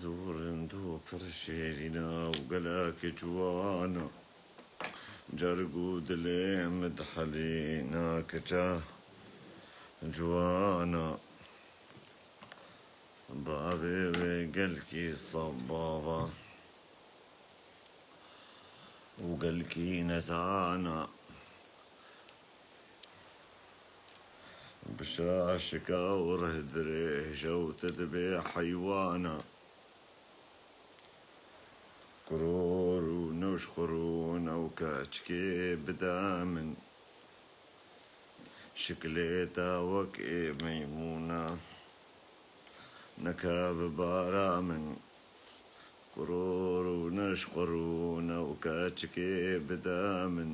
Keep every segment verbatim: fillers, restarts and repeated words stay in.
Zû rind û pir şêrîna û gelek ciwana. Cerg û dilê min dihelîna keça ciwana. Bavê wê gelkî sab bava û gelkî nezana. Bi şaşika û rih dirêj e û te dibê heywana. Kuror û newş xurûn ew keçikê bide min. Şiklê te wek ê meymûna. Neke bi bara min. Kuror û neşxurûn ew keçikê bide min.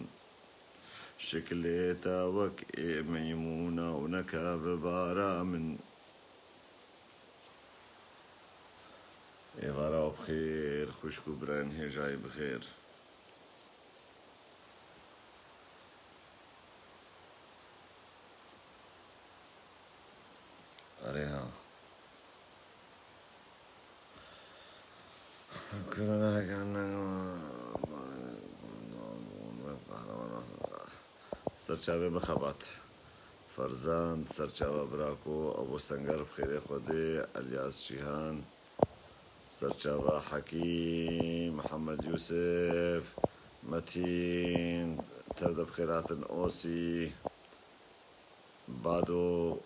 Şiklê te wek ê meymûna û neke bi bara min. Êvara bi xêr, xwişk û birayên hêjayî bi xêr. Erê ha. Serçavê bi xebat. Ferzand, Serçava Brako, Ebo Senger, bi xêrê Xwedê, Elyas Cîhan, Serçava Hekîm, Mihemed Yûsif, Metîn, tev de bi xêr hatin, Osî, Bado,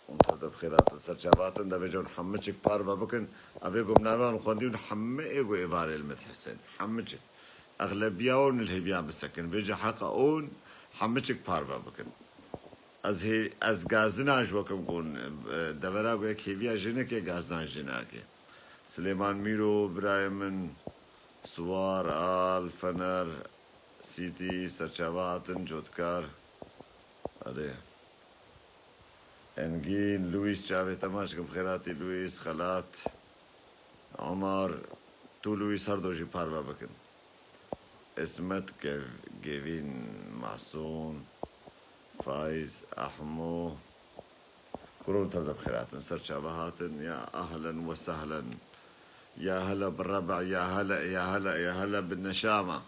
hûn tev de bi xêr hatin, Serçava hatin, devê cûn hemiçik parve bikin. Evê ku min navê wan xwendî hûn hemî ê ku êvarê li min dihisin. Hemiçik. Exlebiya wan li hêviya bisekin. Vêca heqa wan hemiçik parve bikin. Ez hê, ez gazina ji we kim ku hûn, e, devera ku yek hêviya jinekê, gazina jinakê. Silêman Mîro, birayê min, Siwar, Al, Fener, City, Serçava hatin, Cotkar. Erê. Engîn, Luis, çavê te maç kim, xêratî Luis, Xelat, Omar, tu Luis her do jî parve bikin. Ismet, Kev-, Gevîn, Masûm, Faiz, Ahmo, Kurûn tev de bi xêr hatin, Serçava hatin, ya ahlen we sehlen, ya hele bi rebe, ya hele, ya hele, ya hele bi neşama.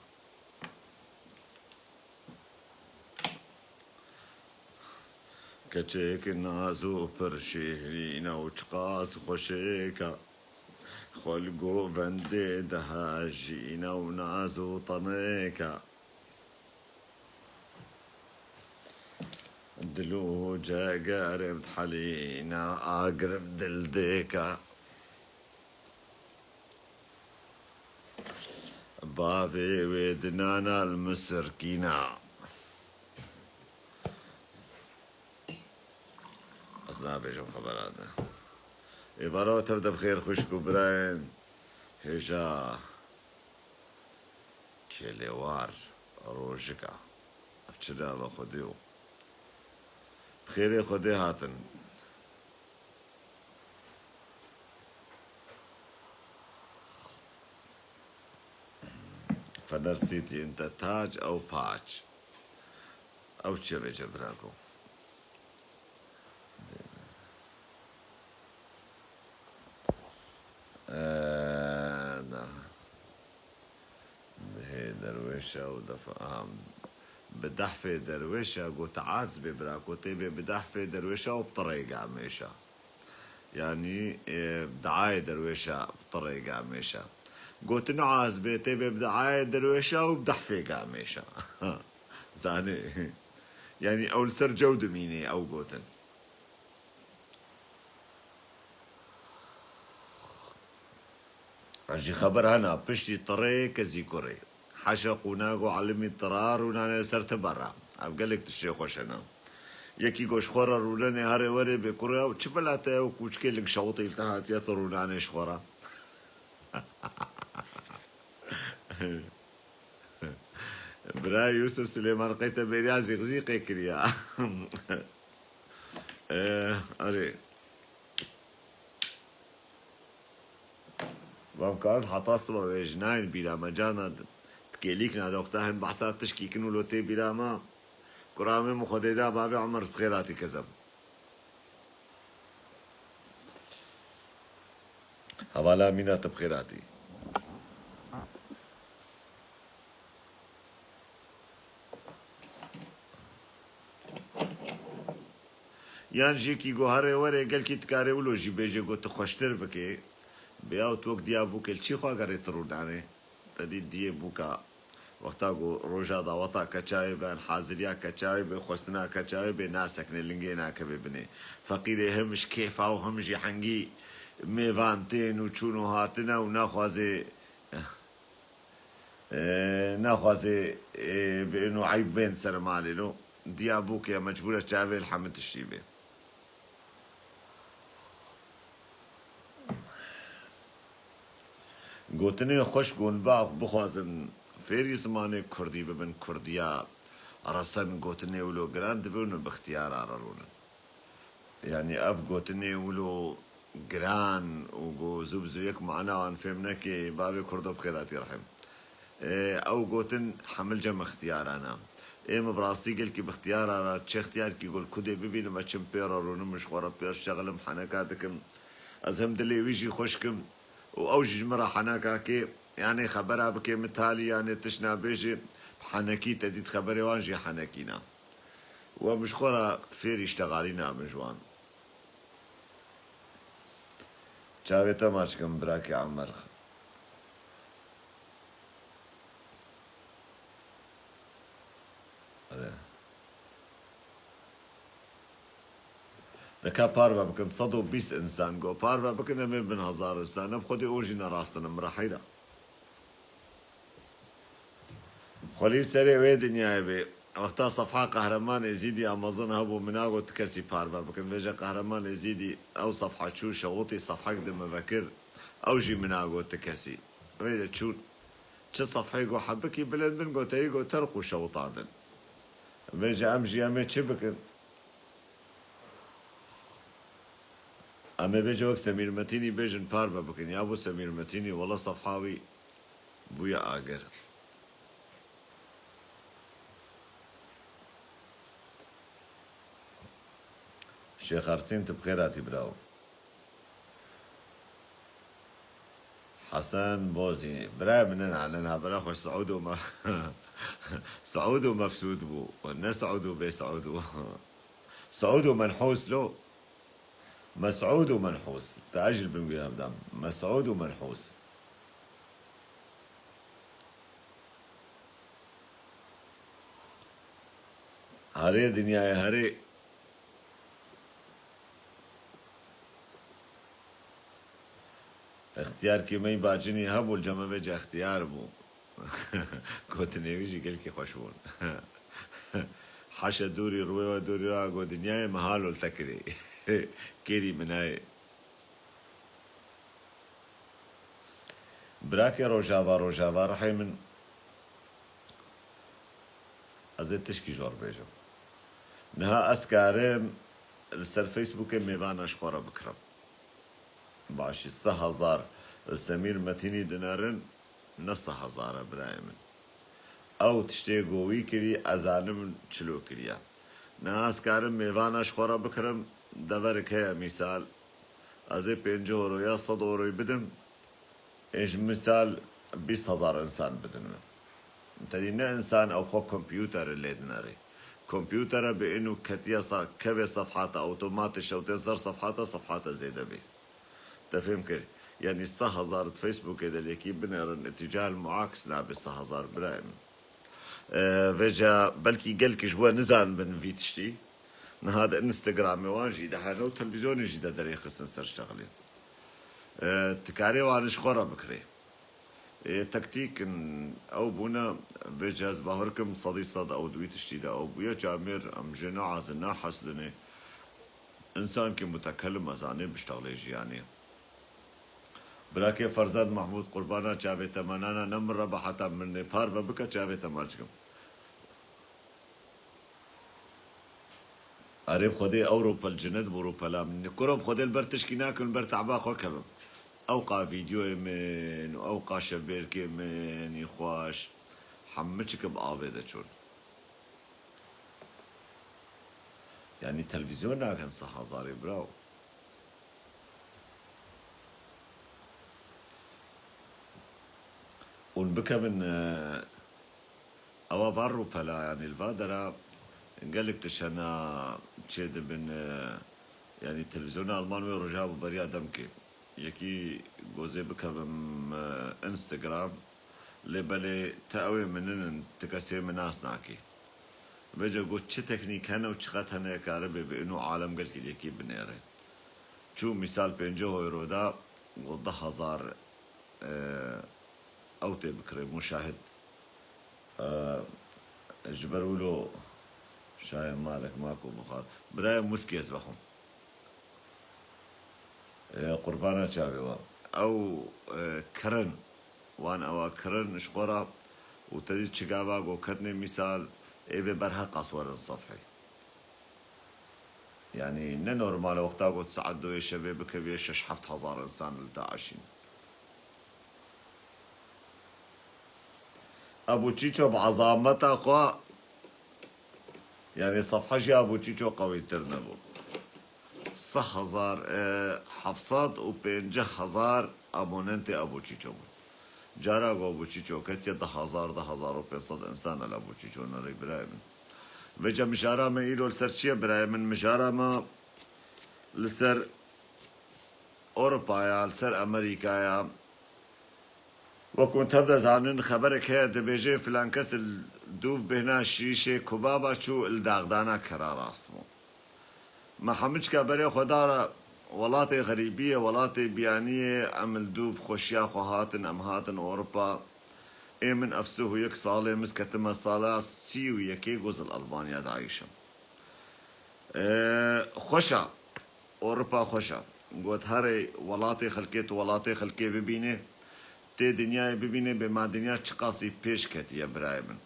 Keçik naz û pir şîrîn e û çiqas xweşik e. Xwe li govendê dihejîne û naz û temik e. Dil û cegerê dihelîne, agir dildêk e. Bavê wê dinana li min sirkîna. Ez nabêjim xebera de. Êvara tev de bi xêr xwişk û birayên hêja kêlêwar rojika. Ev çi nava Xwedê yo? Bi xêrê Xwedê hatin. Fener City, ente tac ew paç. Ew çi ye vêce birako? Eee, na. Dihê derwêşa û defa, aha. Bi dehfê derwêşa got azbê birako tê bê bi dehfê derwêşa û bi tirê gamêşa. Yanî, e, bi diayê derwêşa bi tirê gamêşa. Gotin azbê tê bê bi diayê derwêşa û bi dehfê gamêşa. Zanê. Yanî ew li ser cew dimînê ew gotin. Jî xeber hena, piştî tirê kezî kurê. Heşe qûna ku elimî tira rûnane li ser tibera. Ev gelek tiştê xweş hene. Yekî ku ji xwe re rûnenê herê werê bê kurê ew çi bela te ye û kûçikê ling şewitî li te hatiye tu rûnanê ji xwe re. Bira Yusuf Silêman qey te bêriya zîqzîqê kiriya. Eh, erê. Van kar heta siba wê ji nayên bîra me cana di-, dikêlîk nade wexta hin behsa tişkî kin û lo tê bîra me. Kura min Xwedê da bavê Omer bi xêr hatî kezem. Hevala Mîna, tu bi xêr hatî. Yan jî kî go here were, gelkî dikare wilo jî bêje go tu xweştir bike. Vêya û tu wek diya bûkê li çî xwe gerê tu rûdanê? Te dî diyê bûka. Wexta ku roja daweta keçayê be, haziriya keçayê be, xwestina keçayê be, nasekine, lingê nakeve binê. Feqîrê him ji kêfa û him jî hengî mêvan tên û çûn û hatine û naxwaze, e, naxwaze, e, bi ên û eyb bên ser malê lo. Diya bûkê mecbûr e çavê li hemî tiştî bê. Gotinê xweş gon bax bixwazin fêrî zimanê kurdî bibin, kurdiya resen gotinê wilo giran divin û bi ixtiyara re rûnin. Yanî ev gotinê wilo giran û go zû bi zû yek mana wan fêm neke, bavê kurdo bi xêr hatî rehim. Ê, ew gotin hemil cem ixtiyaran e. Ê, min bi rastî gelkî bi ixtiyara re, çi ixtiyarkî gol kudê bibînim, ez çim pê re rûnim, min ji xwe re pê şexlim, heneka dikim. Ez him dilê wî jî xweş kim û ew jî ji min re heneka kê, yanê xebera bikê min talî, yanê tişna bêjê, henekî te dît xeberê wan jî henekî ne. Û em ji xwe re fêrî ştexalî nabin ji wan. Çavê te maç kim, birakê Emer. Ere. Deka parve bikin, sed û bîst insan go. Parve bikin, em ê bin hezar insan. Em xwedê o jî ne rast in, em re heyra. Xwelî serê wê dinyayê bê. Wexta sefha Qehreman Êzîdî ya mezin hebû, min nagot ti kesî parve bikin. Vêce Qehreman Êzîdî ew sefha çû, şewitî sefhek di min vekir. Ew jî min nagot ti kesî. Vêce çûn. Çi sefhê go hebikî bilind bin, goteyî go terq û şewitandin. Vêce em jî em ê çi bikin? Em ê vêce wek Semîr Metînî bêjin parve bikin. Ya bo Semîr Metînî, wela sefha wî bûye agir. Şêx Ersîn, tu bi xêr hatî, birawo. Hesen Bozî, birayê min, ne, ne, ne, bira xwe Siûd û Me-, Siûd û Mefsûd bû. Ne Siûd û bê Siûd bû. Siûd û Menhûs lo. Mesûd û Menhûs. Te ez jî li bin wî hevdam. Mesûd û Menhûs. Herê dinyayê herê. Extiyarkî me yî bacinî hebû, li cem me vêce extiyar bû. Gotinê wî jî gelkî xweş bûn. Heşe dûrî, rûyê we dûrî, ra go dinyayê me halo li te kirê. Kêrî min nayê. Birakê Rojava, Rojava, rihê min, ez ê tişkî ji we re bêjim. Niha ez karim li ser Facebookê mêvana ji xwe re bikirim. Başî, sê hezar li Semîr Metînî dinerin, ne sê hezar e birayê min. Ew tiştê go wî kirî, ez zanim çilo kiriye. Niha ez karim mêvana ji xwe re bikirim, deverek heye mîsal, ez ê pêncî euro ya sed euroyî bidim, ê ji mîsal bîst hezar însan bidin min. Tedî ne însan, ew xwe kompûterê lê dinerê. Kompûtere bi ên û ketiye sa-, kevê sefhata, otomatê şewtê ser sefhata, sefhata zêde bê. Te fêm kir? Yanî sê hezar di Facebookê de lêkî binêrin, îtîcahil muaks nabe sê hezar birayê min. E, vêca belkî gelkî ji we nizanibin vî tiştî. Niha di Instagramê wan jî de hene û televîzyonê jî de derêxistin ser şexlê. E, tu karê wan ji xwe re bikirê. Ê, tektîk in, ew bûne, vêca ez bawer kim sedî sed ew di wî tiştî de ew bûye, camêr em jê naazin, nahesidinê. Însankî mutekelim ez anê biştexlê jiyanê. Birakê Ferzad Mahmûd, qurbana çavê te me nana, ne min re be heta mirinê parve bike çavê te maç kim. Erê bi Xwedê ew rûpel cinet bû rûpela min. Kuro bi Xwedê li ber tişkî nakim, li ber te'ba xwe kevim. Ew qa vîdyoyê min û ew qa şevbêrkê min î xweş, hemû çikim avê de çûn. Yanî televîzyon nakin sê hezarê biraw. Bikevin, e, ewa van rûpela, yanî li va dera gelek tişt hene çêdibin, e, yanî televîzyona Alman wê roja bû beriya demkê. Yekî gozê bikevim, e, Instagram, lê belê ti ew ê min ninin, ti kesê min nas nakî. Vêca got çi teknîk hene û çiqet hene karibê bi ino alem gelkî yekî binêre. Çû mîsal pêncî euro da got deh hezar, e, ew tê bikirê muşahid. E, ji ber wilo şayê malek ma ku bixwar. Birayê muskê ez vexwim. E, qurbana çavê wa. Ew, e, kirin. Wan ewa kirin ji xwe re û te dî çi gava ku ketnê mîsal ê vê berheqas werin sefhê. Yanî ne normal e wexta ku saet doyê şevê bikeviyê şeş heft hezar însan li te aşîn. Ebu Çîço bi ezameta xwe, yanî sefhe jî Ebu Çîço qewîtir nebû. Seh hezar, e, heft sed û pêncî hezar abonentê Ebu Çîço bûn. Cara ku Ebu Çîço ketiye deh hezar, deh hezar û pênc sed însan li Ebu Çîço nerî birayê min. Vêca mijara me îro li ser çi ye birayê min? Mijara me li ser Ewropaya, li ser Amerîkaya. Wekû tev de zanin, xeberek heye dibêje filan kes li dûv bêhna şîşê kubaba çû li daxdana kera rast bû. Me hemiçka berê xwe dara welatê xerîbiyê, welatê biyaniyê, em li dûv xweşiya xwe hatin, em hatin Ewropa. Ê min ev sih û yek salê, min ketime sala sî û yekê goz li Almanya diayîşim. Ee, xweş e. Ewropa xweş e. Got herê welatê xelkê, tu welatê xelkê bibînê, tê dinyayê bibînê, bê ma dinya çiqasî pêş ketiye birayê min.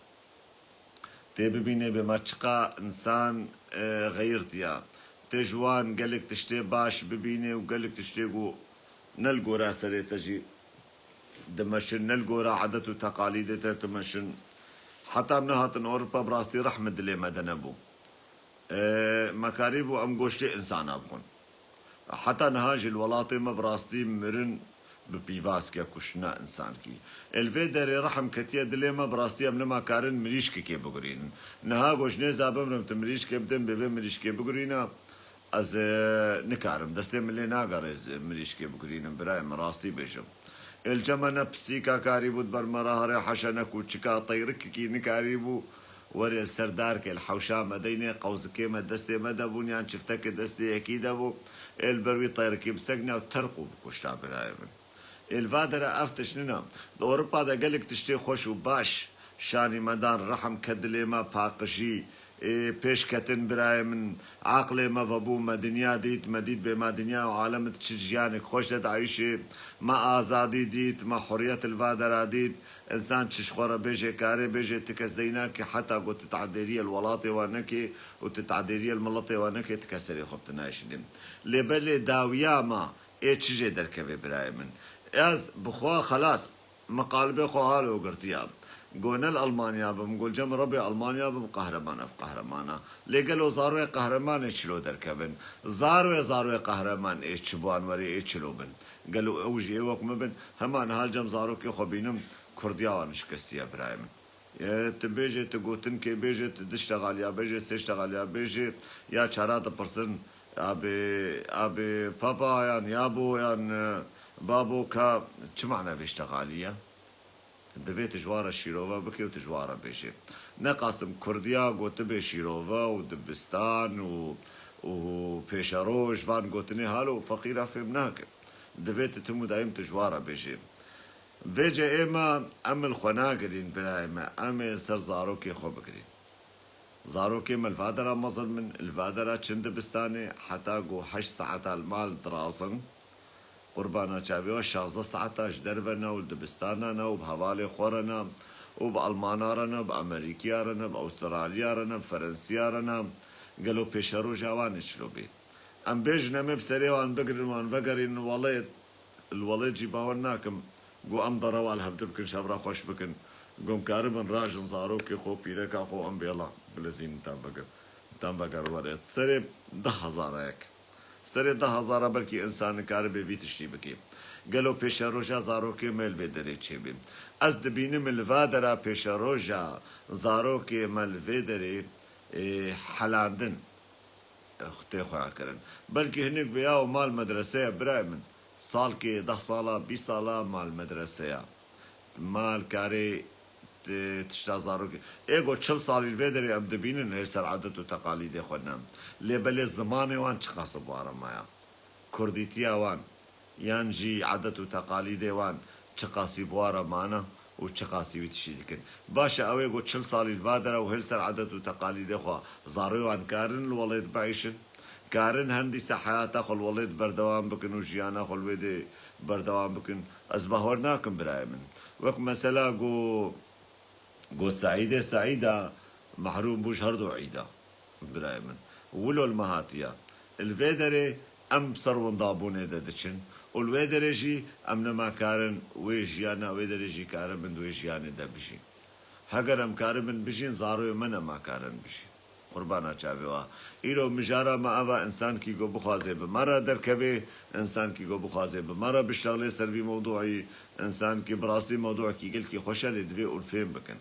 Tê bibînê bê ma çiqa însan, e, xeyirtiya. Tê ji wan gelek tiştê baş bibînê û gelek tiştê ku ne li gora serê te jî dimeşin, ne li gora edet û teqalîdê te dimeşin. Heta em nehatin Ewropa bi rastî rehmê dilê me de nebû. E, me karîbû em goştê însana bixwin. Heta niha jî li welatê me bi rastî mirin bi pîvaskê kuştina însankî. Ê li vê derê rehm ketiye dilê me, bi rastî em nema karin mirîşkekê bigurînin. Niha ku ji nêza bimrim tu mirîşkê bidin, bê vê mirîşkê bigurîna, ez, e, nikarim. Destê min lê nagere ez mirîşkê bigurînim, birayê min, rastî bêjim. Ê li cem me ne pisîka karîbû di ber me re here, heşe ne kûçika, teyrikekî nikarîbû. Werê li ser darkê li hewşa me deynê, qewzikê me destê me de bûn yan çiftekê destê yekî de bû. Ê li ber wî teyrikî bisekine û terq û bikuşta birayê min. Ê li va dera ev tişt nina. Di Ewropa de gelek tiştê xweş û baş şanî me dan, rehm ket dilê me, paqijî, ê, pêşketin birayê min, aqlê me vebû, me dinya dît, me dît bê ma dinya û alem di çi jiyanek xweş de diayîşê, me azadî dît, me huriyet li va dera dît, însan çi ji xwe re bêjê, karê bêjê, ti kes deyna ki heta ku ti tadêriyê li welatê we nekê û ti tadêriyê li miletê we nekê, ti kes serê xwe bi ti nayşînê. Lê belê dawiya me ê çi jê derkeve birayê min? Ez bi xwe xelas, me qalibê xwe halo girtiya. Go ne li Almanya bim, go li cem Rebê Almanya bim, qehreman ev qehreman e. Lê gelo zaroyê qehreman ê çilo derkevin? Zaroyê, zaroyê qehreman ê çi bi wan werê, ê çilo bin? Gelo ew jî ê wek min bin? Hema niha li cem zarokê xwe bînim, kurdiya wan şikestiye birayê min. E, tu bêjê, tu gotinkê bêjê, tu du ştexaliya bêjê, sê ştexaliya bêjê, ya çara dipirsin, abi, abi papa yan yabo yan, e, babo ka çi mana vê ştexalî ye? Divê tu ji wan re şîrove bikê û tu ji wan re bêjê. Ne qasim kurdiya gotibê şîrove û dibistan û, û pêşeroj, van gotinê halo feqîra fêm nake. Divê tu tim û dayim tu ji wan re bêjê. Vêce ê me, em li xwe nagirîn birayê me, em ê li ser zarokê xwe bigirîn. Zarokê me li va dera mezin bin, li va dera çin dibistanê, heta ku heşt saeta li mal dirazin. Qurbana çavê we şazdeh saeta ji derve ne û li dibistana ne û bi hevalê xwe re ne û bi Almana re ne, bi Amerîkiya re ne, bi Awustraliya re ne, bi Ferensiya re ne. Gelo pêşeroja wan ê çilo bê? Em bêjin em ê bi serê wan bigirin, wan vegerînin, welê, li welê cî bawer nakim. Go em derewa li hevdî bikin, şevra xweş bikin. Go em karibin rajin zarokê xwe, pîreka xwe, em bêla bilezînin, tan veger, tan veger were. Serê deh hezar ek. serê deh hezara belkî însan nikaribe vî tiştî bike. Gelo pêşeroja zarokê me li vê derê çêbe? Ez dibînim li va dera pêşeroja zarokê me li vê derê, ê, helandin, ê, tê xweya kirin. Belkî hinek bê ya û mal medrese ye, birayê min. Salkê, deh sala, bîst sala mal medrese ye. Mal karê, e, tişta zarokê. Ê go çil salî li vê derê em dibînin, hê ser edet û teqalîdê xwe ne. Lê belê zimanê wan çiqas bi wara maya. Kurdîtiya wan, yan jî edet û teqalîdê wan çiqasî bi wara mane û çiqasî wî tiştî dikin. Baş e, ew ê go çil salî li va dera û hê li ser edet û teqalîdê xwe zarê wan karin li welêt biîşin. Karin hendîsa heyata xwe li welêt berdewam bikin û jiyana xwe li wê dê berdewam bikin. Ez bawer nakim birayê min. Wek mesela go, go Seîdê Seîda mehrûm bû ji her du îda, birayê min. Wilo li me hatiye. Li vê derê em ser windabûnê de diçin û li wê derê jî em nema karin wê jiyana wê derê jî karibin di wê jiyanê de bijîn. Heger em karibin bijîn, zaroyê me nema karin bijîn. Qurbana çavê wa. Îro mijara me eva, însankî go bixwaze bi me re derkeve, însankî go bixwaze bi me re biştexlê ser vî mewduî, însankî bi rastî mewduekî gelkî xweş e, lê divê hûn fêm bikin.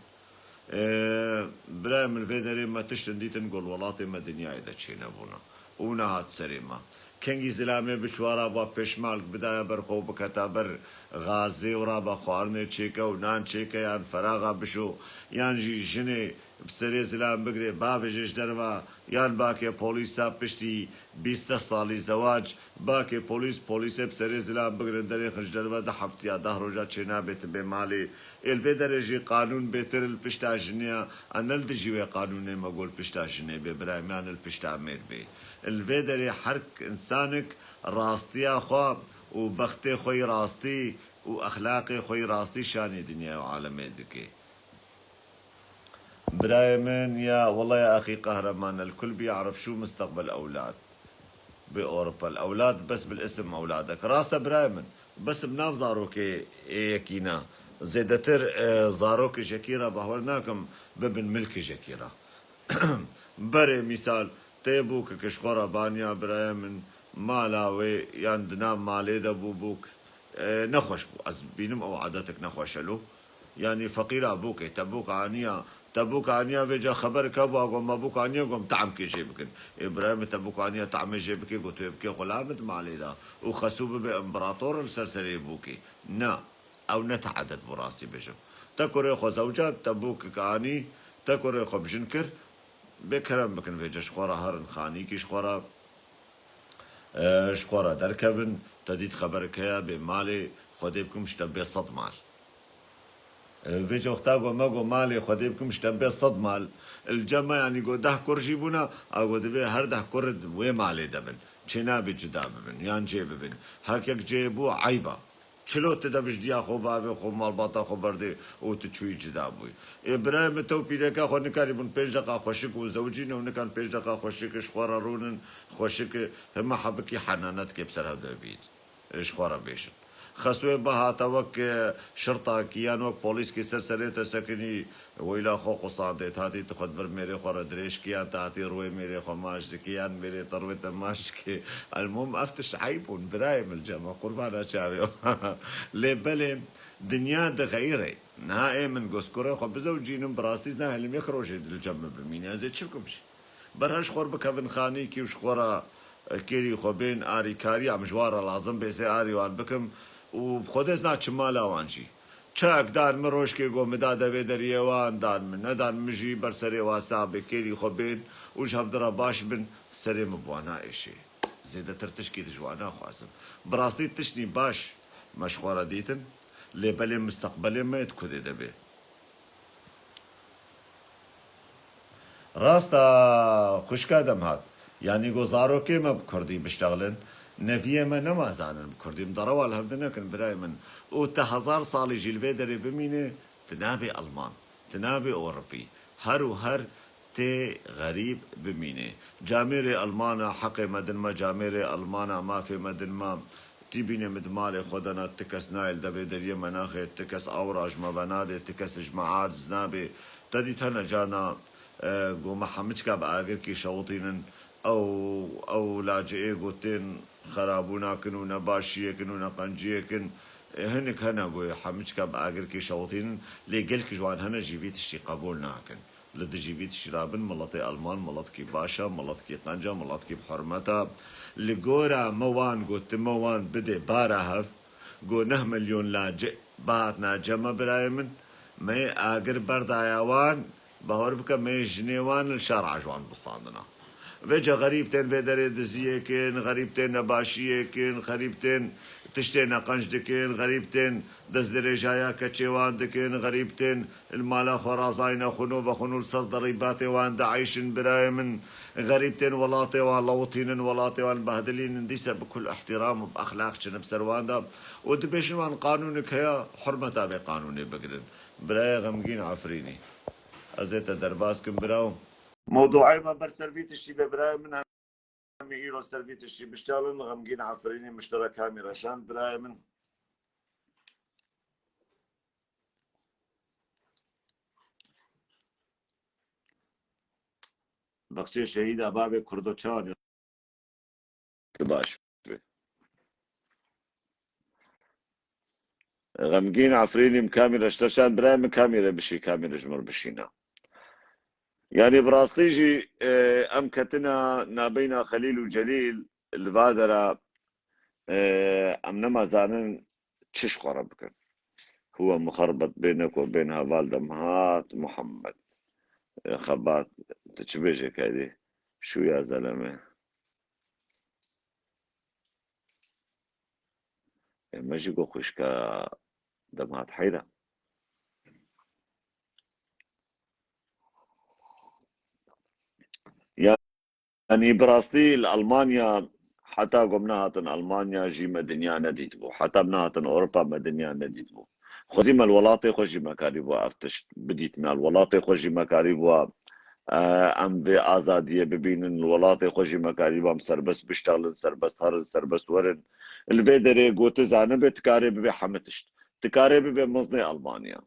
Ee, birayê min, vê derê me tiştin dîtin ku li welatê me dinyayê de çênebûne û nehat serê me. Kengî zilamê bi çiwara ba pêşmalk bidaya ber xwe û biketa ber gazê û rabe xwarinê çêke û nan çêke yan feraxa bişo, yan jî jinê bi serê zilam bigirê, bavêje ji derve, yan bakê polîsa piştî bîst seh salî zewac, bakê polîs, polîsê bi serê zilam bigirin, derêxin ji derve, di heftiya deh roja çênabe tu bê malê. Ê li vê derê jî qanûn bêtir li pişta jinê ye, a ne li dijî wê qanûnê me got li pişta jinê bê, birayê min, yan li pişta mêr bê. Li vê derê her însanik rastiya xwe û bextê xwe yî rastî û exlaqê xwe yî rastî şanê dinyayê û alemê dike. Birayê min, ya wela ya exî qehreman, el kul bî yarif şû misteqbel ewlad. Bi Ewropa, el ewlad bes bil isim ewladek. Rast e birayê min, bes bi nav zarokê ê yekî ne. Zêdetir, e, zarokê jekî re bawer nakim bibin milkê jekî re. Berê mîsal, tê bûkek ji xwe re baniya, birayê min, mala wê yan di nav malê de bû bûk, e, nexweş bû. Ez bînim ew edetek nexweş e lo. Yanî feqîra bûkê, te bûk aniya, te bûk aniya, vêca xeberek hebû, a go me bûk aniya, go em te'mkê jê bikin. Ê birayê min, te bûk aniya te'mê jê bikê, go tu yê bikê xulamê di malê de û xesû bibe împerator li ser serê bûkê. Na, ew ne te edet bû, rastî bêjim. Te kurê xwe zewcand, te bûkek anî, te kurê xwe bi jin kir, bê kerem bikin vêca ji xwe re herin xanîkî ji xwe re, e, ji xwe re derkevin, te dît xeberek heye, bê malê Xwedê bikim ji te bê sed mal. E, vêca wexta go me go malê Xwedê bikim ji te bê sed mal, li cem me, yanî go deh kur jî bûna, a go divê her deh kur di wê malê de bin. Çênabê cuda bibin, yan cê bibin. Her kek cê bû eyb e. Çilo tu devijdiya xwe, bavê xwe, malbata xwe berdê û tu çûyî cida bûyî. Ê birayê min, te û pîreka xwe nikarîbûn pênc deqa xweşik û zewcîne û nikan pênc deqa xweşik ji xwe re rûnin, xweşik hema hebikî henanet kê bi ser hev de bît. Ji xwe re bêjin. Xesûyê bihate wek, e, şirtakî yan wek polîskî ser serê te sekinî, weyla xwe qusandê, hatî tu xwe di ber mêrê xwe re dirêj kî, yan tu hatî rûyê mêrê xwe maç dikî, yan mêrê te rûyê te maç dikî. Elmûm ev tişt eyb bûn, birayê min, li cem me, qurbana çavê. Lê belê dinya dixeyirê. Niha ê min go ez kurê xwe bizewcînim, bi rastî ez nahelim yek rojê li cem min bimîne, ez ê çi bikim jî? Ber her ji xwe re bikevin xanîkî û ji xwe re, e, kêrî xwe bên arîkariya min ji wan re lazim bê, ez ê arî wan bikim û bi Xwedê ez naçim mala wan jî. Çayek dan min rojkê, go min da devê deriyê wan, dan min, nedan min jî ber serê wan sabê kêrî xwe bên û ji hevdi re baş bin, serê min bi wan naêşê. Zêdetir tişkî di ji wan naxwazim. Bi rastî tiştî baş me ji xwe re dîtin, lê belê misteqbelê me yê di kudê de bê. Rast e, xwişka dem hat. Yanî go zarokê me bi kurdî biştexlin, neviyê me nema zanin bi kurdî. Em derewa li hev dinekin, birayê min. Û te hezar salî jî li vê derê bimîne, tu nabê Elman, tu nabê Ewropî. Her û her tê xerîb bimîne. Camêrê Elmana heqê me din me, camêrê Elmana mafê me din me. Tî bînê min di malê xwe de ne, ti kes nayê li devê deriyê me naxê, ti kes awra ji me venadê, ti kes ji me aciz nabê. Te dît hene cana, e, go me hemiçka bi agirkî şewitînin, ew, ew laceyê ku tên xerabû nakin û nebaşiyek in û neqenciyek in, e, hinek hene ku hemî çika bi agirkê şewitînin, lê gelek ji wan hene jî vî tiştî qebûl nakin. Li dijî vî tiştî rabin, miletê Elman miletkî baş e, miletkî qenc e, miletkî bi hurmet e. Li gora me wan got, tu me wan bidê bara hev, got neh milyon lace bihatna cem e birayê min, me yê agir berdaya wan, bawer bike me yê jinê wan li şara ji wan bistandina. Vêca xerîb tên vê derê diziyê kin, xerîb tên nebaşiyê kin, xerîb tên tiştê neqenc dikin, xerîb tên destdirêjaya keçê wan dikin, xerîb tên li mala xwe razayne xwin û vexwin û li ser derîbatê wan dieyşin birayê min, xerîb tên welatê wan lewitînin, welatê wan behdilînin, dîse bi kul îhtîram û bi exlaq çin bi ser wan de û dibêjin wan qanûnek heye, hurmeta vê qanûnê bigirin. Birayê xemgîn Efrînî. Ez ê te derbas kim biraw. Mewdûeyê me ber ser vî tiştî be birayê min, em ê îro ser vî tiştî biştalin. Xemgîn Efrînî, mişterek Kamî Reşan birayê min. Bexçê şehîda bavê Kurdo çawa ne? Baş be. Xemgîn Efrînî, min Kamî Reşan, birayê min Kamî re bişî, Kamî re ji min re bişîna. Yanî bi rastî jî, e, em ketina nabeyna Xelîl û Celîl li va dera, e, em nema zanin çi ji xwe re bikin. Huwe muxerbet bêne ku bên heval Demhat Muhammed. E, xebat, tu çi bêje kedî? Şûya zeleme. E, me jî got xwişka Demhat heyra. Yanî bi rastî li Almanya, heta ku em nehatin Almanya jî me dinya nedîtibû. Heta em nehatin Ewropa me dinya nedîtibû. Xwezî me li welatê xwe jî me karîbû ev tişt bidîtina. Li welatê xwe jî me karîbû, e, em vê azadiyê bibînin. Li welatê xwe jî me karîbû em serbest biştalin, serbest herin, serbest werin. Li vê derê gotin zanibe, tu karê bibe hemî tişt. Tu karê bibe mezinê Almanya.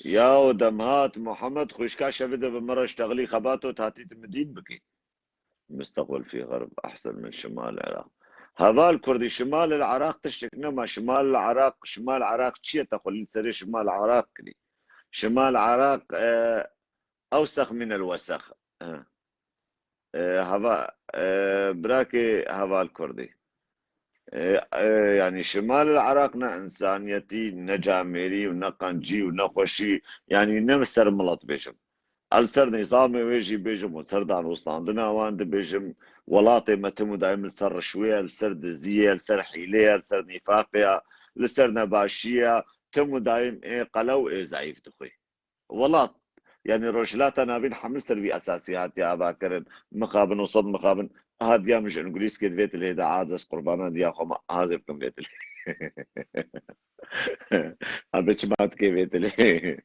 Yaw Demhat Muhammed, xwişka şevê de bi min re ji texlî xebato, tu hatî tu min dîn bikî. Misteqbel fî xerb ehsen min şimal Iraq. Heval Kurdî, şimal el Iraq tiştek nema, şimal el Iraq, şimal Iraq çi ye, te xwe li serê şimal Iraq kirî. Şimal Iraq, e, ewsex min el wesex. E. E, heva, e, birakê heval Kurdî. E, e, yanî şimal el Iraq ne insaniyetî, ne camêrî û ne qencî û ne xweşî, yanî ne ser milet bêjim. Ez ser nîzamê wê jî bêjim û ser danûstandina wan dibêjim, welatê me tim û daîm li ser rişwê ye, li ser diziyê ye, li ser hîlê ye, li ser nîfaqê ye, li ser nebaşiyê ye, tim û daîm ê qelew ê zeîf dixwê. Welat, yanî Rojhilata Navîn hemî ser vî esasî hatiye avakirin. Mixabin û sed mixabin. Aha diya min ji Îngulîskê di vê tilê de, Azez, qurbana diya xwe me, Azê bikim vê tilê. Abi çima dikê vê tilê?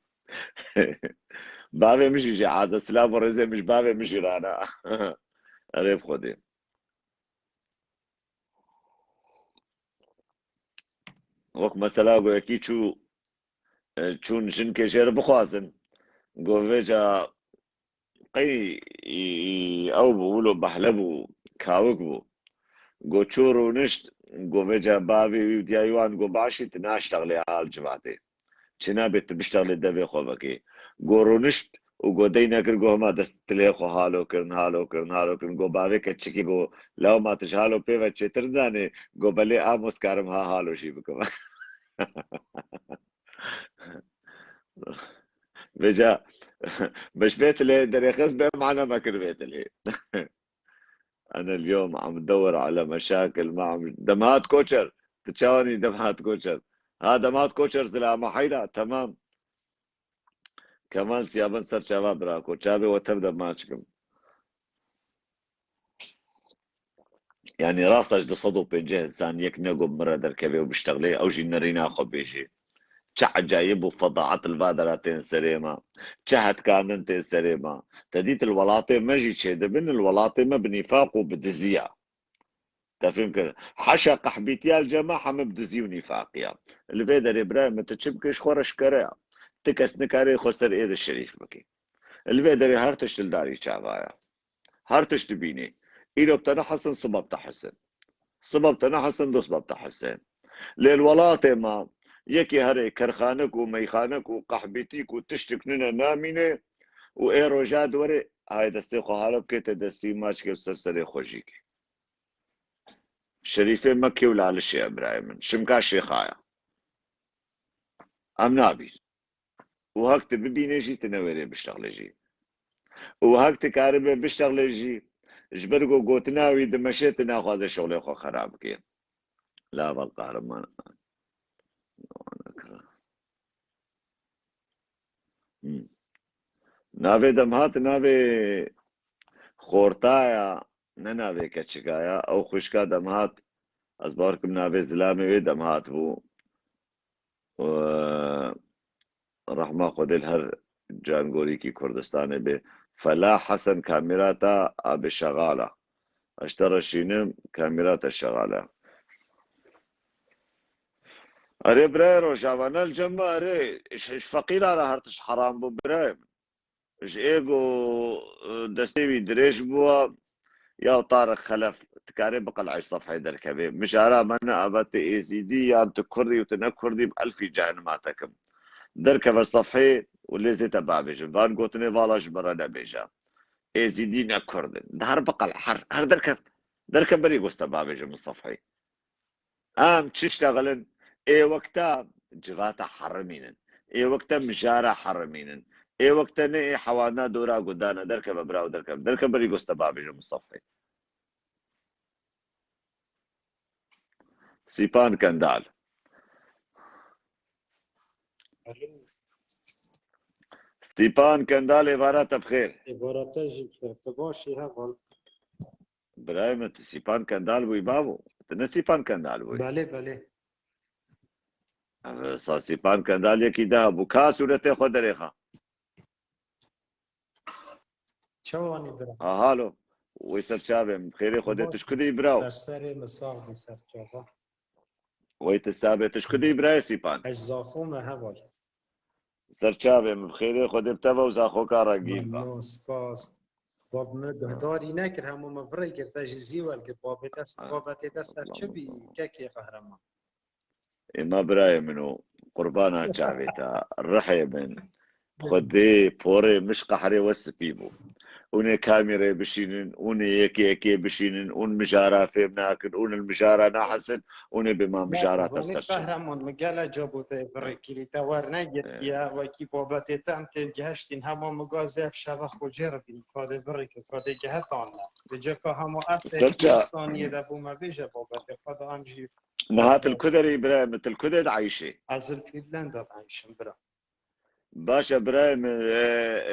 Bavê min jî jê Azez, silav û rêzê min ji bavê min jî rana. Erê bi Xwedê. Wek mesela ku yekî çû, e, çûn jinkê jê re bixwazin. Got vêca qey, î, î, ew bû, wilo behle bû, kawik bû. Got çû rûnişt, got vêca bavê wî û diyayî wan got, "Başî, tu naştexlê hal civatê. Çi nabe tu biştexlê devê xwe vekê." Got rûnişt û got dey nekir, got hema dest tilê xwe halo kirin, halo kirin, halo kirin. Got bavê keçikî got, "Lewma tu ji halo pê ve çêtir zanê?" Got, "Belê amo, ez karim ha halo jî bikim." Vêca, "Beş vê tilê derêxist bê mana me kir vê tilê." Ene el-yewm am dewwer ala meşakil ma am. Demhat Koçer. Tu çawanî Demhat Koçer? Ha, Demhat Koçer, zilama heyra, temam. Kemal Siyaban ser çava birako. Çavê we tev de maç kim. Yanî rasta ji du sed û pêncî însan yek ne ku bi min re derkeve û biştexlê, ew jî nerîna xwe bêjê. Çi ecayib û fedaet li va dera tên serê me. Çi hetkandin tên serê me. Te dît li welatê me jî çêdibin, li welatê me bi nîfaq û bi dizî ya. Te fêm kir. Heşa qehbîtiya li cem me heme bi dizî û nîfaqî ya. Li vê derê birayê min tu çi bikî ji xwe re eşkere ya. Ti kes nikare xwe ser ê de şerîf bike. Li vê derê her tişt li darî çava ye. Her tişt dibînî. Îro bi te nehsin, sibe bi te hisin. Sibe bi te nehsin, du sibe bi te hisin. Lê li welatê me yekê herê kerxanek û meyxanek û qehbîtîk û tiştik nine namîne û ê roja diwere, hay destê xwe hala bike, te destî maç kir ser serê xwe jî kê. Şerîfê Mekke û Lalişê ye birayê min. Şimka Şêxa ye. Em nabîn. Û hek tu bibînê jî, tu newêrê biştexlê jî. Û hek tu karibe biştexlê jî, ji ber ku gotina wî dimeşe, tu naxwaze şixulê xwe xera bike. Laval qahreman. Hmm. Navê Demhat, navê Xortaya, ne navê keçika ya. Ew xwişka Demhat, ez bawer kim navê zilamê wê Demhat bû. Û rehma Xwedê li her cangorîkî Kurdistanê be. Fela Hesen, kamera te abe şexal e. Ez ji te re şînim, kamera te şexal e. Erê birayê Rojava, ne li cem me, erê, ji, ji feqîra re her tişt heram bû birayê min. Ji ê ku, e, destê wî dirêj bûwa, ya Tariq Xelef, dikarê biqel'ey sefhê derkevê. Mijara me ne, ava tu êzîdî yan tu kurdî û tu ne kurdî, bi elfî cehenima te kim. Derkeve sefhê û lê zê te bavêjin. Van gotinê vala ji me re nebêje. Êzîdî ne kurd in. Di her biqel, her, her derkev. Derkev berî goste bavêjin min sefhê. Em çi ştexilin? Ê wekta civata herimînin. Ê wekta mijara herimînin. Ê wekta ne ê hewana dora gudana derkeve biraw derkeve. Derkeve berî goste bavêjin min sefhê. Sîpan Kendal. Alo. Sîpan Kendal, êvara te bi xêr. Êvara te jî bi xêr. Tu baş î heval? Birayê min, tu Sîpan Kendal bûyî bavo? Tu ne Sîpan Kendal bûyî? Belê, belê. Ev sa Sîpan Kendal yekî daha bû. Ka sûretê xwe derêxa. Çawanî bira? Ha, halo. Wê ser çavê min. Xêrê Xwedê, tu ji kudî biraw? Ser serê min, sax bî, ser çava. Wey tu sabê, tu ji kudî birayê Sîpan? Ez Zaxo me heval. Ser çavê min, bi xêrê Xwedê bi te ve û Zaxoka rengîn be. Memnun, spas. Bab me guhdarî nekir, hemû me virê kir, te jî zî wergir. Babê te, babetê te ser çi bî, kekê qehreman? Ê ma birayê min û qurbana çavê te, rihê min. Xwedê porê min ji qehrê we spî bû. Hûn ê kamîrê bişînin, hûn ê yekê yekê bişînin, hûn mijara fêm nakin, hûn li mijara nahesin, hûn ê bê ma mijara te ser çi. Qehreman, min gele ca bo te birê kirî, te wernegirtiye, wekî babetê te em têgihiştîn, hema min gazê ev şeva xwe cê re bîn, kadê birê kir, kadê gihetan me. Di ceka hema ev te saniyê de bo me bêje babetê xwe de em jî. Niha tu li ku derê yî birayê min, tu li ku derê dieyşê? Ez li Fînlanda dieyşim bira. Baş e birayê min, e,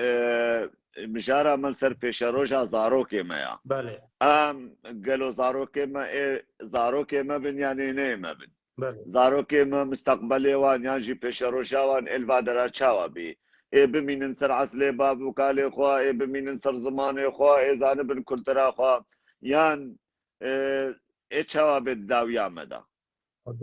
e, mijara min ser pêşeroja zarokê me ya. Belê. Em gelo zarokê me, ê zarokê me bin yan ê neyê me bin? Belê. Zarokê me, misteqbelê wan yan jî pêşeroja wan ê li va dera çawa bî? Ê bimînin ser eslê bav û kalê xwe, ê bimînin ser zimanê xwe, ê zanibin kultura xwe, yan, e, ê çawa bê di dawiya me de?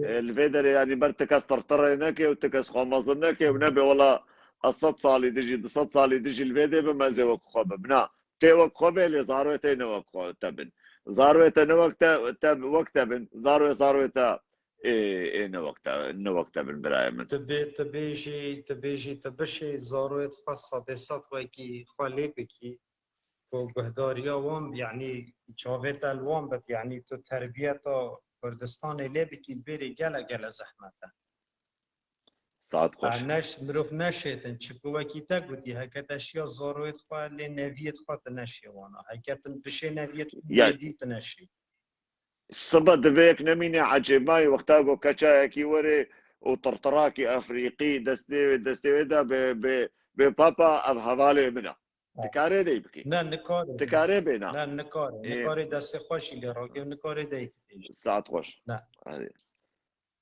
E, li vê derê, yanî ber ti kes tirtirê neke û ti kes xwe mezin neke û nebe wela ez sed salî dijî, du sed salî dijî li vê dê bim, ez ê wek xwe bim. Na, tê wek xwe bê, lê zaroyê te ne wek xwe te bin. Zaroyê te ne wek te, te, wek te bin. Zaroyê, zaroyê te ê, ê ne wek te, ne wek te bin birayê min. Tu bê, tu bêjî, tu bêjî, tu bişê zaroyê xwe sedê sed wekî xwe lê bikî. Ku guhdariya wan, yanî çavê te li wan bit, yanî tu terbiyeta Kurdistanê lê bikî, bêrê gele gele zehmet e. Saet xweş. Neş, mirov neşêtin, çiku wekî te gotî, heke te şiya zaroyê xwe lê neviyê xwe tu neşê wana. Heke tu bişê neviyê xwe dî tu neşê. Sibe divê yek nemîne ecêbayî wexta ku keçayekî were û tirtirakî Efrîqî destê, destê wê de bê, bê, bê papa ev hevalê min e. Dikare dey bikî. Ne, nikare. Dikare bê na. Ne, nikare. Ê. Nikare destê xweşî lê rake, nikare dey kitêj. Saet xweş. Ne. Erê.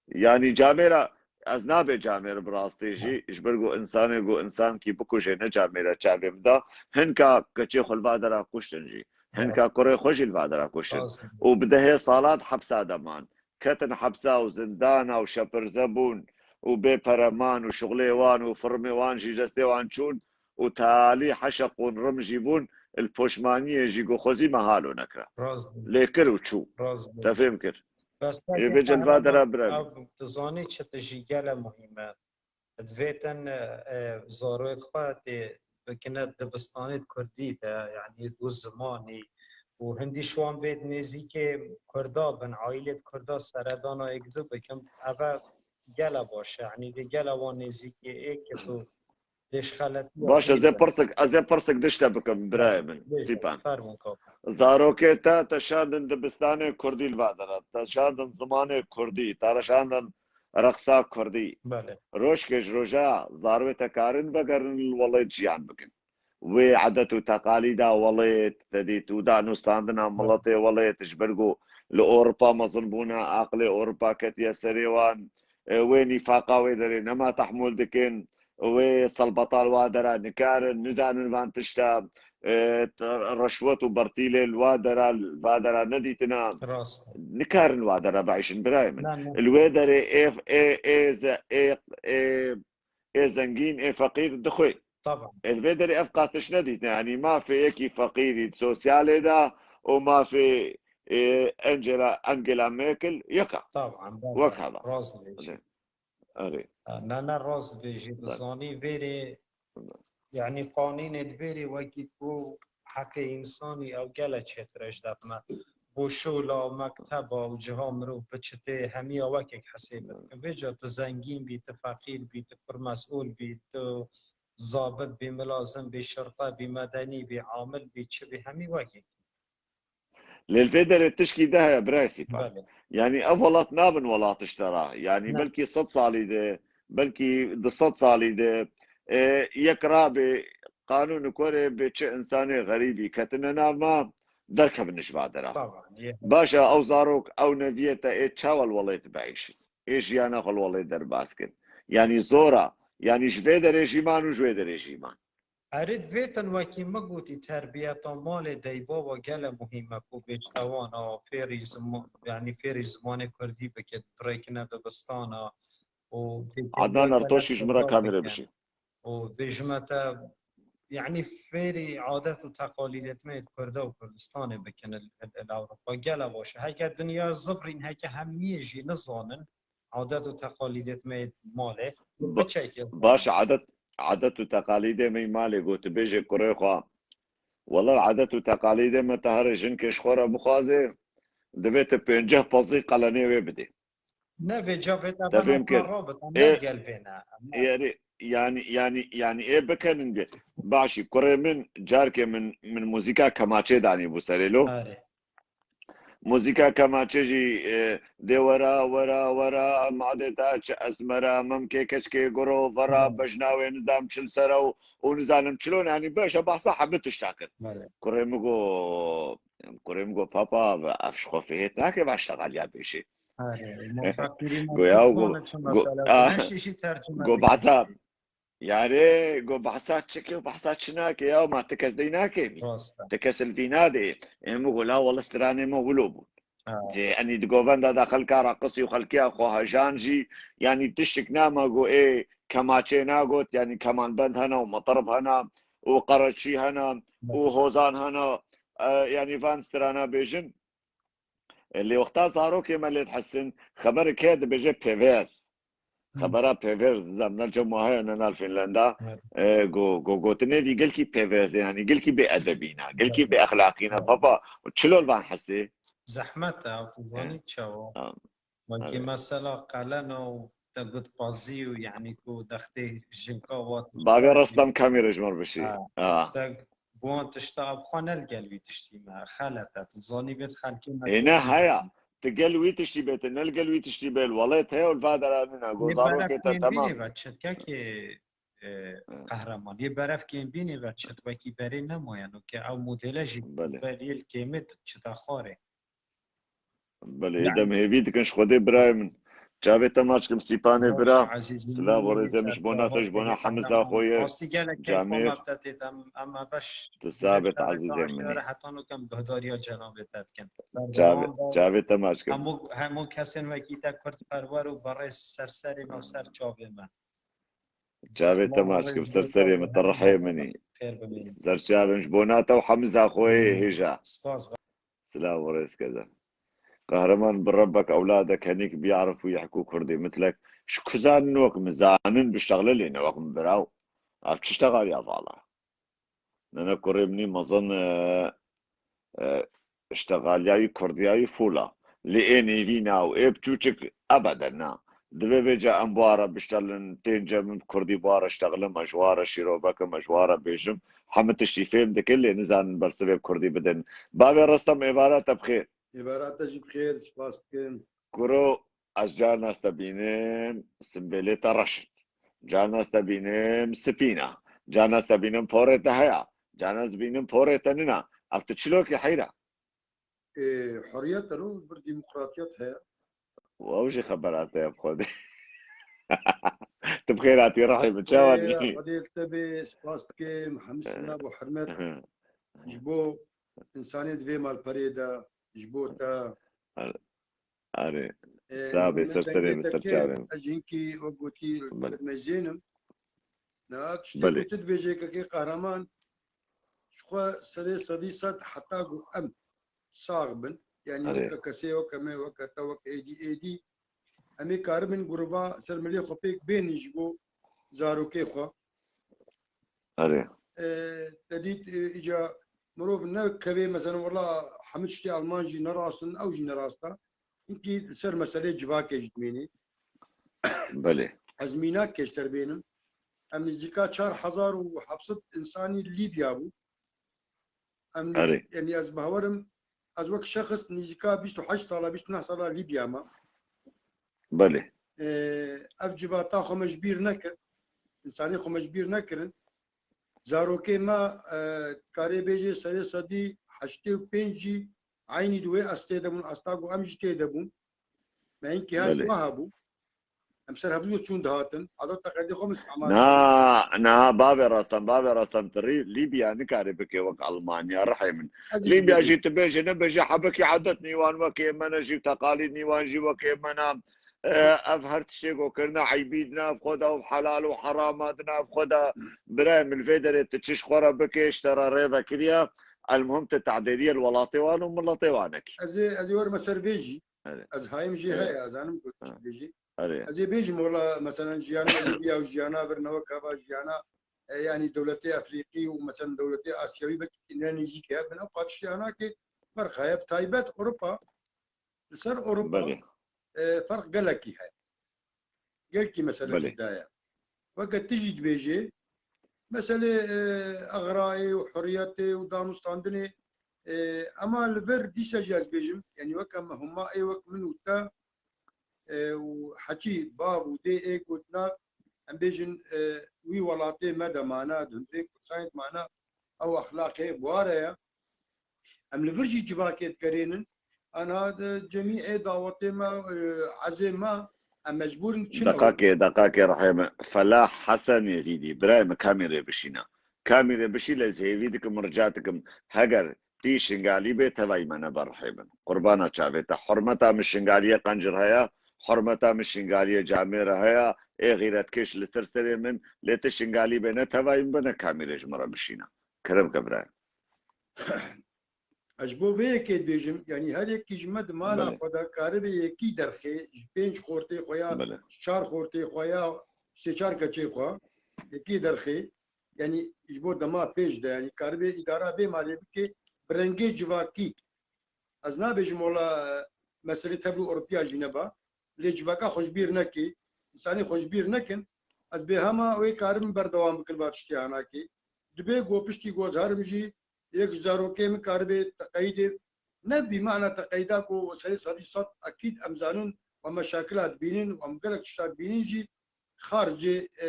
Yanî camêra, ez nabe camêr bi rastî jî, ji ber ku insanê ku insankî bikuje ne camêra çavê min da, hinka keçê xwe li va dera kuştin jî. Hinka kurê xwe jî li va dera kuştin. Û bi dehê salan hepsa de man. Ketin hepsa û zindana û şepirze bûn û bê pere man û şixulê wan û firmê wan jî destê wan çûn. û talî heşeq û rim jî bûn, li poşmaniyê jî ku xwezî me halo nekira. Rast bû. Lê kir û çû. Rast bû. Te fêm kir. Bes Ê vê cel va dera bira. Dizanî çi tijî gele muhîm e. Divêtin, e, zarokê xwe tê bikine dibistanê kurdî de, yanî bû zimanî û hindî şwan bê nêzîkê kurda bin, aîlê kurda seredana êk du bikin, eve gele baş e, yanî dê gele wan nêzîkê êk tu dê ji xeletî Baş, ez ê bînin. Pirsik, ez ê pirsik dişte bikim birayê min. Bêje, Sîpan. fermo kaka. Zarokê te, te şandin dibistanê kurdî li va dera. Te şandin zimanê kurdî. Te re şandin reqsa kurdî. Belê. Rojkê ji roja zarwê te karin vegerin li welêt jiyan bikin. Wê edet û teqalîda welêt te dît û danûstandina miletê welêt ji ber ku li Ewropa mezin bûne, aqilê Ewropa ketiye serê wan. E, wê nîfaqa wê derê nema tehmûl dikin. Wê selbetal wa dera nikarin, nizanin van tişta, e, t-, reşwet û bertîlê li wa dera, li va dera nedîtina. Rast. Nikarin wa dera biîşin birayê min. Na, na. Li wê derê ê, ê, ê, ze-, ê, ê, ê zengîn, ê feqîr dixwê. Taban. Ê li vê derê ev qatiş nedîtine. Yanî mafê yekî feqîrî di sosyalê de û mafê, ê, Angela, Angela Merkel yek e. Taban. Wek heva. Rast dibêjî. Erê. Na, na, rast dibêjî. Dizanî vêrê, yanî qanûnê di vêrê wekî ku heqê însanî ew gele çêtir e ji def me. Bo şola, mekteba û ciha mirov biçitê hemiya wekek hesêb bikin. Vêca tu zengîn bî, tu feqîr bî, tu pirmesûl bî, tu zabit bî, milazim bî, şirte bî, medenî bî, amil bî, çi bî, hemî wekek. Lê li vê derê tişkî de heye birayê Sîpan. Belê. Yanî ev welat nabin welat ji te re. Yanî Ne. Belkî sed salî de, belkî du sed salî de, e, yek rabê qanûn û korê bê çi însanê xerîbî ketine nav me, derkevin ji va dera. Taban, ye. Baş e, ew zarok, ew neviyê te ê çawa li welêt biîşin? Ê jiyana xwe li welêt derbas kin. Yanî zor e. Yanî ji vê derê jî man û ji wê derê jî man. Erê, divêtin wekî min gotî, terbiyeta malê deybava gele muhîm e ku bêjte wan a fêrî ziman, yanî fêrî zimanê kurdî bikin, rêkine dibistana û têkiliya Adnan gele Ertoşî ji min re kurda kamîre bikin. Bişî. Û dibêjime te, yanî fêrî adet û teqalîdê me yê kurda û Kurdistanê bikin li, li, li Ewropa. Gele baş e. Heke dinya zivrîn, heke hemiyê jî nizanin adet û teqalîdê me yê malê. Ba-, Biçekê. Baş e, adet, adet û teqalîdê me yê malê, got, bêje kurê xwe. Wela adet û teqalîdê me te here jinkê ji xwe re bixwaze, divê tu pênceh pezî qelenê wê bidê. Ne vêca vê te Te fêm bena kir. rabit, em Ê, ne gel vê ne. Em ne. Ê, erê, yanî, yanî, yanî ê bikenin ge-, başî, kurê min, carkê min, min muzîka kemaçê danî bû serê lo. Erê. Muzîka kemaçê jî, e, dê wera, wera, wera, madê te çi esmera, memkê keçkê guro, vera, Belê. Bejna wê nizam çil sera û, û nizanim çilo, yanî beşe bahsa hemî tişta kir. Belê. Kurê min go, kurê min go, papa, ev ji xwe fihêt nake, va ştexaliya bêjê. Erê, ma feqîrî me Go ya, go, zane çi go, mesele. ah, Ne şî jî tercüme go bike. Behsa. Yani go behsa çi ke, behsa çi nake ya, ma ti kes dey nake mî. Rast e. Ti kes li vî nadê. Em go la wala stranê me wilo bûn. Ha. Di, yani di govenda da xelka ra qisî û xelkiya xwe hejan jî, yani tiştik nama go ê kemaçê nagot, yani kemanbend hena û meterib hena û qereçî hena û hozan hena, e, yani van strana bêjin. E, lê wexta zarokê me lê dihesin, xeberê kê dibêje pêvêz. Xebera pêvêz, zam ne cem heye ne nal Finlanda. Evet. E, go, go, gotinê vî gelkî pêvêz e, yani gelkî bêedebî ne, gelkî bêexlaqî ne. Baba, çilo li van hesê? Zehmet e, tu zanî çawa? Ha, Wekî evet. Mesela qeleno û te got pazî û yani ku dextê jinka wat. Bavê Restem kamîre ji mir bişî. Ha. Ha. Te guhan tişta ev xwe ne li gel vî tiştî me. Xelet e. Tu zanî bêt xelkê me. Ê ne haya. Ti gel wî tiştî bê, ti ne li gel wî tiştî bê. Welê te ew li va dera nîna. Go Yê zarokê beref te kêm temam. Bînê ve çitkekê, e, qehreman. Yê beref kêm bînê ve çit wekî berê nemayen û ke ew modele jî Belê. berê li kêmê çita xwarê. Belê, dem hêvî dikin ji Xwedê birayê min. Çavê te maç kim Sîpanê bira. Silav û rêzê min ji bona te, ji bona Hemiza xwe ye. Rastî gelek keyfa me te tê, em, em ev beş. Tu sabit ezîzê min. Heta no kem guhdariya cenabê te dikin. Çavê, çavê te maç kim. Hemû, hemû kesên wekî te kurdperwer û berê ser serê me û ser çavê me. Çavê te maç kim, ser serê min, te rihê min î. Ser çavên ji bona te û hemiza xwe yê hêja. Silav û rêz keze. Qehreman, bi Rebbek ewladek henîk biyarif û yehkû kurdî mitlek. Ji kuzan nok min zanin biştexle lê ne wek min biraw. Ev çi ştexaliya vala? Nene kurê min î mezin, e, e, ştexaliya wî kurdiya wî fûl a. Lê ê nêvîna û ê biçûçik ebeden na. Divê vêca em bi wa re biştelin, tên cem min bi kurdî bi wa re ştexilin, me ji wa re şîrove kim, me ji wa re bêjim. Hemî tiştî fêm dikin, lê nizanin bersivê bi kurdî bidin. Bavê Restem, êvara te bi xêr. Êvara te jî bi xêr, spas dikim. Kuro, ez carna ez te bînim, simbêlê te reş in. Carna ez te bînim, spîn a. Carna ez te bînim, porê te heya. Carna ez bînim, porê te nina. Ev tu çilokî heyra? Ê, huriyet e, no, bir demokratiyet heye. Ew jî xebera te ye bi Xwedê. Tu bi xêr hatî, rihê min, çawa Xwedê, dî? Xwedê li te bê, spas dikim, hemî silav û hurmet ji bo insanê di vê malperê de, ji bo te. Erê. Ee, Sabê, min ser serê dengê min, te ser kê, çavê min. Ez hinkî wek gotî Belê. Mezênim. Na tiştê Belê. Ku tu dibêjê kekê Qehreman, ji xwe serê sedî sed heta ku em sax bin. Yanî Erê. Weke kesê, weke me, weke te, weke êdî, êdî. Em ê karibin grûva ser milê xwe pêk bênin ji bo zarokê xwe. Erê. E, te dît, e, îca mirov nekevê, mesela, wela hemû tiştê Alman jî ne rast in, ew jî ne rast e. Hinkî li ser meselê civakê jî dimînî. Belê. Ez mînak kêşter bênim. Em nêzîka çar hezar û heft sed însanî Lîbya bû. Em, Erê. Yanî ez bawerim, ez wek şexs nêzîka bîst û heşt sala, bîst û neh sala Lîbya me. Belê. Ee, ev civata xwe me ji bîr nekir. Însanê xwe me ji bîr nekirin. Zarokê me, e, karê bêjê serê sedî heştê û pênc jî eynî di wê astê de bûn, asta ku em jî tê de bûn. Me hinkî her Belê. Wiha bû. Em ser hevdû çûn dihatin. Ada teqedê xwe min îstîmal Na, na, bavê Restem, bavê Restem, tu rî-, Lîbya nikare bike wek Almanya, rihê min. Ez jî Lîbya dibêjim. Jî tu bêje, nebêje, hebekî edet nîwan wekê me ne, jî teqalîd nîwan jî wekê me ne. E, ev her tiştê ku kirine eybî di nav xwe de û helal û herama di nav xwe de. Birayê min, li vê derê tu çi ji xwe re bike, ji te re rê vekiriye. Elmuhim tu tehdêdiyê li welatê wan û miletê wan nekî. Ez ê, ez ê werime ser vê jî. Erê. Ez hayim jî Erê. Heye, ez zanim ku tu Ha. Dibêjî. Erê. Ez ê bêjim, wela, mesela, jiyana Lîbya û jiyana vir ne wek ava jiyana, e, yanî dewletê Efrîqî û, mesela, dewletê Asyawî belkî ne nêzîk e, bin ew qatişiyana ki ferq heye, bi taybet Ewropa, li ser Ewropa, Belê. E, ferq gelekî heye. Gelkî mesele Belê. Cuda ye. Weke tu jî dibêjê, meselê, e, exrayê û hurriyetê û danûstandinê, e, ema li vir dîsa jî ez bêjim, yanî weke me hema ê wek min û te, e, û heçî bav û dê ê gotina, em bêjin, e, wî welatê me de mana, di hundirê Kurdistanê de mana, ew exlaqê buhare ye. Em li vir jî civakê digerênin. Ana di cemî ê dawetê me, e, ezê me, em mecbûr in çi Deqakê, deqakê rihê me. Felah Hesen Yezîdî, birayê min, kamîrê bişîne. Kamîrê bişî, lê ez hêvî dikim, rica dikim. Heger tî Şingalî bê, tevayî me nebe rihê min. Qurbana çavê te. Hurmeta min Şingaliyê qencir heye, hurmeta min Şingaliyê camêre heye, ê xîretkêş li ser serê min, lê ti Şingalî bê, ne tevayî min be, ne kamîrê ji min re bişîne. Kerem ke birayê. Ez ji bo vê yekê dibêjim, yanî her yekî ji me di mala Belê. Xwe de karibe yekî derxê, ji pênc xortê xwe ya, Belê. Ji çar xortê xwe ya, sê çar keçê xwe, yekî derxê, yanî ji bo dema pêş de, yanî karibe îdara vê malê bike, bi rengê civakî. Ez nabêjim, wela, meselê tevlî Ewropiya jî neba, lê civaka xwe ji bîr nekê, însanê xwe ji bîr nekin, ez bê hema wê karim berdewam bikin va tiştê hanakê. Dibê ku piştî ku ez herim jî, yek ji zarokê min karibê teqeyîdê, ne bî mana teqeyda ku serê sedî sed ekîd em zanin, we meşakila dibînin, em gelek tişta dibînin jî, xaricê, e,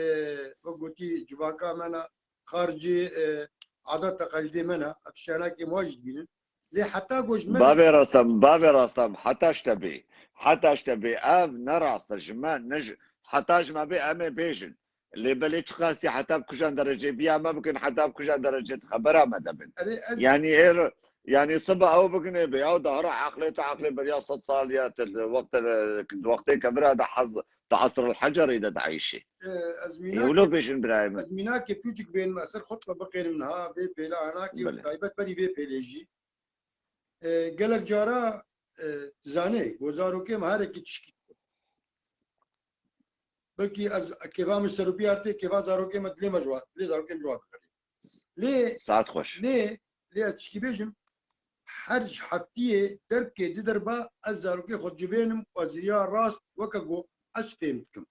wek gotî civaka me ne, xaricê, e, adet teqelîdê me ne, ev tiştanakê me jî dibînin. Lê heta ku ji me Bavê Restem, bavê Restem, heta ji te bê, heta ji te bê, ev ne rast e, ji me, ne ji, heta ji me bê, em ê bêjin. Lê belê çiqasî heta bi kujan derecê biya me bikin, heta bi kujan derecê xebera me de bin. Erê, ez Yanî ê re-, Yani siba ew bigine bê, ew dahra eqlê te eqlê beriya sed sal ya te, wextê, wextê kevira de hez, te esr el hecerî de dieyşê. E, ez Ê, mînak, wilo bêjin birayê min. Ez mînakê piçik bên me ser xwe biqênim niha vê pêla hanakê û Belê. Taybet berî vê pêlê jî. E, gelek cara, e, zanê, go zarokê me herekî tişkî. Belkî ez kêfa min ser û biyar tê, kêfa zarokê me dilê me ji wa, dilê zarokê min ji wa dixirê. Lê, Saet xweş. Lê, lê ez tişkî bêjim, her ji heftiyê derbkê di derba ez zarokê xwe civênim û ez riya rast weke ku ez fêm dikim.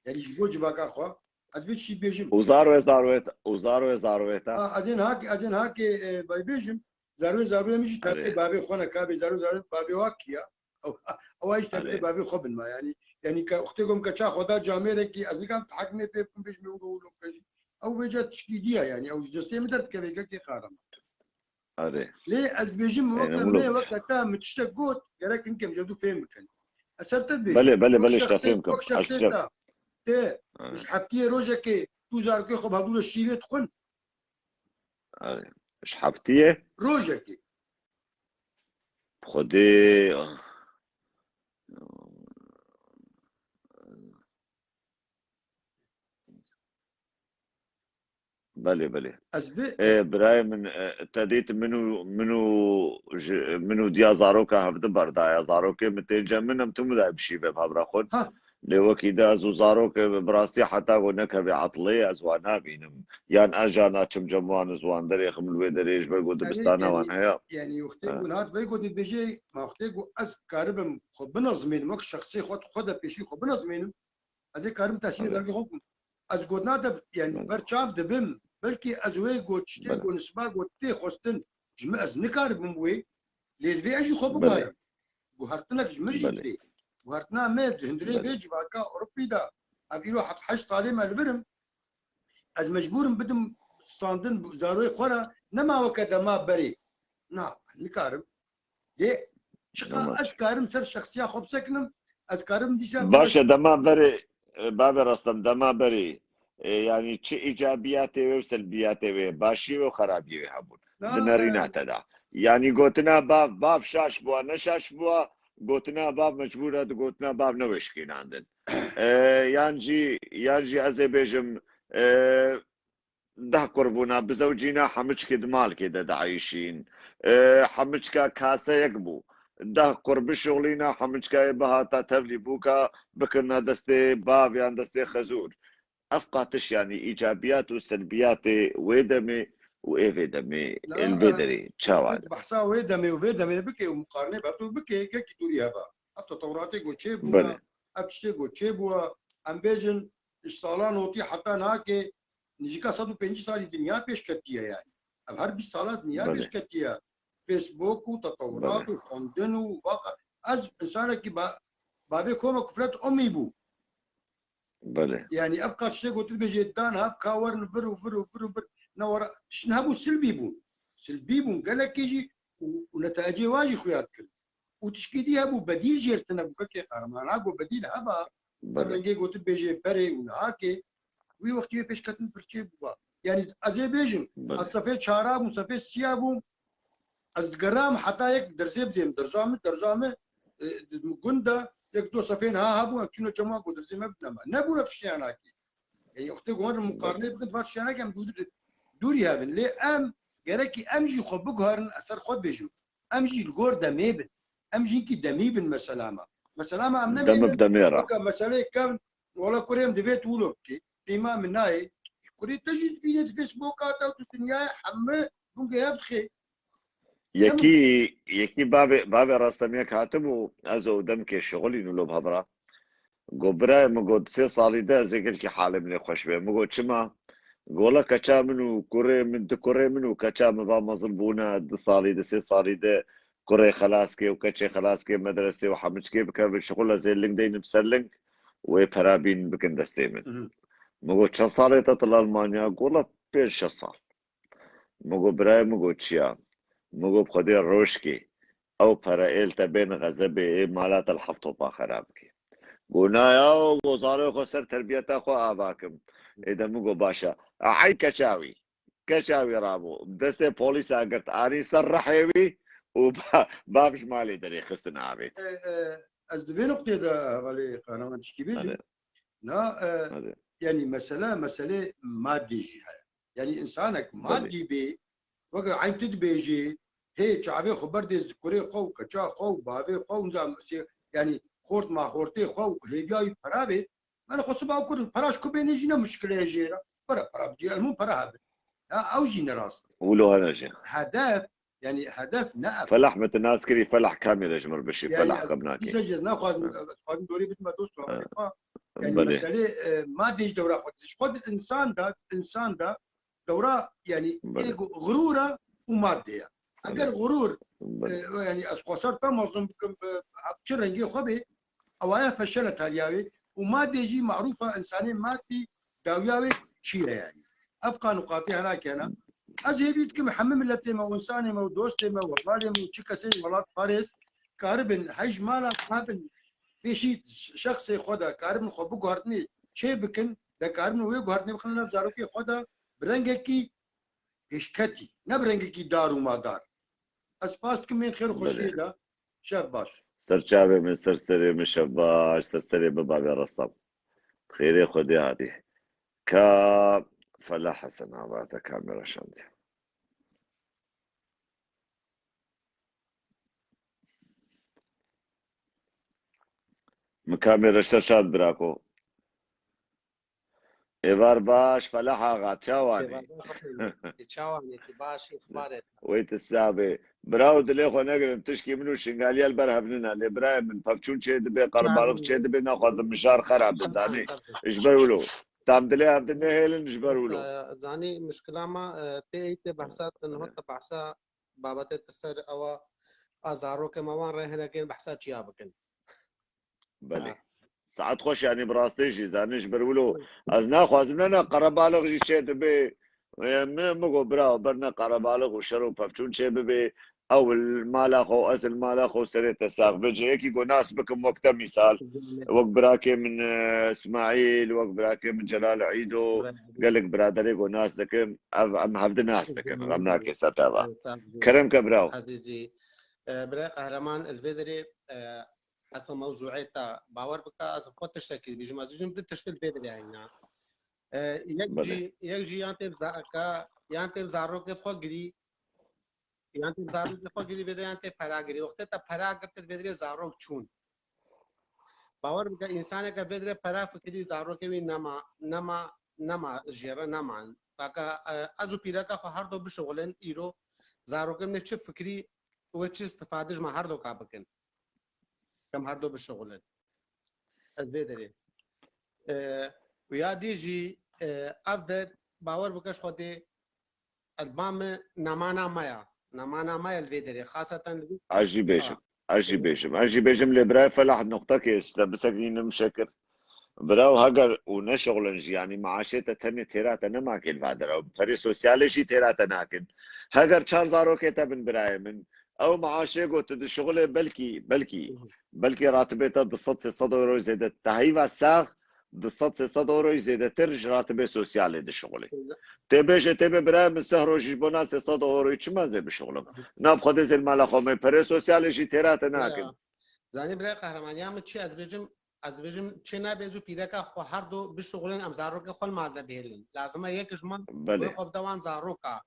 Yani ji bo civaka xwe, ez vê tiştî bêjim. Û zarwê zarwê te, û zarwê zarwê te. Ha, ez ên hak, ez ên hakê, e, bay bêjim, zarwê zarwê min jî Erê. Terbê bavê xwe ne, kabê zarwê zarwê bavê wa kiya. Ew, ew ay ji terbê Erê. Bavê xwe bin ma, yani, yani ke wextê gom keça xwe da camêrekî, ez nikam tehekmê pê bikim bêjim wilo wilo bike jî. Ew vêca tişkî diya, yani, ew ji destê min derdikeve kekê Kahraman. Erê. Lê ez dibêjim, Erê, weke wilo me, bike. Weke te min tiştek got, gerek hinkem ji dû fêm bikin. Ez ser te dibêjim. Belê, belê, belê, ji te fêm kim. Wek şexsê te. Tê, Erê. Ji heftiyê rojekê tu zarokê xwe bi hevdû re şîvê dixwin. Erê. Ji heftiyê? Rojekê. Xwedê. Belê, belê. Ez bi- Ê, birayê min, e, te dît min û, min û ji, min û diya zaroka hevdi berdaya. Zarokê min tên cem min, em tu min re bişîve bi hevra xwe. Ha. Lê wekî de ez û zarok, e, bi rastî heta ku nekeve etlê, ez wan nabînim. Yan ez ja naçim cem wan, ez wan derêxim li wê derê ji ber ku dibistana wan heye. Yani, wextê ku nihat vey ku dibêje, ma wextê ku ez karibim xwe binezmênim, wek şexsê xwe, xwe de pêşî xwe binezmênim, ez ê karim tesîrê zarokê xwe bikim. Ez gotina te, yani, ber çav dibim. Belkî ez wê got, tiştê got, nisba got tê xwestin, ji min ez nikaribim wê, lê li vê ez jî xwe biguherim. Guhertinek ji min jî tê. Guhertina me di hundirê vê civaka Ewropî de, ev îro heft heşt salê me li vir in, ez mecbûr im bidim standin zaroyê xwe re, nema weke dema berê. Na, nikarim. Lê çiqa ez karim ser şexsiya xwe bisekinim, ez karim dîsa Baş e, dema berê, e, bavê Restem, dema berê, e, yani çi îcabiyatê wê û selbiyatê wê, başiyê wê û xerabiyê wê hebûn. Di nerîna te de. Yani gotina bav, bav şaş bûa, ne şaş bûa, gotina bav mecbûr e, di gotina bav ne wê şikînandin. E, yan jî, yan jî ez ê bêjim, e, deh kurbûna bizewcîna hemiçkê di malkê de dieyşîn. E, hemiçka kase yek bû. Deh kur bişuxlîna hemiçkayê bihata tevlî bûka bikirina destê bav yan destê xezûr. Ev qatiş, yanî îcabiyat û selbiyatê wê demê û ê vê demê, li vê derê çawa ne? Behsa wê demê û vê demê bike û muqarnê bi hev bike, gelkî dûrî heva. Ev tetewuratê ku çêbûna, ev tiştê ku çêbûwa, em bêjin, ji sala notî heta nake, nêzîka sed û pêncî salî dinya pêş ketiye yani. Ev her bîst sala dinya pêş ketiye. Facebook û tetewurat û xwendin û vaqa. Ez insanekî ba-, bavê koma kuflet omî bû. Belê. Yani ev qat tiştê gotin bêjê dan hev ka werin vir û vir û vir û vir. Ne wara, tiştin hebû silbî bûn. Silbî bûn gelekê jî û, û netecê wan jî xuya dikirin. Û tişkî dî hebû bedîl jêr tine bû kekê Qahraman. Ha got bedîl heba, ev rengê gotin bêjê berê û nihakê. Wî wextî wê pêşketin pirçê bûba. Yani ez ê bêjim, ez sefê çara bûm, sefê siya bûm. Ez digeram heta yek dersê bidêm derza min, derza min, e, di gund de yek do sefên ha hebûn, em çûne cema ku dersê me bidine me. Nebûne tiştê anakî. Yani wextê ku hûn muqarnê bikin, va tiştê anakî em dûr, dûrî hevin. Lê em, gerekî em jî xwe biguherin, ez ser xwe dibêjim. Em jî li gor demê bin. Em jî hinkî demî bin mesela me. Mesela me em Demê nemênin, bi demê re. Weke meseleyê kevn, wala kurê em divê tu wilo bikî. Qîma min nayê. Kurê te jî dibîne di Facebooka te û tu dinyayê hemî bûngê hev dixê. Yekî, yekî bavê, bavê Restem yek hatibû, ez û demkê şixulîn û lo bi hev re. Got, birayê min, got, sê salî de ez ê gelkî halê min ê xweş be. Min got, çima? Gola keça min û kurê min, di kurê min û keça min va mezin bûne, di salî de, sê salî de kurê xelas kê û keçê xelas kê medresê û hemiçkê bikevin şixul, ez ê ling deynim ser ling û ê pera bîn bikin destê min. Hı hı. Min got, çend salê te tu li Almanya? Gola pênc şeş sal. Min got, birayê min, got, çiya? Min got, bi Xwedê rojkê ew pere ê li te bên xezebê, ê mala te li heft topa xera bike. Got, na ya, got, zarê xwe ser terbiyeta xwe ava kim. Ê de min got, baş e. A, ey keça wî. keça wî rabû. Destê polîsa girt, anî ser rihê wî û ba-, bav ji malê derêxistin avêt. E, e, ez di vê noqtê de hevalê Kahraman tişkî bêjim. Hadi. Na, e, Hadi. Yanî mesele, meselê madî jî heye. Yanî insanek Belê. madî bê, weke eyn tu dibêjî, hê çavê xwe berdê zikurê xwe û keça xwe û bavê xwe û nizam, yanî xort ma xortê xwe û hêviya wî pera bê, Mele xwe siba kur, pera ji ku bênê jî ne muşkile ye jê re. Bere pera bidî, elmûn pera hebin. Ya ew jî ne rast. Wilo hene jî. Hedef, yanî hedef ne ev. Felah me te nas kirî, Felah kamî re ji mir bişî, Yanî Felah ez xem nakî. dîsa jî ez naxwazim, Ha. ez xwazim dorê bidime dost û Ha. hevalê xwe. Yanî Belê. meselê, e, madê ji dewra xwe. Ji xwe di insan de, insan de dewra, yanî Belê. ego, xurûr e û madde ye. Eger Belê. xurûr, Belê. e, yanî ez xwesar tam mezin bikim bi çi rengê xwe bê, ewaya feşele taliya wê û madê jî marûfa insanê madî dawiya wê çi ye yanî. Ev qanûqatê hena kene. Ez hêvî dikim hemî miletê me û insanê me û dostê me û hevalê me û çi kesê welatparêz karibin hej mala sabin pêşî şexsê xwe de karibin xwe biguhertinê çê bikin, de karibin wê guhertinê bixin nav zarokê xwe de bi rengekî pêşketî, ne bi rengekî dar û madar. Ez spas dikim ên xêr û xweşiyê Belê. de. Şev baş. Ser çavê min, ser serê min, şev baş, ser serê min bavê Restam. Xêrê Xwedê hatî. Ka Felah Hesen avate kamera şandî. Min kamera ser şand birako. Êvar baş, Felah axa, çawa nî? Êvar baş, Xwedê. Çawa nî? Tu baş, ixbarê. Wê tu sabê. Birawo dilê xwe negirin, tişkî min û Şingaliya li ber hev nina. Lê birayê min, pevçûn çê dibe, qerebalix çê dibe, naxwazim mijar xera be, zanî. Ji ber wilo. Tam dilê hev di nehêlin, ji ber wilo. Ee, zanî, muşkila me, e, tê ey tê behsa, tu niha te behsa babetê tu ser ewa a zarokê me wan re hinekên behsa çiya bikin. Belê. Ha. Saet xweş, yanî bi rastî jî, zanî ji ber wilo. Hı. Ez naxwazim, ne, ne, qerebalix jî çê dibe. E, min, min got, bira, ber ne qerebalix û şer û pevçûn çê bibe. Ew li mala xwe, ez li mala xwe, serê te sax be. Cihekî ku nas bikim wek te mîsal. Belê. Wek birakê min, e, Îsmaîl, wek birakê min Celal Îdo. Belê. Gelek biraderê ku nas dikim. Ev, em hevdi nas dikin. Belê. Xem nake ser te va. Belê, sağ ol. Kerem ke birawo. Ezîzî. E, bira Qehreman, li vê derê, e, Hesa mewzûê te bawer bike, ez xwe tiştekî dibêjim, ez dibêjim du tişt li vê derê heyna. E, yek Belê. jî, yek jî yan tê za-, ka, yan tê zarokê xwe girî, yan tê zarokê xwe girî vê derê, yan tê pera girî. Wextê te pera girt vê derê zarok çûn. Bawer bike, însaneke vê derê pera fikirî zarokê wî nema, nema, nema jê re neman. Baka, e, ez û pîreka xwe her do bişixulin îro, zarokê min ê çi fikirî û çi istifade ji me her do ka bikin. Em her do bişixulin. Ez vê derê. E, û ya dî jî, e, ev der, bawer bike ji Xwedê, ez ba min nemana me ya. Nemana me ya li vê derê. Xaseten li vê Ez jî bêjim. Ha. Ez jî bêjim. Ez jî bêjim lê birayê Felah nuqtekê işte bisekînim şekir. Biraw heger û neşixulin jî, yanî maaşê te tenê têra te nema kê li va dera. Perê sosyalê jî têra te nakin. Heger çar zarokê te bin birayê min. Ew maaşê ku tu dişixulê belkî, belkî, Hı hı. belkî ratibê te du sed sê sed euro zêde. Te heyva sax du sed sê sed euroyî zêdetir ji ratibê sosyalê dişixulê. Hı hı. Tê bêje tê bê birayê min seh rojî ji bona sê sed euroyî çima zê bişixulim? Hı hı. Nav xwedê zê li mala xwe me perê sosyalê jî têra te nakin. Ya. Zanî birayê Qehreman, ya min çi ez bêjim, ez bêjim çi nabe ez û pîreka xwe her du bişixulin, em zarokê xwe li mal de bihêlin. Lazim e yek ji me Belê. wê xwe bide wan zaroka.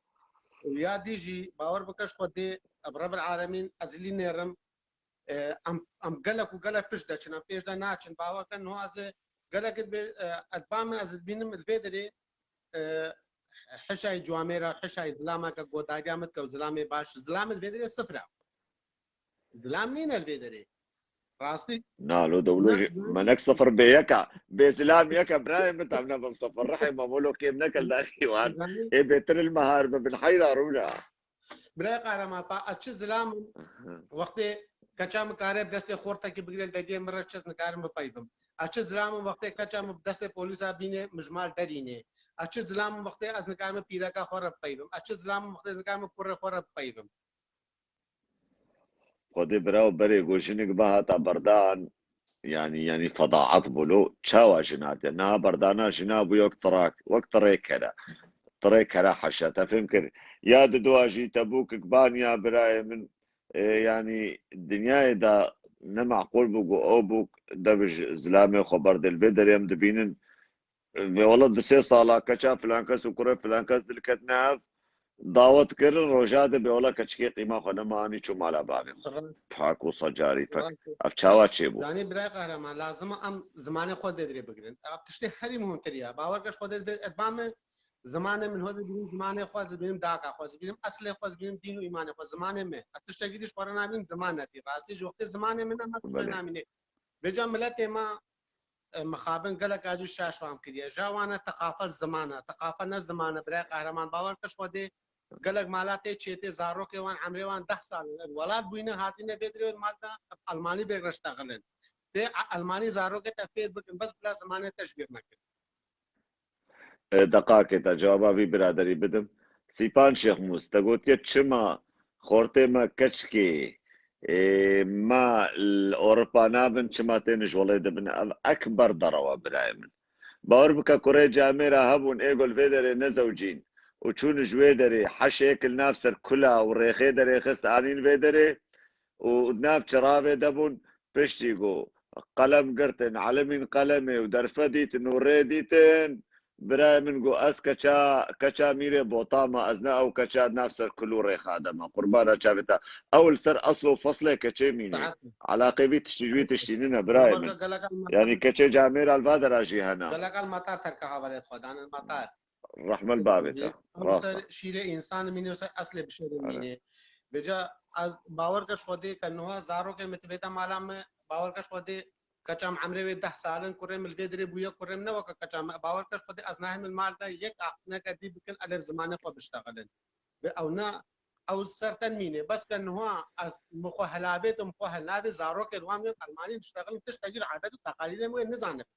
Û ya dî jî bawer bike ji Xwedê, bi Rebil Alemîn ez lî nêrim. E, em, em gelek û gelek pişt deçin, em pêş de naçin. Bawer kin, niha ez ê gelek dibê, e, ez ba min, ez dibînim li vê derê, e, hişayî ciwamê re, hişayî zilameke godariya min dike û zilamê baş, zilamê li vê derê sifir e. Zilam nîne li vê derê. Rastî. Na, lo dewlo Na, jî, na. menek sifir bê yek e. Bê zilam yek e, birayê min tam nebin sifir. Rihê me molo kêm neke li daxî wan. Zanî. Ê bêtir li me har bibin, heyra rûna. Birayê Qehreman, pa, ez çi zilam im, Aha. wextê keça min kare bi destê xortekî bigire li deriyê min re çi ez nikarim bipeyvim. Ez çi zilam im, wextê keça min bi destê polîsa bîne, min ji mal derîne. Ez çi zilam im, wextê ez nikarim pîreka xwe re bipeyvim. Ez çi zilam im, wextê ez nikarim kurê xwe re bipeyvim. Xwedê biraw berê ku jinik bihata berdan, yanî, yanî fedaet bû lo, çawa jina te? Niha berdana jina bû wek tirak, wek tirêk kere. tirê kera heşa. Te fêm kir? Ya di dua jî te bûkik baniya birayê min, e, yanî dinyayê de ne meqûl bû ku ew bûk de bi ji-, zilamê xwe berdê. Li vê derê em dibînin, e, vê wela du sê sala keça filan kes û kurê filan kes dilketine hev, dawet kirin, roja de bê wela keçikê qîma xwe nema anî çû mala bavê xwe. Pak wisa carî pek. Ev çawa çêbû? Zanî birayê Qehreman, lazim e em zimanê xwe dê dirê bigirin. Ev tiştê herî muhimtir ya. Bawer ke ji Xwedê dê etba me, zimanê min, hozê bînim zimanê xwe, zibînim daka xwe, zibînim eslê xwe, zibînim dîn û îmanê xwe, zimanê me. Ez tiştekî dî ji xwe re nabînim, ziman nebî. Rastî ji wextê zimanê min e, me tu Belê. Namîne. Vêca miletê me, e, mixabin gelek a jî şaş wan kiriye. Ja wan e teqafet ziman e. Teqafet ne ziman e, birayê Qehreman. Bawer ke ji Xwedê gelek mala tê çêtê, zarokê wan, emrê wan deh sal in. Welat bûyne hatine vê dirê mal de Almanî vê reşta xilin. Tê Almanî zarokê te fêr bikin, bes bila zimanê te ji bîr nekin. E, deqakê te cewaba vî biraderî bidim. Sîpan Şêxmûs, te gotiye çima xortê me keçikê, e, me li Ewropa nabin, çima tên ji welê dibin? Ev ekber derewa birayê min. Bawer bike kurê camêra hebûn ê ku li vê derê nezewcîn û çûn ji wê derê heşêk li nav ser kula û rêxê derê xist anîn vê derê û di nav çiravê de bûn. Piştî ku qelem girtin, elimîn qelemê û derfe dîtin û rê dîtin, birayê min got, ez keça, keça mîrê bota me, ez ne ew keça nav ser kul û rêxa de me. Qurbana çavê te. Ew li ser esl û feslê keçê mîne. Saet. Elaqê vî tiştî ji wî tiştî nîne, birayê min. Gelek el matar. Yanî keçê camêra li va dera jî hene. Gelek el matar terke haverê xwe dan, el matar. Rehme li bavê te. Ew ser şîrê însan mîne, ser eslê bişêrê mîne. Vêca ez bawer ke ji Xwedê ke niha zarokê min tibête mala me, bawer ke ji Xwedê keça min emrê wê deh sal in, kurê min li vê dirê bûye, kurê min ne weke keça min. Bawer ke ji Xwedê ez nahêlim li mal de yek axtineke dî bikin, elê bi zimanê xwe biştexilin. Bi ew ne, ew ser te nimîne. Bes ke niha ez min xwe helabêtim, xwe helabê zarokê li wan wê Almanî diştexilin, tiştekî ji adet û teqalîdên wê nizanim.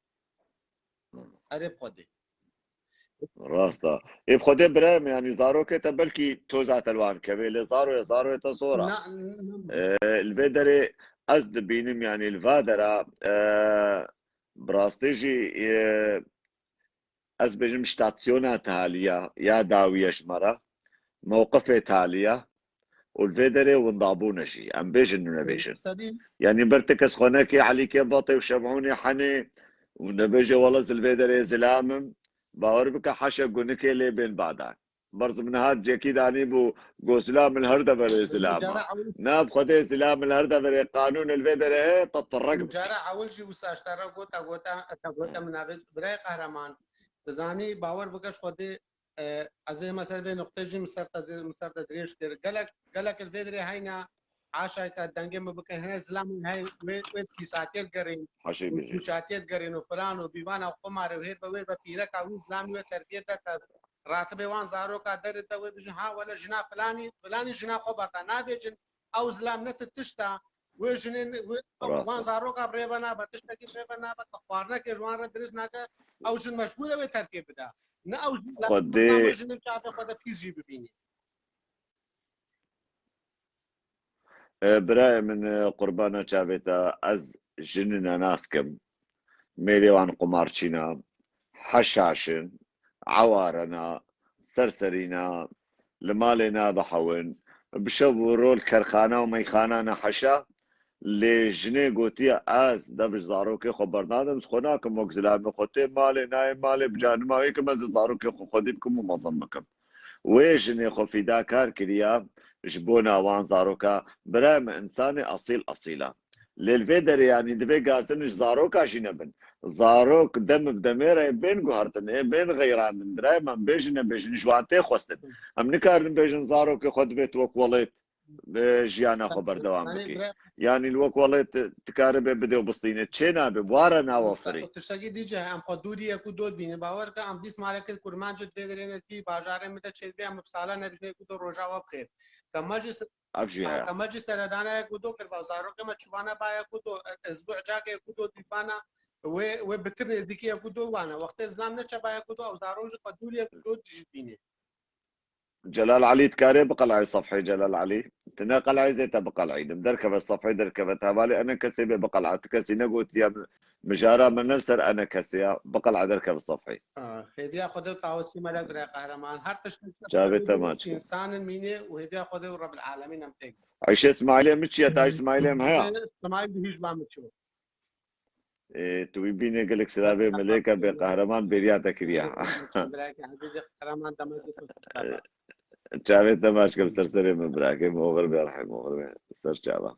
Erê bi Xwedê. Rast e. Ê bi Xwedê birayê min, yanî zarokê te belkî toza te li wan kevê, lê zaroyê, zaroyê te zor e. Na, na. E, li vê derê ez dibînim, yanî li va dera, e, bi rastî jî, e, ez bêjim stasyona taliya ya dawiye ji me re, mewqifê taliya û li vê derê windabûne jî. Em bêjin û nebêjin. Sedî. Yanî ber ti kes xwe nekê Elîkê Batê û Şemûnê Henê û nebêje wela ez li vê derê zilam im, bawer bike heşa gunikê lê bên badan. Berz min niha cekî danî bû, got zilam li her deverê zilam e. Cara ewil. Na bi Xwedê zilam li her deverê qanûn li vê derê heye, te tirek bike. Cara ewil jî wisa ji te re gota, gota, te gota min avê birayê Qehreman. Dizanî bawer bike ji Xwedê, e, ez ê me ser vê nuqtê jî min ser te zê-, min ser te dirêj kir. Gelek, gelek li vê dirê heyna aşayka dengê min bikin. Hene zilam hene wê, wê pîsatiyê digerîn. Haşê û bêje. Pûçatiyê digerîn û filan û bîvana xwe mare û hêr be wêr be pîreka wî zilam wê terbiye de kes. Ratibê wan zaroka derê de wê bijin, ha wele jina filanî, filanî jina xwe berda. Nabêjin, ew zilam ne ti tişta, wê jinên, wê, rast e, wan zaroka bi rê ve nabe, tiştekî bi rê ve nabe, ke xwarinekê ji wan re dirist nake, ew jin mecbûr e wê terkê bide. Ne ew jin, Xwedê wê jinên çavê xwe de pîs jî bibînî. E, birayê min, e, qurbana çavê te, ez jinine nas kim. Mêrê wan qumarçîna, heşaşin, ewarena, serserîna, li malê nabihewin, bi şev û rol kerxana û meyxana ne heşa, lê jinê gotiye, ez dev ji zarokê xwe bernadim, xwe nakim wek zilamê xwe tê malê, nayê malê, bi canima wê kim ez ê zarokê xwe xwedî bikim û mezin bikim. Wê jinê xwe fîdakar kiriya ji bona wan zaroka. Birayê min, însanê esîl esîl e. Lê li vê derê, yanî, divê gazin ji zaroka jî nebin. Zarok dem bi demê re ê bên guhertin, ê bên xeyrandin. Birayê min, bêjin nebêjin, ji wan tê xwestin. Em nikarin bêjin zarokê xwe divê tu wek welêt, e, jiyana xwe berdewam bike. Yanî li wek welêt dikaribe bidê û bistîne. Çê nabe, ware nawe firî. Tiştekî dî jî, em xwe dûrî yek û do dibînin. Bawer ke em bîst malekê kurmancê divê derê netî, bajarê min de çêdibê, em bi sala nebijne yek û do roja we bi xêr. Ke me jî se-, ev jî heye. Ke me jî seredana yek û do kir, va zarokê me çûvana ba yek û do, e, ezbû ecakê yek û do dîtbana, wê, wê bitir nêzdîkî yek û do wane. Wextê zilam neçe ba yek û do, ew zarok jî xwe dûrî yek û do jî dibînê. Celal Elî, dikarê biqeleyê sefhê Celal Elî? Tu neqeleyê, zê te biqeleyînim. Derkeve sefhê, derkeve. Hevalê ene kesê bê biqeleye. Tu kesî negotiye min Mijara min ne li ser enekesê ya, biqel'e derkeve sefhê. Ha, hêviya Xwedê û tawusî melek bira qehreman. Her tişt Çavê te maç ke. Însan in mînê û hêviya Xwedê û Rebbil Alemîn em têk. Eyşê Smaîlê min çi ye, ta Smaîlê min heye. Smaîl bi hîç ba min çû. Ê, tu wî bînê gelek silavê melêka bê qehreman bêriya te kiriya. Birakê ezîzê qehreman dema tu Çavê te maç ke, ser serê min birakê min, oxir bê rehê min, oxir bê ser çava.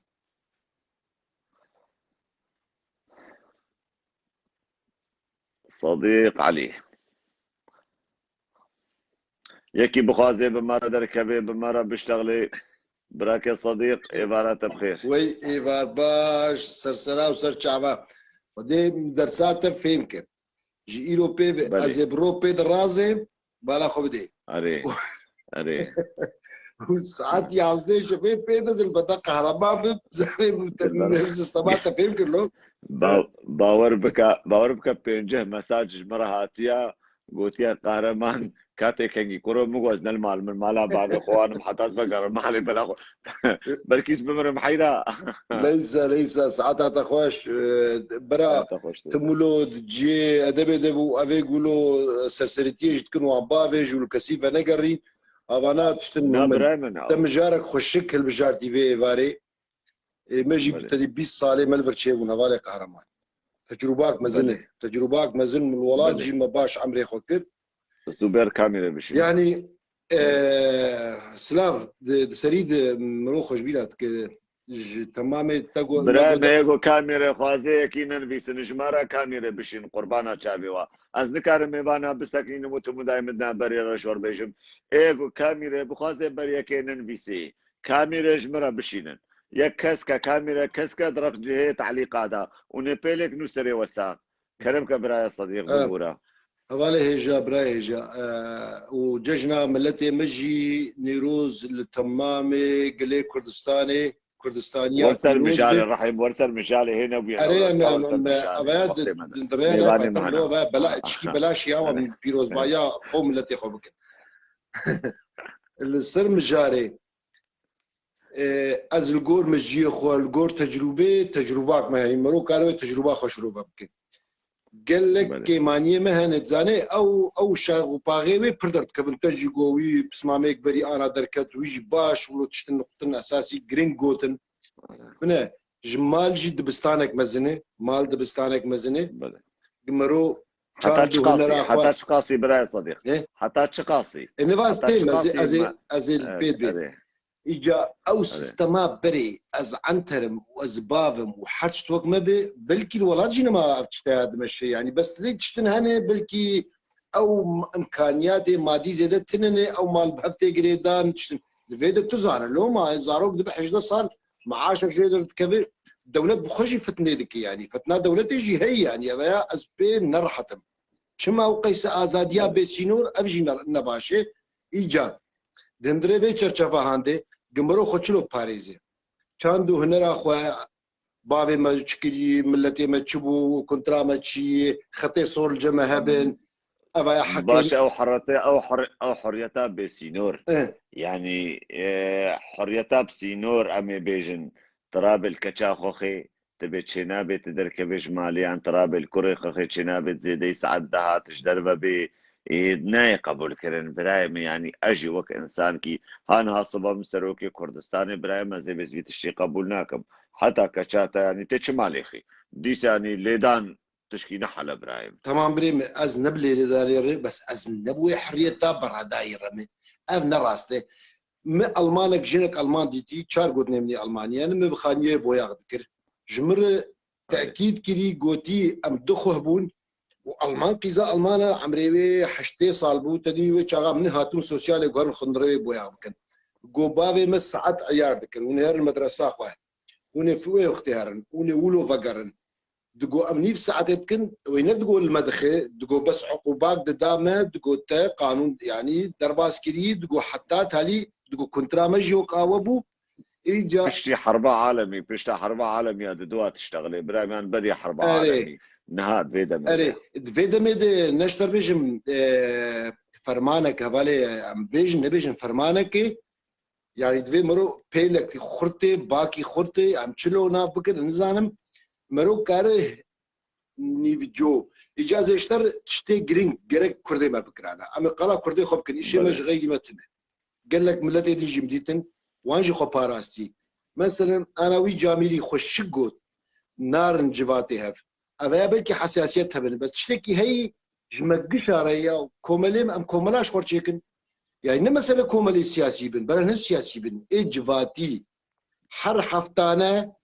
Sadiq Elî. Yekî bixwaze bi me re derkeve, bi me re biştexlê. Birake Sadiq, êvara te bi xêr. Wey êvar baş, ser sera û ser çava. Xwedê dersa te fêm kir. Ji îro pê ve, Belê. Ez ê bi ro pê de razêm, bala xwe bidê. Erê. Erê. Û saet yazdeh şevê pê de zilbeta qehreman bim, zanê Zilbeta. Sistema te fêm kir lo. Ba bawer bike, bawer bike pênceh mesaj ji min re hatiye, gotiye qehreman, katê kengî kuro min got, ne li mal min, mala bavê xwe anim heta ez vegerim malê bela xwe. Belkî ez bimirim heyra. Leysa, leysa, saeta te xweş. Ee, Bira, Saeta xweş. Tim wilo ciyê edebê de bû, evê gulo serseretiyê ji dikin wan bavê ji wilo kesî venegerîn. Avana tiştin Na min. Birayê min. Te mijarek xweşik hilbijartî vê êvarê. Ê, me jî Belê. tedî bîst salê me li vir çêbûn, hevalê qehreman. Tecrûbak mezin e. Belê. Tecrûbak mezin min welat Belê. Jî me baş emrê xwe kir. Suber kamîre bişî. Yanî, e, silav, di, di serî de mirov xweşbîra dike ji temamê te got, me Birayê got- me yê ku kamîre xwaze yekî nenivîsin, ji me re kamîre bişîn, qurbana çavê wa. Ez nikarim mêvana bisekînim û tu mudayê min de berê re şor bêjim. Ê ku kamîre bixwaze ber yekê nenivîsî. Kamîre ji min re bişînin. Yek kesk e, kamîre kesk e, direk cihê te'lîqa de. Û nê pêlek nû serê wesa. Kerem ke biraya Sadiq Evet. bibûra. Hevalê hêja, birayê hêja. E, û cejna miletê me jî Nêroz li temamê gilê Kurdistanê, Kurdistaniya Wer ser pîroz mijarê be. Rehîm, wer ser mijarê hê nebûye. Erê, em, Wer em, ser em, mijarê, evaya wextê di, me de. di, di rêya Mêvanê nefeta me mirov hene. e, bela, çikî bela şiya wan Erê. pîrozbaya xwe miletê xwe bikin. Li ser mijarê, e, ez li gor mejiyê xwe, li gor tecrûbê, tecrûbak me heye. Mero kare wê tecrûba xwe şirove bike. Gelek Belê. kêmaniyê me hene, dizanê, ew, ew şax û paxê wê pir derdikevin. Te jî got wî pismameyek berî ana derket, wî jî baş, wilo tiştin nuqtin esasî giring gotin. Bine, ji mal jî dibistanek mezin e, mal dibistanek mezin e. Belê. Mero Heta çand û çiqasî, hunera xwe. Heta çiqasî birayê Sadiq. Ne? Heta çiqasî. E, nivaz Heta têm, ez ê, çiqasî ez ê, me- ez ê li Evet, pê dibêm. erê. Îca ew Erê. sistema berê, ez enterim û ez bavim û her tişt wek me be, belkî li welat jî nema ev tişteya dimeşe. Yanî bes lê tiştin hene, belkî ew imkaniyatê madî zêde tune ne, ew mal bi heftê girêdan tiştin. Li vê de tu zane, loma zarok dibe hejdeh sal, maaşek jê derdikeve, dewlet bi xwe jî fitnê dike yanî. Fitna dewletê jî heye yanî, ev ya ez pê nerehet im. Çima ew qeyse azadiya bêsînor, ev jî ne, ne baş e. Îca, di hundirê vê çerçevan de, gimiro xwe çilo parêze. Çand û hunera xwe, bavê me çi kirî, miletê me çi bû, kuntra me çi, xetê sor li cem me hebin. Ev aya heqê. Baş, ew hurriyete, ew hur-, ew hurriyeta bêsînor. Eh. Yanî, e, hurriyeta bi sînor em ê bêjin. Tirabê li keça xwe xê, tu bê çênabê tu derkevê ji malê yan tirabê li kurê xwe xê çênabê zêdeyî saet deh hat ji derve bê. Ê, nayê qebûl kirin birayê min, yanî ez jî wek însankî, ha niha siba min serokê Kurdistanê birayê min, ez ê bês vî tiştî qebûl nakim. Heta keça te, yanî tê çi malê xî? Dîsa yanî lêdan tişkî ne hele birayê min. Tamam birê min, ez ne bi lêlêdanê re, bes ez ne bi wê hurriyeta beredayî re me. Ev ne rast e. Me Almanek, jinek Alman dîtî, çar gotinê min ê Almanî, yanî me bi xaniyê boyax dikir. Ji min re tekîd kirî, gotî, em du xweh bûn û Alman, qîza Almana, emrê wê heştê sal bû, tedî wê çaxa min hatin sosyalê guherin xundirê wê boyax bikin. Go bavê me saet eyar dikir, hûn ê herin medresa xwe. Hûn ê fi wê wextê herin, hûn ê wilo vegerin. Digo em nîv saetê dikin, wê ne digo li me dixe, digo bes uqûbak dida me, digo te qanûn, yanî derbas kirî, digo heta talî, digo kuntra me jî wek awe bû. Îca Piştî herba alemî, pişta herba alemî ya di dua tiştexilê. Birayê min berî herba Erê. Alemî. Niha di vê demê Erê, de. di vê demê de neşter bêjim, e, fermanek, hevalê em bêjin, nebêjin fermanekê, yanî divê mero pêlek xurtê, bakî xurtê, em çilo nav bikin, nizanim. Mero kare nîvco. Îca ez ê ji te re tiştê giring gerek Kurdê me bikirana. Em ê qala Kurdê xwe bikin. Îşê me Belê. ji xeyrî me tune. Gelek miletê din jî min dîtin, wan jî xwe parastî. Meselen, ana wî Camîlî xweşik got, narin civatê hev. Ev ya belkî hesasiyet hebin. Bes tiştekî heyî ji me gişa re ya komelê me, em komela ji xwe çêkin. Yani ne mesele komelê siyasî bin, beren hin siyasî bin. Ê civatî her heftane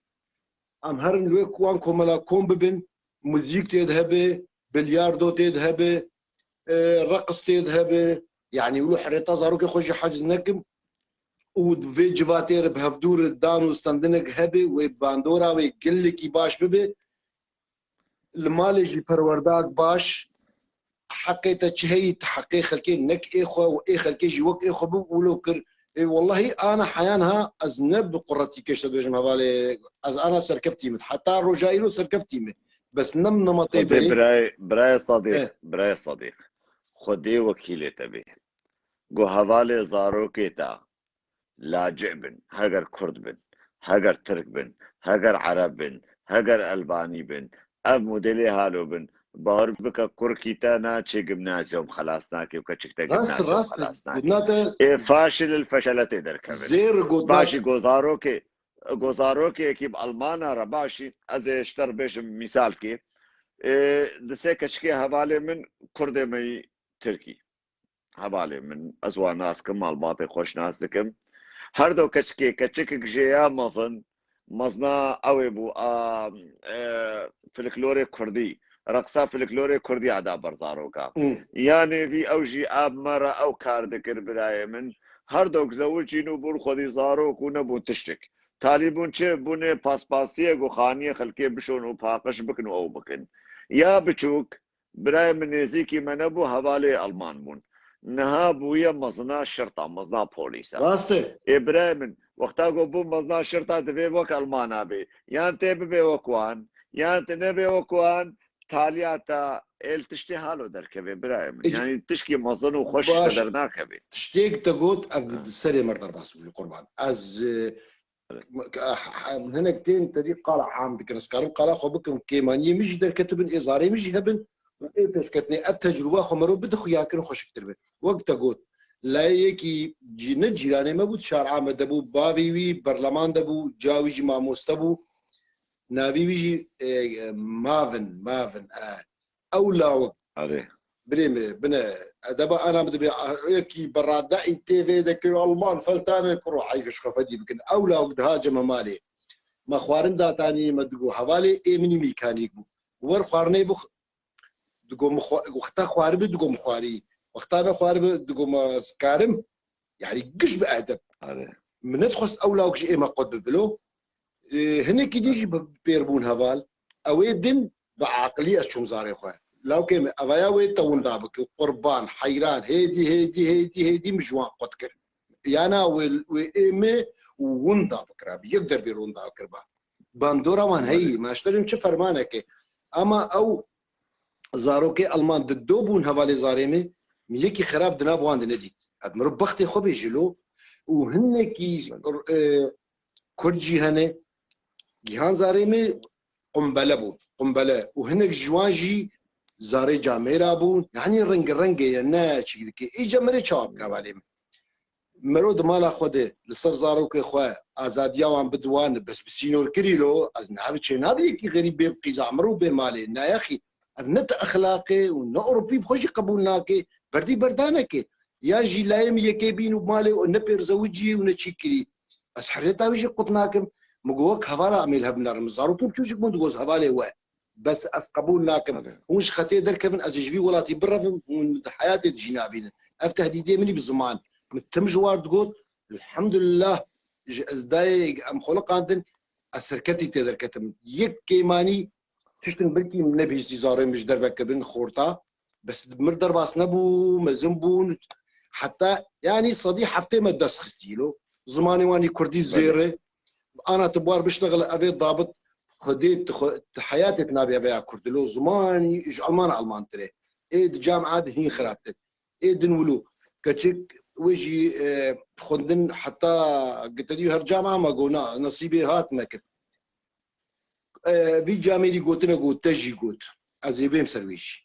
em herin li wê wan komela kom bibin, muzîk tê de hebe, bilyardo tê de hebe, e, reqs tê de hebe. Yani wilo herêta zarokê xwe jî haciz nekim. Û vê civatê re bi hevdû re dan û standinek hebe, wê bandora wê gelekî baş bibe. Li malê jî perwerdak baş, heqê te çi heyî, tu heqê xelkê, nek ê xwe û ê xelkê jî wek ê xwe bib wilo kir. Ê, wellahî ana heyan ha, ez ne bi quretî kêş te dibêjim hevalê, ez ana serkeftî me. Heta roja îro serkeftî me. Bes nem nematê Xwedê berê. birayê, birayê Sadîq, Eh. birayê Sadîq. Xwedê wekîlê te bê. Go hevalê zarokê te laciq bin, heger Kurd bin, heger Tirk bin, heger Ereb bin, heger Elbanî bin, ev modelê halo bin, bawer bike kurkî te naçê gimnazyum xelas nake û keçik te Rast, gimnazyum rast. xelas nake. Gotna te Ê faşil il feşeletê derkevin. Zêr gotna Başî gozarokê, gozarokê ekî bi Almana re başî, ez ê ji te re bêjim mîsalkê. Ê, di sê keçikê hevalê min Kurdê me yî Tirkî. Hevalê min, ez wan nas kim, malbatê xweş nas dikim. Her do keçikê, keçikek jê ya mezin, mezna ew ê bû, a, e, folklorê kurdî, reqsa folklorê kurdî a da ber zaroka. Hmm. Yanê vî ew jî a bi me re ew kar dikir birayê min. Her do zewicîn û bûn xwedî zarok û nebûn tiştik. Talî bûn çi? Bûnê paspasiyek û xaniyê xelkê bişon û paqij bikin û ew bikin. Ya biçûk, Birayê min nêzîkî me nebû, hevalê Alman bûn. Niha bûye mezina şirta, mezina polîs e. Rast e. Ê birayê min, wexta ku bû mezina şirta divê wek Almana bê. Yan tê bibê wek wan, yan tu nebê wek wan, taliya te êl tiştê halo derkevê birayê min. Ec- Yani tişkî mezin û xweş Baş. te dernakevê. Tiştêk te got, ev Ha. serê me re derbas bû, li qurban. Ez, e, Hinek tên tedî qala am dikin. Ez karim qala xwe bikim. Kêmaniyê min jî derketibin, ê zarê min jî hebin û ê pêşketinê ev tecrûba xwe merov bide xuyakirin xweşiktir be. Wek te got, layê yekî cî-, ne cîranê me bû, di şar Amed de bû, bavê wî berleman de bû, ca wî jî mamoste bû. Navî wî jî, e, e, Mavin, Mavin, e. Ew lawik Erê. Birê me, bine, edeba ana min dibe, a, yekî beradaî T V de ke Alman feltane kuro heyf ji xwe fedî bikin. Ew lawik diha ceme malê. Me xwarin datanî, me digo, hevalê ê min î mîkanîk bû. Wer xwarinê bix-, digo, min xwa-, wexta xwaribi, digo, min xwarî. Wexta nexwaribi, digo, me zikarim. Yani giş bi edeb. Are. Min nedixwest ew lawik ji ê me qut bibilo. Ê, hinekî din jî bi pêr bûn heval. Ew ê din bi aqilî ez çûm zarê xwe. Lawkê min, evaya wê te winda bike. Qurban, heyran, hêdî, hêdî, hêdî, hêdî min ji wan qut kir. Yana wê, wê ê min winda bikira. Bi yek derbê winda kiriba. Bandora wan heyî, Belê. me ji te re çi fermaneke. Ama ew zarokê Alman di do bûn hevalê zarê min, min yekî xerab di nav wan de nedît. Ev mirov bextê xwe bêje lo û hinekî, Belê. e, Kurd jî hene. Gihan zarê min qumbele bû. Qumbele. Û hinek ji wan jî zarê camêra bûn. Yani rengirengê ye, ne çîk dike. Îca mirê çawa bike hevalê min? Mero di mala xwe de li ser zarokê xwe azadiya wan bidi wan, bes bi sînorkirî lo, ez niha çê nabe yekî xerîb bê qîza miro bê malê. Nayexî, ev ne ti exlaqê û ne Ewropî bi xwe jî qebûl nake, berdî berdaneke. Yan jî layê min yekê bîn û malê ne pêr zewicî û ne çî kirî. Ez herêta wî jî qut nakim. Min got wek hevala em ê li hev binerin. Min zarokê biçûçik bûn, digot hevalê we. Bes ez qebûl nakim. Tabii. Hûn ji xetê derkevin, ez ê ji vî welatî birevim, hûn di heyatê de jî nabînin. Ev tehdîdê min î bi ziman. Min tim ji war digot, elhamdulillah, ji ez dayê em xwe liqandin, ez serkeftî tê derketim. Yek kêmanî tiştin belkî min nebihîstî zarê min ji derve kevin xorta. Bes mir derbas nebû, mezin bûn. Heta, yanî sedî heftê me dest xistî lo. Zimanê wan î kurdî Belê. zêr e. Ana tu bar biştexile, evê dabit xwedê tu xwe, tu heyatê tu nabê eve ya kurdilo. Zimanî ji Alman Almantir e. Ê di camia de hîn xirabtir. Ê din wilo. Keçik wê jî, e, xwendin heta gitedî her camia me go na, nesîbê hat me kir. E, vî camêrî gotine got, te jî got. Ez ê bêm ser wê jî.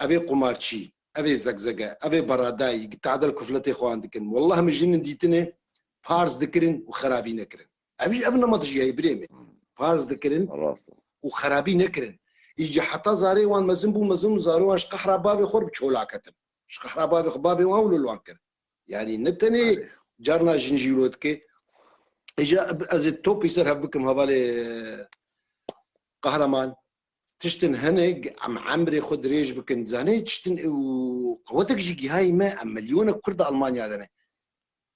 Ev ê qumarçî, ev ê zekzege, ev ê beradayî, tadel kufletê xwe an dikin. Wallah min jinin dîtine, parz dikirin û xerabî nekirin. Ev jî ev nemat jiyayî birê min. Parz dikirin û xerabî nekirin. Îca heta zarê wan mezin bû, mezin û zarê wan ji qehra bavê xwe bi çola ketin. Ji qehra bavê xwe, bavê wan wilo li wan kir. Yani ne tenê carna jin jî wilo dike. Îca ez ê topî ser hev bikim hevalê Qehreman. Tiştin hene em emrê xwe dirêj bikin. Zanê tiştin û qewetek jî gihayî me, em milyonek Kurd Almanya de ne.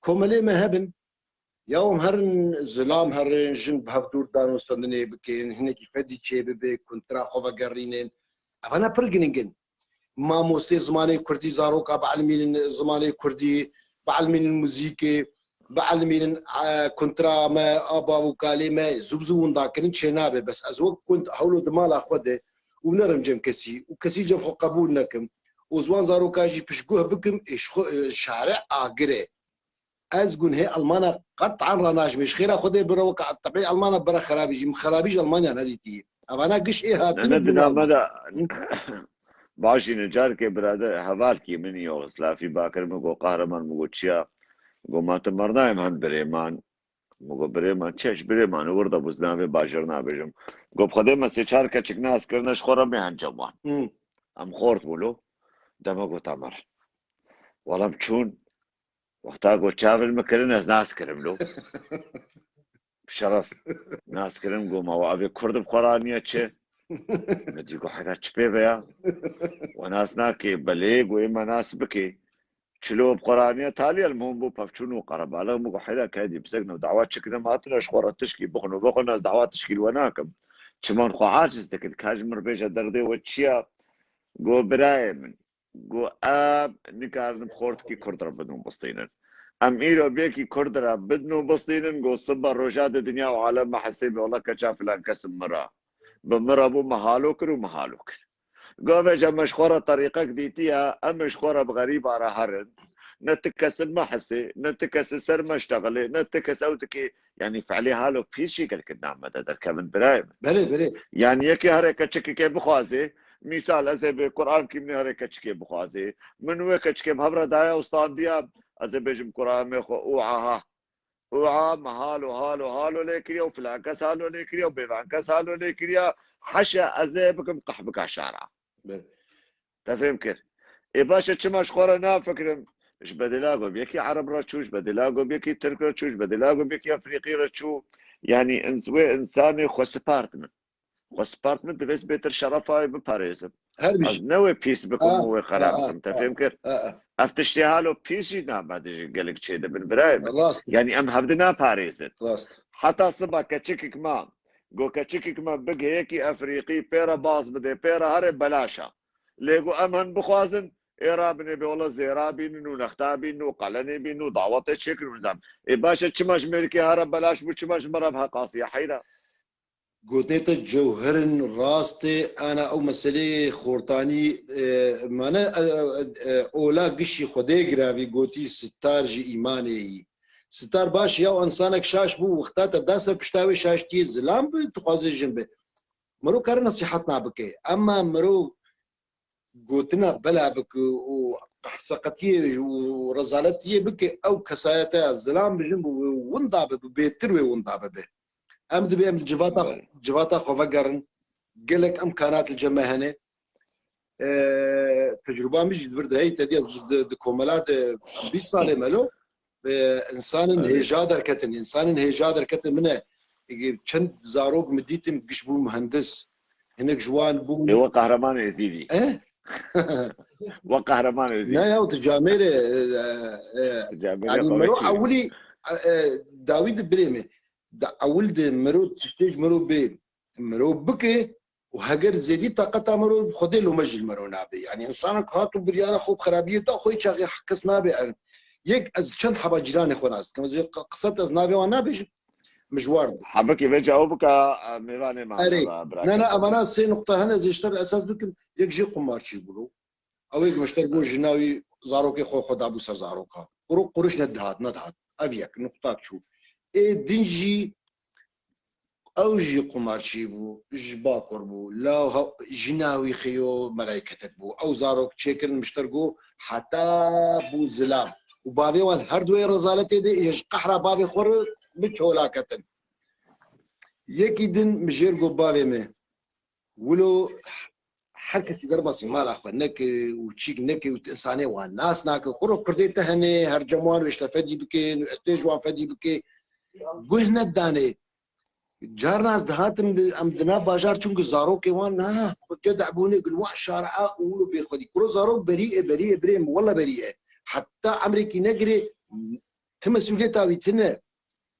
Komelê me hebin. Ya em herin zilam herin, jin bi hev dûr danûstandinê bikin, hinekî fedî çê bibe, kuntra xwe vegerînin. Evana pir giring in. Mamostê zimanê kurdî zaroka bielmînin zimanê kurdî, bielmînin muzîkê, bielmînin, e, kuntra me, a bav û kalê me, zû bi zû winda kirin çê nabe. Bes ez wek kund hewlo di mala xwe de û nerim cem kesî û kesî cem xwe qebûl nekim û ziwan zaroka jî piştguh bikim, ê ji xwe, e, şare agir e. Ez gunhê Almana qetan ranajmê. Ji xêra Xwedê bira weke tebê Almana bira xerabî jî. Min xerabî ji Almanya nedîtî. Evana giş ê hatin Ne, ne, û dina bûna me de. Baş jî ne carkê birade hevalkî min Yugoslavî bakir min got, Qahraman, min got, çiya? Got, ma tu mernayê min birêman. Min got, birêman, çi ji birêman, wir de bû, ez navê bajêr nabêjim. Got, bi Xwedê me sê çar keçik nas kirine, ji xwe re bêhen cem wan. Hmm. Em xort bû lo. Deme got, emir. Wala em çûn. Wexta got çavên min kirin, ez nas kirim lo. Şeref. Nas kirim, got, ma we evê Kurd bi xwe re aniye çi? Me dî got, heyra çi pê ve ya? We nas nakê, belê, got, ê me nas bikê. Çilo bi xwe re aniye, talî el mihûn bû, pevçûn û qerebalix, min got, heyra kedî, pisek ne, dawa çi kirim hatine, ji xwe re tişkî bixwin û vexwin, ez dawa tişkî li we nakim. Çiman xwe aciz dikin, ka ji min re bêje derdê we çi ya? Got, birayê min. Got, em nikarin bi xortikî Kurd re bidin û bistînin. Em îro bi yekî Kurd re bidin û bistînin, got, sibe roja di dinya û alem me hesê be, wela keça filan kes bi min re. Bi min re bû, me halo kir û me halo kir. Got, vêca me ji xwe re terîqek dîtiye, em ê ji xwe re bi xerîba re herin. Ne ti kes bi me hesê, ne ti kes li ser me ştexilê, ne ti kes ew dikê. Yanî fe'lê halo pîs jî gelek di nav me de derkevin birayê min. Belê, belê. Yanî yekê here keçikekê bixwazê, mîsal ez ê bê Qur'an kîmnê here keçikê bixwazê. Min wê keçikê bi hev re daye û standiya, ez ê bêjim Qur'anê xwe û aha. Û aha me halo, halo, halo lê kiriye û filan kes halo lê kiriye û bêvan kes halo lê kiriye. Heşe ez ê bikim qeh bika şara. Belê. Te fêm kir. Ê baş e, çima ji xwe re nafikirim? Ji bedêla ku bi yekî Ereb re çû, ji bedêla ku bi yekî Tirk re çû, ji bedêla ku bi yekî Efrîqî re çû. Yanî ins-, wê insanê xwe spart min. Xwe spart min, divê ez bêtir şerefa wê biparêzim. Her bir Ez şey. ne wê pîs bikim Ha, û wê xerab ha, bikim. Te ha, fêm kir? ha, ha. Ev tiştê halo pîs jî nabedê ji gelek çê dibin birayê min. Rast. Yanî em hevdi naparêzin. Rast. Heta siba keçikik ma. Go keçikik me bigihê yekî Efrîqî, pê re baz bidê, pê re here belaş e. Lê go em hin bixwazin, ê rabinê bê wele zêra bînin û nexta bînin û qelenê bînin û dawetê çêkin û nizam. Ê baş e, çima ji mêrikê here belaş bû, çima ji me re bi heqasiye heyra? Gotinê te cewher in, rast e, ana ew meseleyê xortanî, e, mane, e, e, e, ola gişî Xwedê giravî gotî, sitar ji îmanê yî. Sitar baş ya, û însanek şaş bû, wexta te da ser pişta wê şaştiyê, zilam bi, dixwaze jin bi. Miro kare nesîhetna bike. Ema miro gotina bela bike û qehseqetiyê û rezaletiyê bike, ew kesayete zilam bijin bi wê winda bibe, bêtir wê winda bibe. Em dibê em li civata, Belê. civata xwe vegerin. Gelek imkanat li cem me hene. E, tecrûba min jî di vir de heye, te dî ez di, di komela de bîst salê me lo. E, insanên Evet. hêja derketin, insanên hêja derketin min e. Çend zarok min dîtin, giş bûn muhendis. Hinek ji wan bûn. Ê, we Qehreman Êzîdî. Eh? We Qehreman Êzîdî. Ne ya, tu camêrê, e, e, Tu camêrê yanî xwe miro vekirî. ewilî, e, e, dawî di birê me. Da ewil di miro tiştê ji miro bê, miro bike, û heger zêdî taqeta miro, Xwedê lome jî li miro nabe. Yanî însanek hat û biryara xwe bi xerabiyê da, xwe hiç axê kes nabe. Yek ez çend heba cîranê xwe nas dikim. Ez ê qi-, qiseta ez navê wan nabêjim. Mijwar bû. Hebekê vêca ew bika, e, mêvanê me Erê. hebe, bira Ne, ne, kete. evana sê nuqta hene, ez ê ji te re esas bikim. Yek jê qumarçî bû. Ew ê ji te re got, jina wî zarokê xwe, xwe dabû ser zaroka. Quru-, quruş nedihat, nedihat. Ev yek, nuqtak çû. Ê din jî Ew jî qumarçî bû, ji Bakur bû. La ha-, jina wî xeyo meleyketek bû. Ew zarok çêkirin mişter go heta bû zilam. Û bavê wan her duwê rezaletê de ji qehra bavê xwe re bi çola ketin. Yekî din mijêr got, bavê me, wilo her kesî derbasî mala xwe neke û çîk neke û tu insanê wan nas nake. Kuro kirdê te hene, her cem wan wê ji te fedî bike, nû ez tê ji wan fedî bike. Guh nedanê. Carna ez dihatim bi, em di nav bajar, çunku zarokê wan, ha, cedebûnê gul wa şaraa û wilo bêxwedî. Kuro zarok berî e, berî e, birê min, wele berî e. Heta emrekî negirê, ti mesûliyeta wî tine.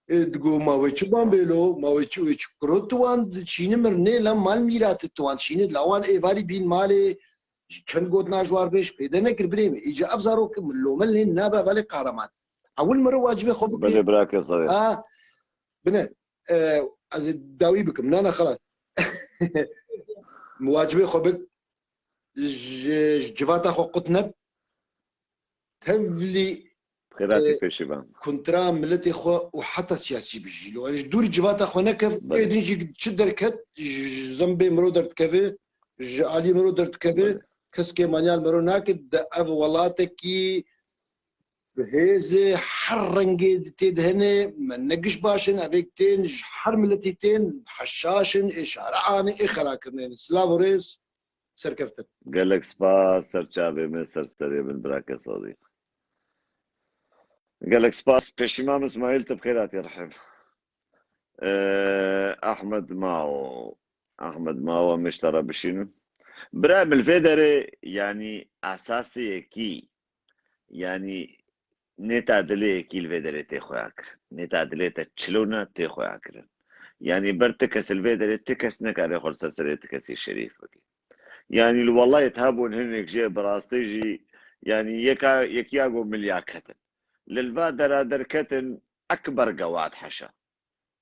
E, digo, ma wê çi ban bêlo, ma wê çi, wê çi? Kuro tu wan şîni mir nê la mal mîrat tu wan şîni la wan êvarî bîn malê, çend got na ji war bêj, pêde nekir birê min. Îca ev zarok min lomel nê nabe valê kahraman. Ewil miro wacibê xwe bike. Belê, bira ke zarê. A, bine, e, ez ê dawî bikim. Na, na, xelas. Wacibê xwe bik. Ji, ji civata xwe qut neb. Tevlî, xêratî e, pêşîvan. Kuntra miletê xwe û heta siyasî bijî. Lo, ji dûrî civata xwe nekev, belê, êdin jî çi derket, ji, ji zembê miro derdikeve, ji alî miro derdikeve, belê, kes kêmaniya li miro nake, di ev welatekî bi hêzê her rengê tê de hene, me ne giş baş in, evêk tên, ji her miletî tên, heşaş in, ê şarean e, ê xera kirine ne. Silav û rêz, serkeftin. Gelek spas, ser çavê me, ser serê min, birake Sadiq. Gelek spas, Peşîmam Îsmaîl, tu bi xêr hatî rihim. Ee, Ahmed Mao. Ahmed Mao, em ê ji te re bişînin. Bira min, li vê derê, yanî esasê yekî, yanî nêta dilê yekî li vê derê tê xweya kirin. Nêta dilê te çilo ne tê xweya kirin. Yanî ber ti kes li vê derê ti kes nekare xwe li ser serê ti kesî şerîf bike. Yanî li welayê te hebûn hinek jê bi rastî jî, yanî yeka, yekiya go milya ketin. Li va dera derketin, ekber gewat heşa.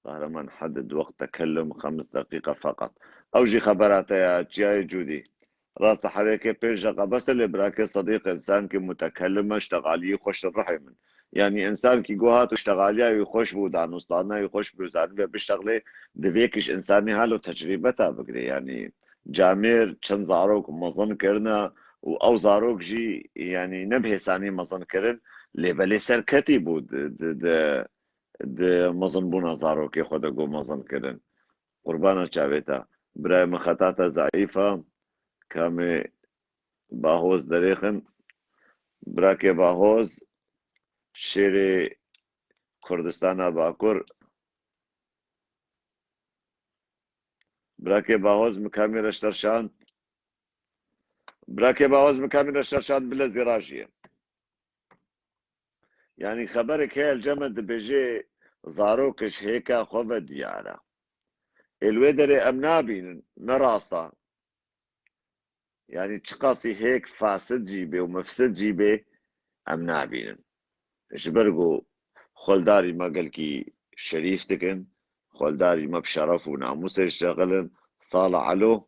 Kahraman, حدد وقت تكلم خمس دقيقة فقط. Ew jî xebera te ya, çiyayê Cûdî. Rast e, herêkê pênc deqa bes e, lê birakê Sedîq, însankî mutekellim e, ştexaliyî xweş rihê min. Yanî însankî go hat û ştexaliya wî xweş bû, danûstana wî xweş bû, zanibe biştexlê, divê kî ji însanî halo tecrîbeta bigire. Yanî camêr çend zarok mezin kirine û ew zarok jî, yanî ne bi hêsanî mezin kirin, lê belê serketî bû di, di, di, di mezinbûna zarokê xwe de got mezin kirin. Qurbana çavê te. Birayê min, xeta te zeîf e. Kamê Bahoz derêxin. Birakê Bahoz, şêrê Kurdistana Bakur. Birakê Bahoz, min kamî re şerşand. Birakê Bahoz, min kamî re şerşand, bile zêra jî ye. Yanî xeberek heye li cem me dibêje, zarok ji hêka xwe ve diyar e. Ê li wê derê em nabînin, ne rast e. Yanî çiqasî hêk fasid jî bê û mifsid jî bê, em nabînin. Ji ber ku xwe li darî me gelkî şerîf dikin, xwe li darî me bi şeref û namûsê dişexilin, sala elo,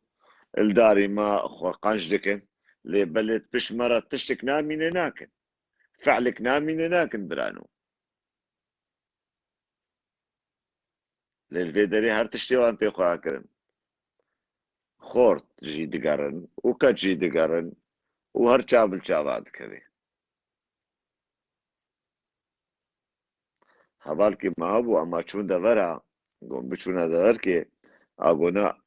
li darî me xwe qenc dikin, lê belê pişt me re tiştek namîne nakin. Fe'lek namîne nakin birano. Lê li vê derê her tiştê wan tê xweha kirin. Xort jî digerin û keç jî digerin û her çav li çava dikeve. Hevalkî me hebû, ema çûn devera, got, biçûne deverkê, a got, na,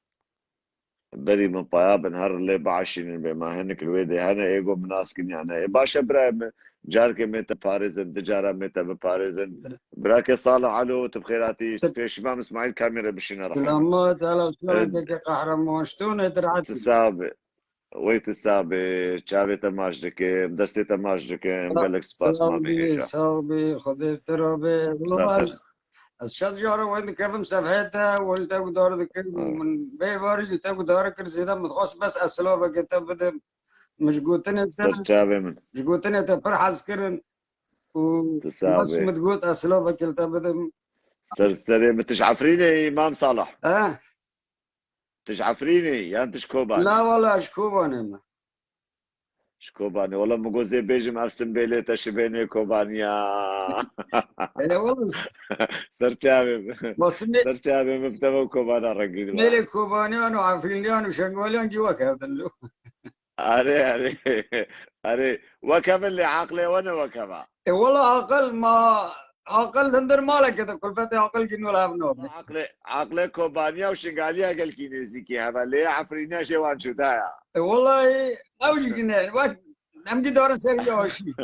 berî min paya bin, her lê biaşînin bê, ma hinek li wê dê hene, ê got, min nas kiniyane. Ê baş e birayê min, carkê me te parêzin, du cara me te biparêzin. Birakê Salih Alo, tu bi xêr hatî, pêşî Mam Îsmaîl kamî re bişîne rehmet. Selamat, ala Ê, şevekê qehreman, ştûnê tu rehet tu bî. Sax bî. Wey tu sax bî, çavê te maç dikim, destê te maç dikim, gelek spas Mamê hêja. Sax bî, Xwedê tu re bê. Wela ez, ez şeş cara wey dikevim sefhê te, wey li te guhdar dikim. Ha. Min vê êvarî jî li te guhdar kir, zêde min dixwest bes ez silavekê te bidim. Min ji gotinê te, ser çavê min, ji gotinê te pir hez kirin. Û tu sax bes bî. Min digot ez silavekê li te bidim. Ser serê min, tu ji Efrînê yî, Mam Salih? He? Tu ji Efrînê yan tu ji Kobanê? La wala, ji Kobanê me. Ji Kobanê. Wela min got zê bêjim ev simbêlê te şibênê Kobaniya. Hele oğlum. Ser çavê min. Ma simbê-, Ser çavê min bi te ve Kobana rengîn dibe. Simbêlê Kobaniyan û Efrîniyan û Şengaliyan cî wek hev din lo. Erê, erê. Erê. Wek hev in lê aqlê we ne wek hev a. E, wela aqil ma, aqil hundir maleke de kulfetê aqil gîn wela hev nabe. Aqlê, aqlê Kobaniya û Şingaliya gelkî nêzîkî hev e, lê Efrîniya jê wan cuda ya. E, wela ew jî gine. Wek em gî darin ser wî aşî.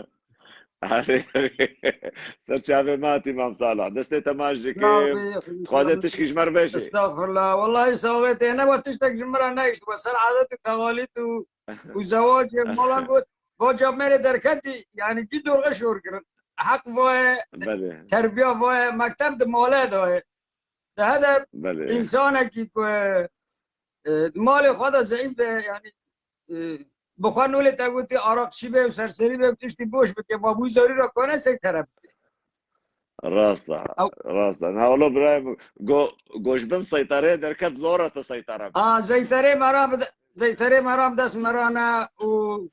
Erê, erê. Ser çavê me hatî Mam Salih. Destê te maç dike. Sağ ol, bey. Dixwaze tişkî ji me re bêjî. Estağfurullah. Wallahî saxê te ne, we tiştek ji min re nehişt. We ser adet û teqalîd û, û zewacê malan got. Va camêrê derketî, yani gî dorxe şor kirin. Heq vaye, Belê. Terbiya vaye, mekteb di male de ye. Di hede Belê. Însanekî ku, e, di malê xwe de zeîf be, yani, e, bi xwe nolê te gotî araqçî be û serserî be û tiştî boş bike, ma bû zarî ra kane seytere bike. Rast e, Ew- rast e. Na wala birayê min, go, go ji bin seytereyê derket zor e te seytere bike. A, zeyterê me ra bide, zeyterê me ra bi dest me ra ne û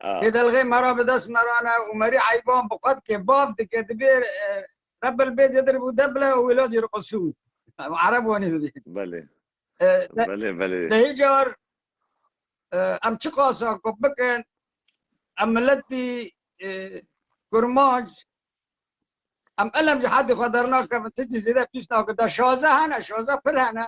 A. Têdelxê me ra bi dest me ra ne û merî eyban bi xwe dike, bav dike, dibê, e, Rebbil bêt yedir bû debile û wêla dîr qisû. Ereb wanî dibê. Belê. E, de-, Belê, belê. Dehî car, e, em çiqasa ku bikin, em miletî, e, kurmanc, em elem ji hedê xwe dernakevin, ti cî zêde pîs nake. Da şaze hene, şaze pir hene.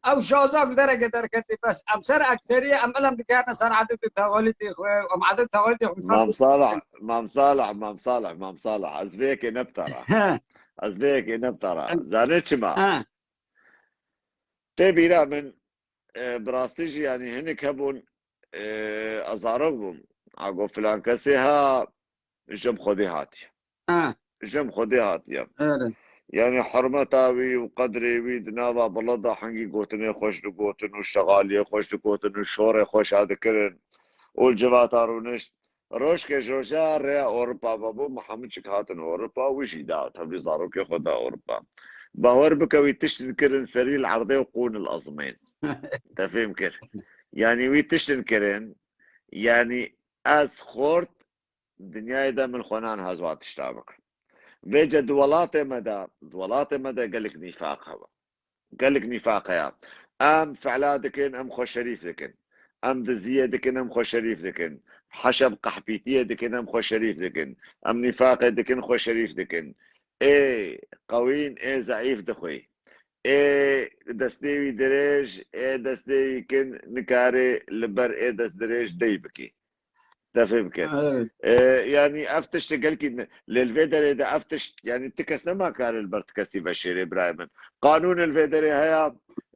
Ew şaza ku dereke derketî, bes em ser ekterî, em elem dikerine ser adet û teqalîdê xwe, em adet û teqalîdê xwe Mam Salih, Mam Salih, Mam Salih, Mam Salih. Ez vê yekê ne bi te re. He. Ez vê yekê ne bi te re. Em- Zanê çima? He. Tê bîra min, e, bi rastî jî, yanî hinek hebûn, e, ez zarok bûm. A got filan kesê ha, ji bi Xwedê hatiye. Ha. Ji bi Xwedê hatiye. Erê. Yanî hurmeta wî û qedrê wî di nava bila de hingî gotinê xweş digotin û şexaliyê xweş digotin û şorê xweş a dikirin û li civata rûnişt. Rojke ji roja rêya Ewropa vebû, Mihemed çik hatin Ewropa, wî jî da tevlî zarokê xwe da Ewropa. Bawer bike wî tiştin kirin serî li erdê û qûn li ezmên. Te fêm kir. Yanî wî tiştin kirin, yanî ez xort dinyayê de min xwe nan hezwa tişta bikim. Vêce di welatê me de, di welatê me de gelek nîfaq hebe. Gelek nîfaq heye. Em fela dikin, em xwe şerîf dikin. Em diziyê dikin, em xwe şerîf dikin. Heşe bi qehpîtiyê dikin, em xwe şerîf dikin. Em nîfaqê dikin, xwe şerîf dikin. Ê qewîn, ê zeîf dixwî. Ê destê wî dirêj, ê destê wî kin nikare li ber ê dest dirêj dey bikî. Te fêm kir. Evet. E, yanî ev tişt gelkî ne-, lê li vê derê de ev tişt, yanî ti kes nema kare li ber ti kesî veşêrê birayê min. Qanûn li vê derê heye,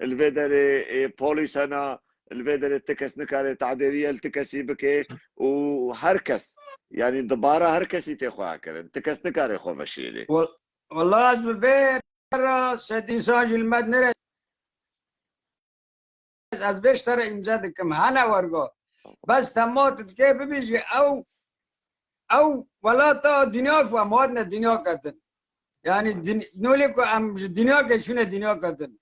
li vê derê, e, polîs hene, li vê derê ti kes nikare tadêriye li ti kesî bike û her kes, yanî dibara her kesî tê xwe kirin. Ti kes nikare xwe veşêrê. Wal-, wala ez bi vê re sedî san jî li me nere ez vê ji te re îmze dikim. Hene wergo. Bes te mat dike bibêjî ew, ew welata dinyake we, mat ne dinyake din. Yani din-, nolê ku em ji dinyake çûne dinyake din.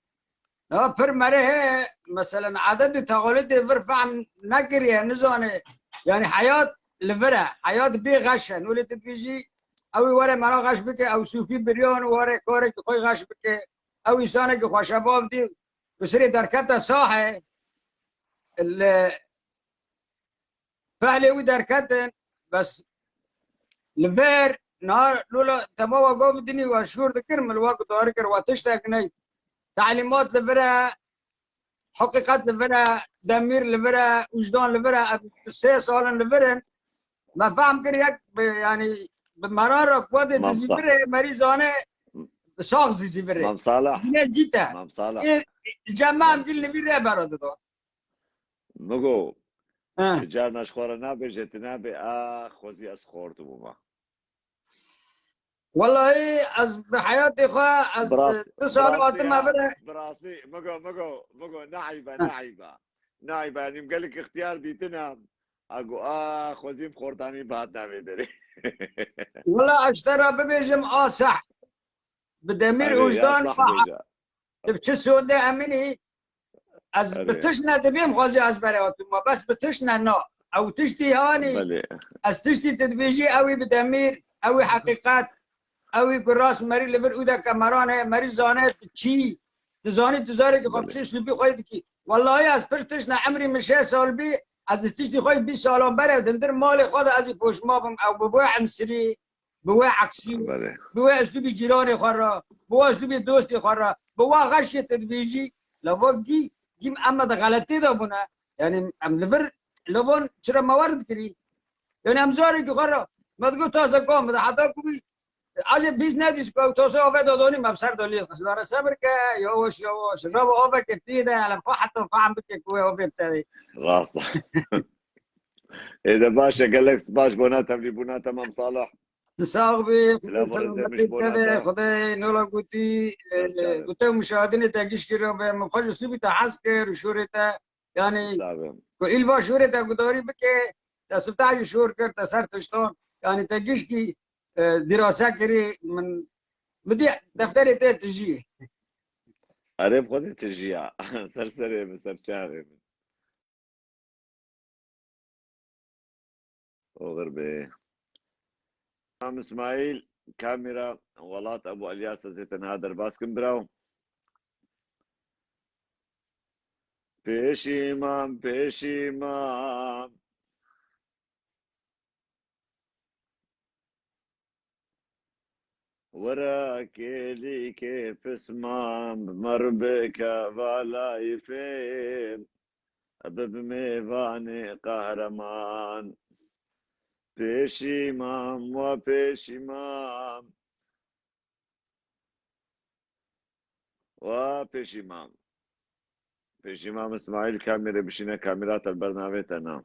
Ha, pir mere heye, meselen, adet û teqalidê vir fehm nekiriye, nizane. Yani heyat li vir e, heyat bê xeş e. Nolê tu dibêjî, ew ê were mera xeş bike, ew sûfî biriyan were karekî xwe xeş bike. Ew însanekî xweşebav dî, bi sirê derkete sahê, li fehlê wî derketin, bes li vir, niha lola tema we gov dinî we şûr dikir, min we guhdar kir, we tiştek ney. Telîmat li vir e, heqîqet li vir e, demîr li vir e, wijdan li vir e, ev sê sal in li vir in. Me fehm kir yek bi, yanî bi meran re ku dê dizî vir e, merî zane sax zî zî vir e. Mam Salih. Yine cî te. Mam Salih. Ê, cem me em gil li vî rê bera dida. Migo, He. Carna ji xwe re nabêje, tu nabê, a, xwezî ez xort bûma. Wellahî ez bi heyatê xwe, ez, Bi rast-, e, du sal bi rastî hatime ha, vir e. Bi rastî, Migo, Migo, Migo, ne eybe, He. ne eybe. Ne eybe, yanî gelek ixtiyar dîtine. A got, a, xwezîm xortanî bi hat navê derê. Wela ez ji te re bibêjim, a seh. Bi demîr Erê, ya wijdan sah ve bêje. Di çi sonde eminî, ez Erê. bi tişt ne dibêm xwezî ez bere hatûma, bes bi tişt ne na. Ew tiştî hanî, belê, ez tiştî tu dibêjî, ew ê bi demîr, ew ê heqîqet, ew ê ku rast merî li vir û de kemeran heye, merî zane tu çî, tu zanî tu zarekî xwe, belê, bi çi uslûbî xwe dikî. Wellahî ez pir tişt ne, emrî min şeş sal bî, ez tiştî xwe bîst salan ber ev dindir malê xwe de ez ê poşma bim, ew bi bo emsirî, bi wê eksî, belê, bi wê eslûbî cîranê xwe re, bi wê eslûbî dostê xwe re, bi wê xeşiyê te dibêjî, lava gî, gî em me di xeletê de bûne. Yanî em li vir levan çira me wer dikirî. Yanî em zarekî xwe re, me digot taze kom, me de heta ku bî, ez ê bîst nebîst ku ew tose ave dadonî me bi ser de lê xist. Lare sebir ke, yavaş yavaş, rava aveke pê de, yanî xwe heta fehm bike ku wê avê bi te. Rast. Ê de baş e, gelek spas bona tevlîbûna te Mam Salih. Tu sax bî, Xwedê selamet te be, Xwedê nola gotî, e, gotê muşahidinê te giş kir be, min xweş uslûbî te hez kir û şûrê te, yanî, ku îl va şûrê te gudarî bike, te siftahî şûr kir, te ser tiştan, yanî te gişkî, e, dîrase kirî, min, min dî defterê te tijî. Erê bi Xwedê tijiya. Ser serê min, ser çavê min. Oxir be. Mam Îsmaîl, kamera, welat Ebû Elyas ez ê te niha derbas kim, biraw. Pêşî mam, pêşî mam. Were kêlîkê pisman, bi me re bike va layîfê, bib mêvanê qehreman. Pêşî mam, wa pêşî mam. Wa pêşî mam. Pêşî mam Îsmaîl, kamîrê bişîne, kamîra te li ber navê te na.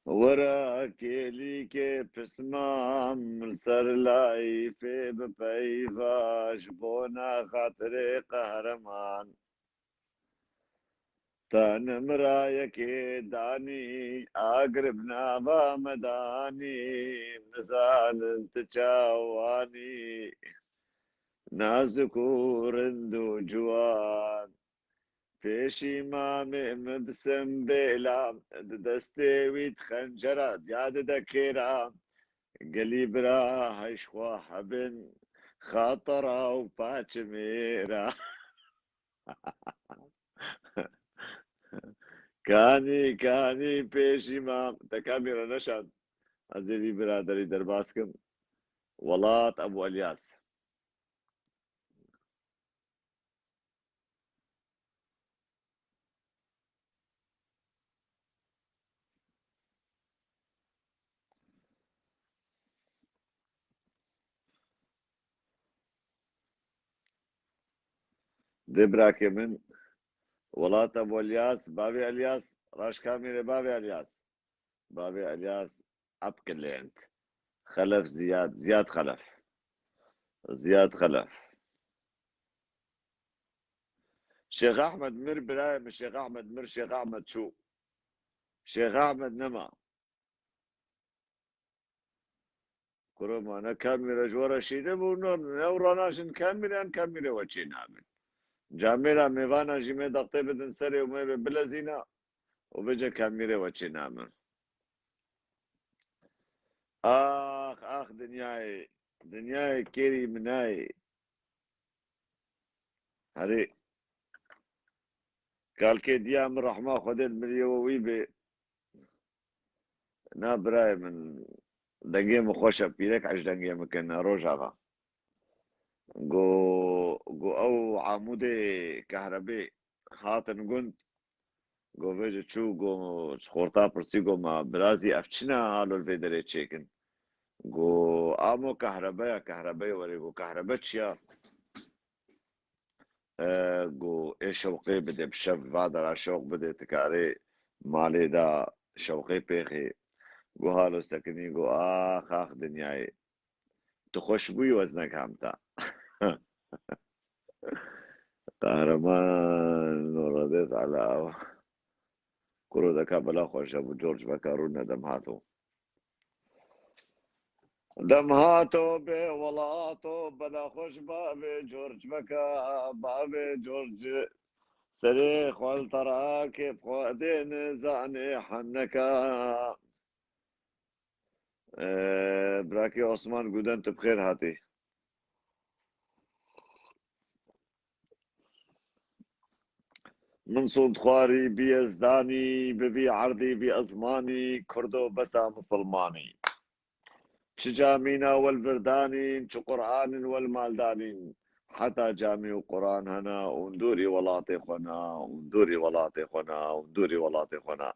Were kêlîkê pismam, li ser layîfê bi peyva, ji bona xatirê qehreman. Te nimrayekê danî, agir bi nava me danî, nizanin tu çawanî, nazik û rind û ciwan. Pêşî mamê min bi sembêla, di destê wî di xencera, diya dide kêra. Gelî bira hej xwe hebin, xatira û paçimêra. Kanî, kanî pêşî mam. Te kamîra neşand. Ez ê vî biraderî derbas kim. Welat Ebû Elyas. Dê birakê min, Welat Ebû Elyas, bavê Elyas, raşkamîrê bavê Elyas. Bavê Elyas, abgelehnt. Xelef Ziyad, Ziyad Xelef. Ziyad Xelef. Şêx Ahmed mir, birayê min Şêx Ahmed mir, Şêx Ahmed çû. Şêx Ahmed nema. Kuro ma ne kamîre ji we re şîne bû, ne, ne ew ranajin kamîre, em kamîre we çê nabin. Camêra mêvana jî me dextê bidin serê û me bê bilezîna û vêce kamîre we çê nabin. Ax, ax dinyayê, dinyayê kêrî minayê. Herê. Kalkê diya min rehma Xwedê li miriyê we wî bê. Na birayê min, dengê min xweş e, pîrek ez dengê min kin, Rojava. Go, go ew amûdê kehrebê hatin gund, go vêce çû, go ji xorta pirsî, go ma birazî ev çi ne halo li vê derê çêkin? Go amo kehrebeya, kehrebeyê werê, go kehrebe çi ya? E, go ê şewqê bidê, bi şev vadera şewq bidê, tu karê malê da şewqê pêxê. Go halo sekinî, go ax ax dinyayê. Tu xweş bûyî weznek hamta. Qehreman Nûreddîn Ala. Kuro deka bela xweş e, bû George veka rûne dem hato. Dem hato bê welato, bela xweş bavê George veka, bavê George. Serê xwe li terakê bi Xwedê nizanê heneka. Ee, Birakê Osman Guden, tu bi xêr hatî. Min sond xwarî bi Yezdanî, bibî erdî bi ezmanî, Kurdo besa misilmanî. Çi camîna wel virdanîn, çi Qur'anîn wel maldanîn. Heta camî û Qur'an hena, hûn dûrî welatê xwe na, hûn dûrî welatê xwe na, hûn dûrî welatê xwe na.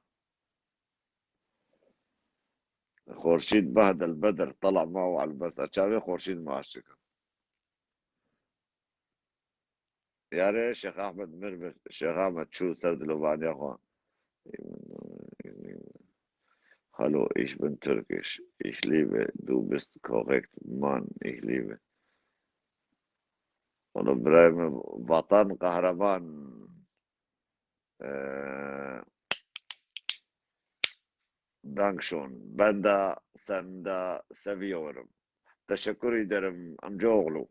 Xorşîd behdel bedr, tela ma û elbesa. Çavê Xorşîd maç dikim. Yare Şêx Ahmed mir bir. Şêx Ahmed çû ser dilobaniya xwe. Hallo, ich bin türkisch. Ich liebe, du bist korrekt, Mann, ich liebe. Oğlum, birayê min, vatan kahraman. Ee, Dankeschön. Ben de seni de seviyorum. Teşekkür ederim amcaoğlu.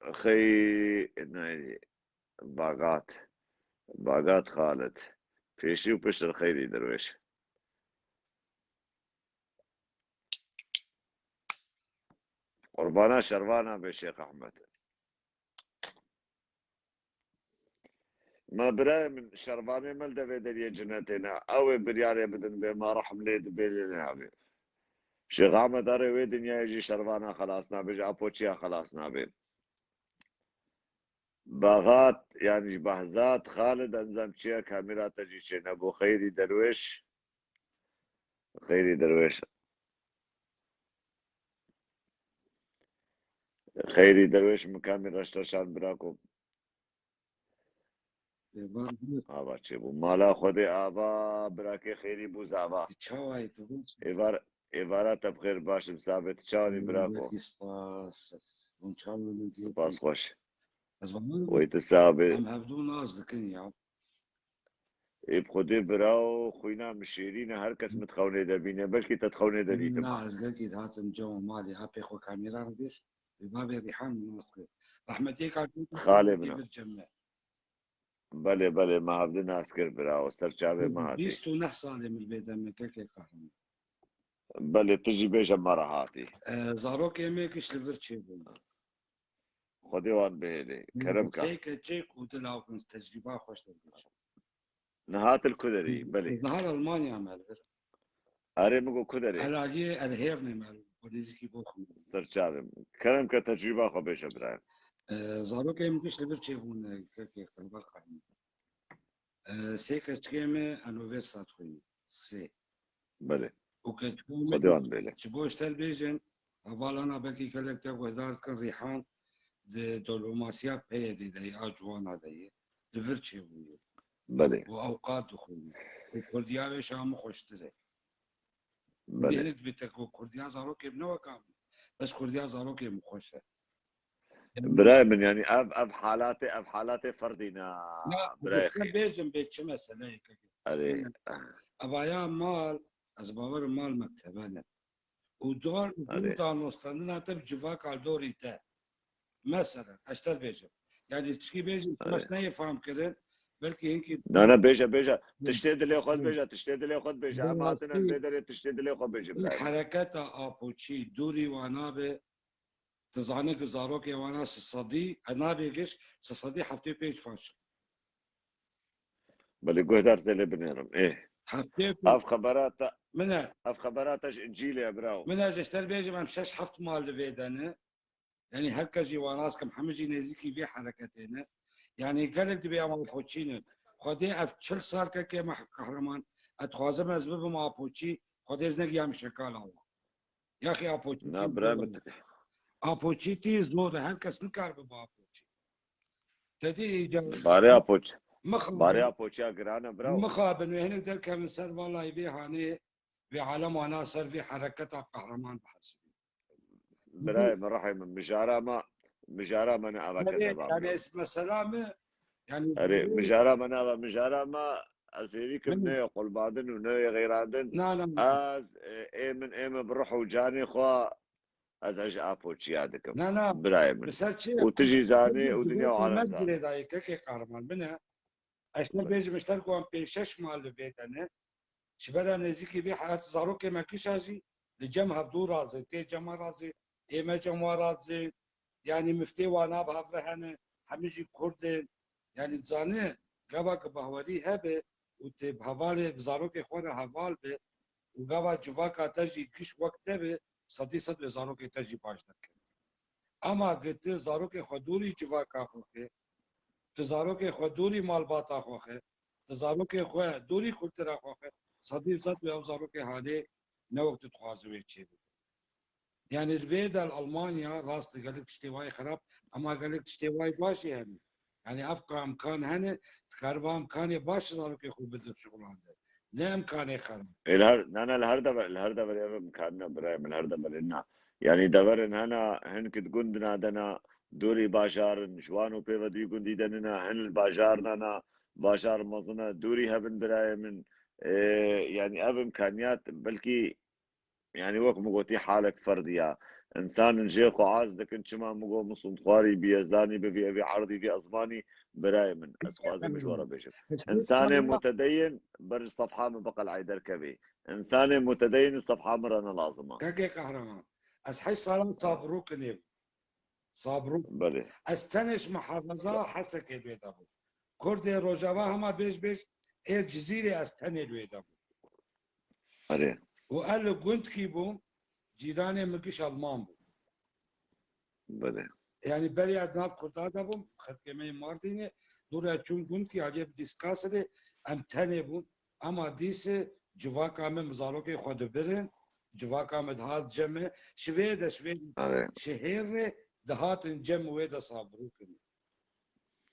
Xey-, ne, Bagat. Bagat Xalid. Pêşî û pişt xeyrî derwêş. Qurbana şervana be Şêx Ahmed. Ma birayê min, şervanê me li devê deriyê cinetê ne. Ew ê biryarê bidin bê ma rehm lê dibê lê nabê. Şêx Ahmed erê wê dinyayê jî şervana xelas nabê, ji apoçiya xelas nabê. Baxat, yanî ji Behzat, Xalid, enzam çiya kamera te jî çênebû. Xeyrî derwêş. Xeyrî derwêş. Xeyrî derwêş mikamî reşteşan birako. Êvar bû. Ava çêbû. Mala Xwedê ava, birakê xêrî bû zava. Çawa yê tu bû? Êvar, êvara te bi xêr, baş im, sabê tu çawa nî birako? Belkî spas. Hûn çawa nî? Spas xweş. Ez bawer Wey tu sabê. Em hevdû nas dikin ya. Ê bi Xwedê birawo, xwîna min şêrîn e, her kes min di xewnê de bîne. Belkî te di xewnê de dîtim. Na, ez gelkî dihatim cem û malê, ha pê xwe kamera re bêj. Bi bavê Rîhan nas kir. Rehmetê kar Xalê min e. Bir cem me. Belê, belê, me hevdî nas kir birawo. Ser çavê me hatî. Bîst û neh salê min vê demê kekê qehreman. Belê, tu jî bêje me re hatî. E, zarokê me giş li vir çêbûn. Xwedê wan bihêlê. Kerem ke. Sê keçik û du lawik in, tecrîba xweş derdikevin. Niha tu li ku derî? Belê. Niha li Almanya me li vir. Erê, min got ku derê? Elaliyê Elhêrnê me li vir. Nêzîkî Bochum. Ser çavê min. Kerem ke tecrîba xwe bêje birayê. E, zarokê min giş li vir çêbûn, e, kekê Qelbal Xanî. E, sê keçikê me Universitat xwînî. Sê. Belê. Û keçikê me Xwedê wan bêle. Ji bo ji te bêjin, hevalana belkî gelek te guhdar dikin, Rîhan di diplomasiya P Y D'ê de ye, a ciwana de ye. Di vir çêbûye. Belê. Û ewqat dixwîne. Û kurdiya wê ji a min xweştir e. Belê. Gelek dibê te ku kurdiya zarokê min ne weka min. Bes kurdiya zarokê min xweş e. Birayê min, yanî ev, ev halatê, ev halatê ferdî ne, birayê xêr. Bêjim bê çi meseleyê kekê. Erê. Evaya mal, ez bawer im mal mektebe ne. Û dor û danostandina te bi civaka li dorî te. Mesela, ez te bêjim. Yanî tişkî bêjim, erê, tu neyê fam kirin, belkî hinkî. Na, na, bêje, bêje. Tiştê dilê xwe dibêje, tiştê dilê xwe dibêje. Em hatine li vê derê, tiştê dilê xwe bêje, birayê. Hereketa Apoçî dûrî wan nabe. Tu zanî ku zarokê wana sê sedî, e, nabê giş, sê sedî heftê û pênc faşil. Belê, guhdar te lê binêrim. Ê. Heftê û pênc. Ev xebera te, min e. Ev xebera te ji Încîlê ye, birawo. Min e, ji te bêjim, em şeş heft mal li vê de ne. Yanî her kes jî wana nas kim, hemî jî nêzîkî vê hereketê ne. Yanî gelek dibê em Apoçî ne. Xwedê ev çil sal kekê me qehreman. Ez dixwazim ez bibim Apoçî. Xwedê ez negiya min şekala wan. Yaxê Apoçî. Na, bira min. Apoçî tî zor e, her kes nikaribe bi Apoçî. Te dî îca. Barê Apoçî. Mixabin. Barê Apoçîya giran e, bira. Mixabin wê hinek derkevin ser valayî vê hanê, vê alem wana ser vê hereketa qehreman bihesibin. Birayê min, rihê min, mijara me, mijara me ne ava kezeba. Yanî ez mesela me, yanî. Erê, mijara me ne ava, mijara me, ez hêvî kim neyê qulbandin û neyê xeyrandin. Na, na, na. Ez, e, ê min, ê min bi ruh û canê xwe, Ez hej Apo çiya dikim. Na, na. Birayê min. Bi ser çi? Û tu jî zanî û dinya û alem zanî. Girêdayî kekê Qehreman bine. Ez ne bêjim, ji ter ku em pênc şeş mal li vê de ne. Ji ber em nêzîkî vê heyat zarokê me kişa jî li cem hevdû razê, tê cema razê, ê me cem wa razê. Yanî miftê wa nav hev re hene, hemî jî Kurd in. Yanî zanî, gava ki bahwerî hebe û tê bi hevalê, bi zarokê xwe re heval be û gava civaka te jî giş wek te be, sedî sed wê zarokê te jî baş derkeve. Ema gi tu zarokê xwe dûrî civaka xwe ke, tu zarokê xwe dûrî malbata xwe ke, tu zarokê xwe dûrî kultura xwe ke, sedî sed wê ew zarokê halê ne wek tu dixwaze wê çêbibe. Yanî li vê de li Almanya rast e gelek tiştê wayî xerab, ema gelek tiştê wayî baş jî hene. Yanî ev ka imkan hene, dikare va imkanê baş zarokê xwe bide şixulande. Ne imkanê xerab. Ê, li her, ne, ne, li her dever, li her deverê ev imkan ne, birayê min, li her deverê ne. Yanî deverên hene, hin ki di gund nadene, dûrî bajar in, ji wan û pê ve dûyî gundî de nine, hin li bajar nane, bajar mezin e, dûrî hebin birayê min. Ê, yanî ev imkaniyat belkî, yanî wek min gotî, halek ferdî ya. Însan in jê xwe az dikin, çima min got, min sundxwarî bî, ez zanî bivî, evî erdî vî, ez zanî, birayê min, ez xwazim ji we re bêjim. Însanê mutedeyin ber sefha min biqel'ey derkevî. Însanê mutedeyin sefha min re ne lazim e. Kekê Qehreman, ez heşt salan Sabrûkinê bûm. Sabrûk. Belê. Ez tenê ji muhafeza Hesekê li wê de bûm. Kurdê Rojava hema bêj bêj ê Cizîrê, ez tenê li wê de bûm. Erê. Û ez li gundkî bûm, cîranê min giş Alman bû. Belê. Yanî berê ez nav Kurda de bûm, xetkê me yê Mardînê, dû re çûm gundkî, aliyê bi dîskasirê, em tenê bûn. Ema dîse civaka me, min zarokê xwe dibirin, civaka me dihat cem me, ji vê de, ji vê, Erê. Ji hêr re dihatin cem wê de Sabrûkinê.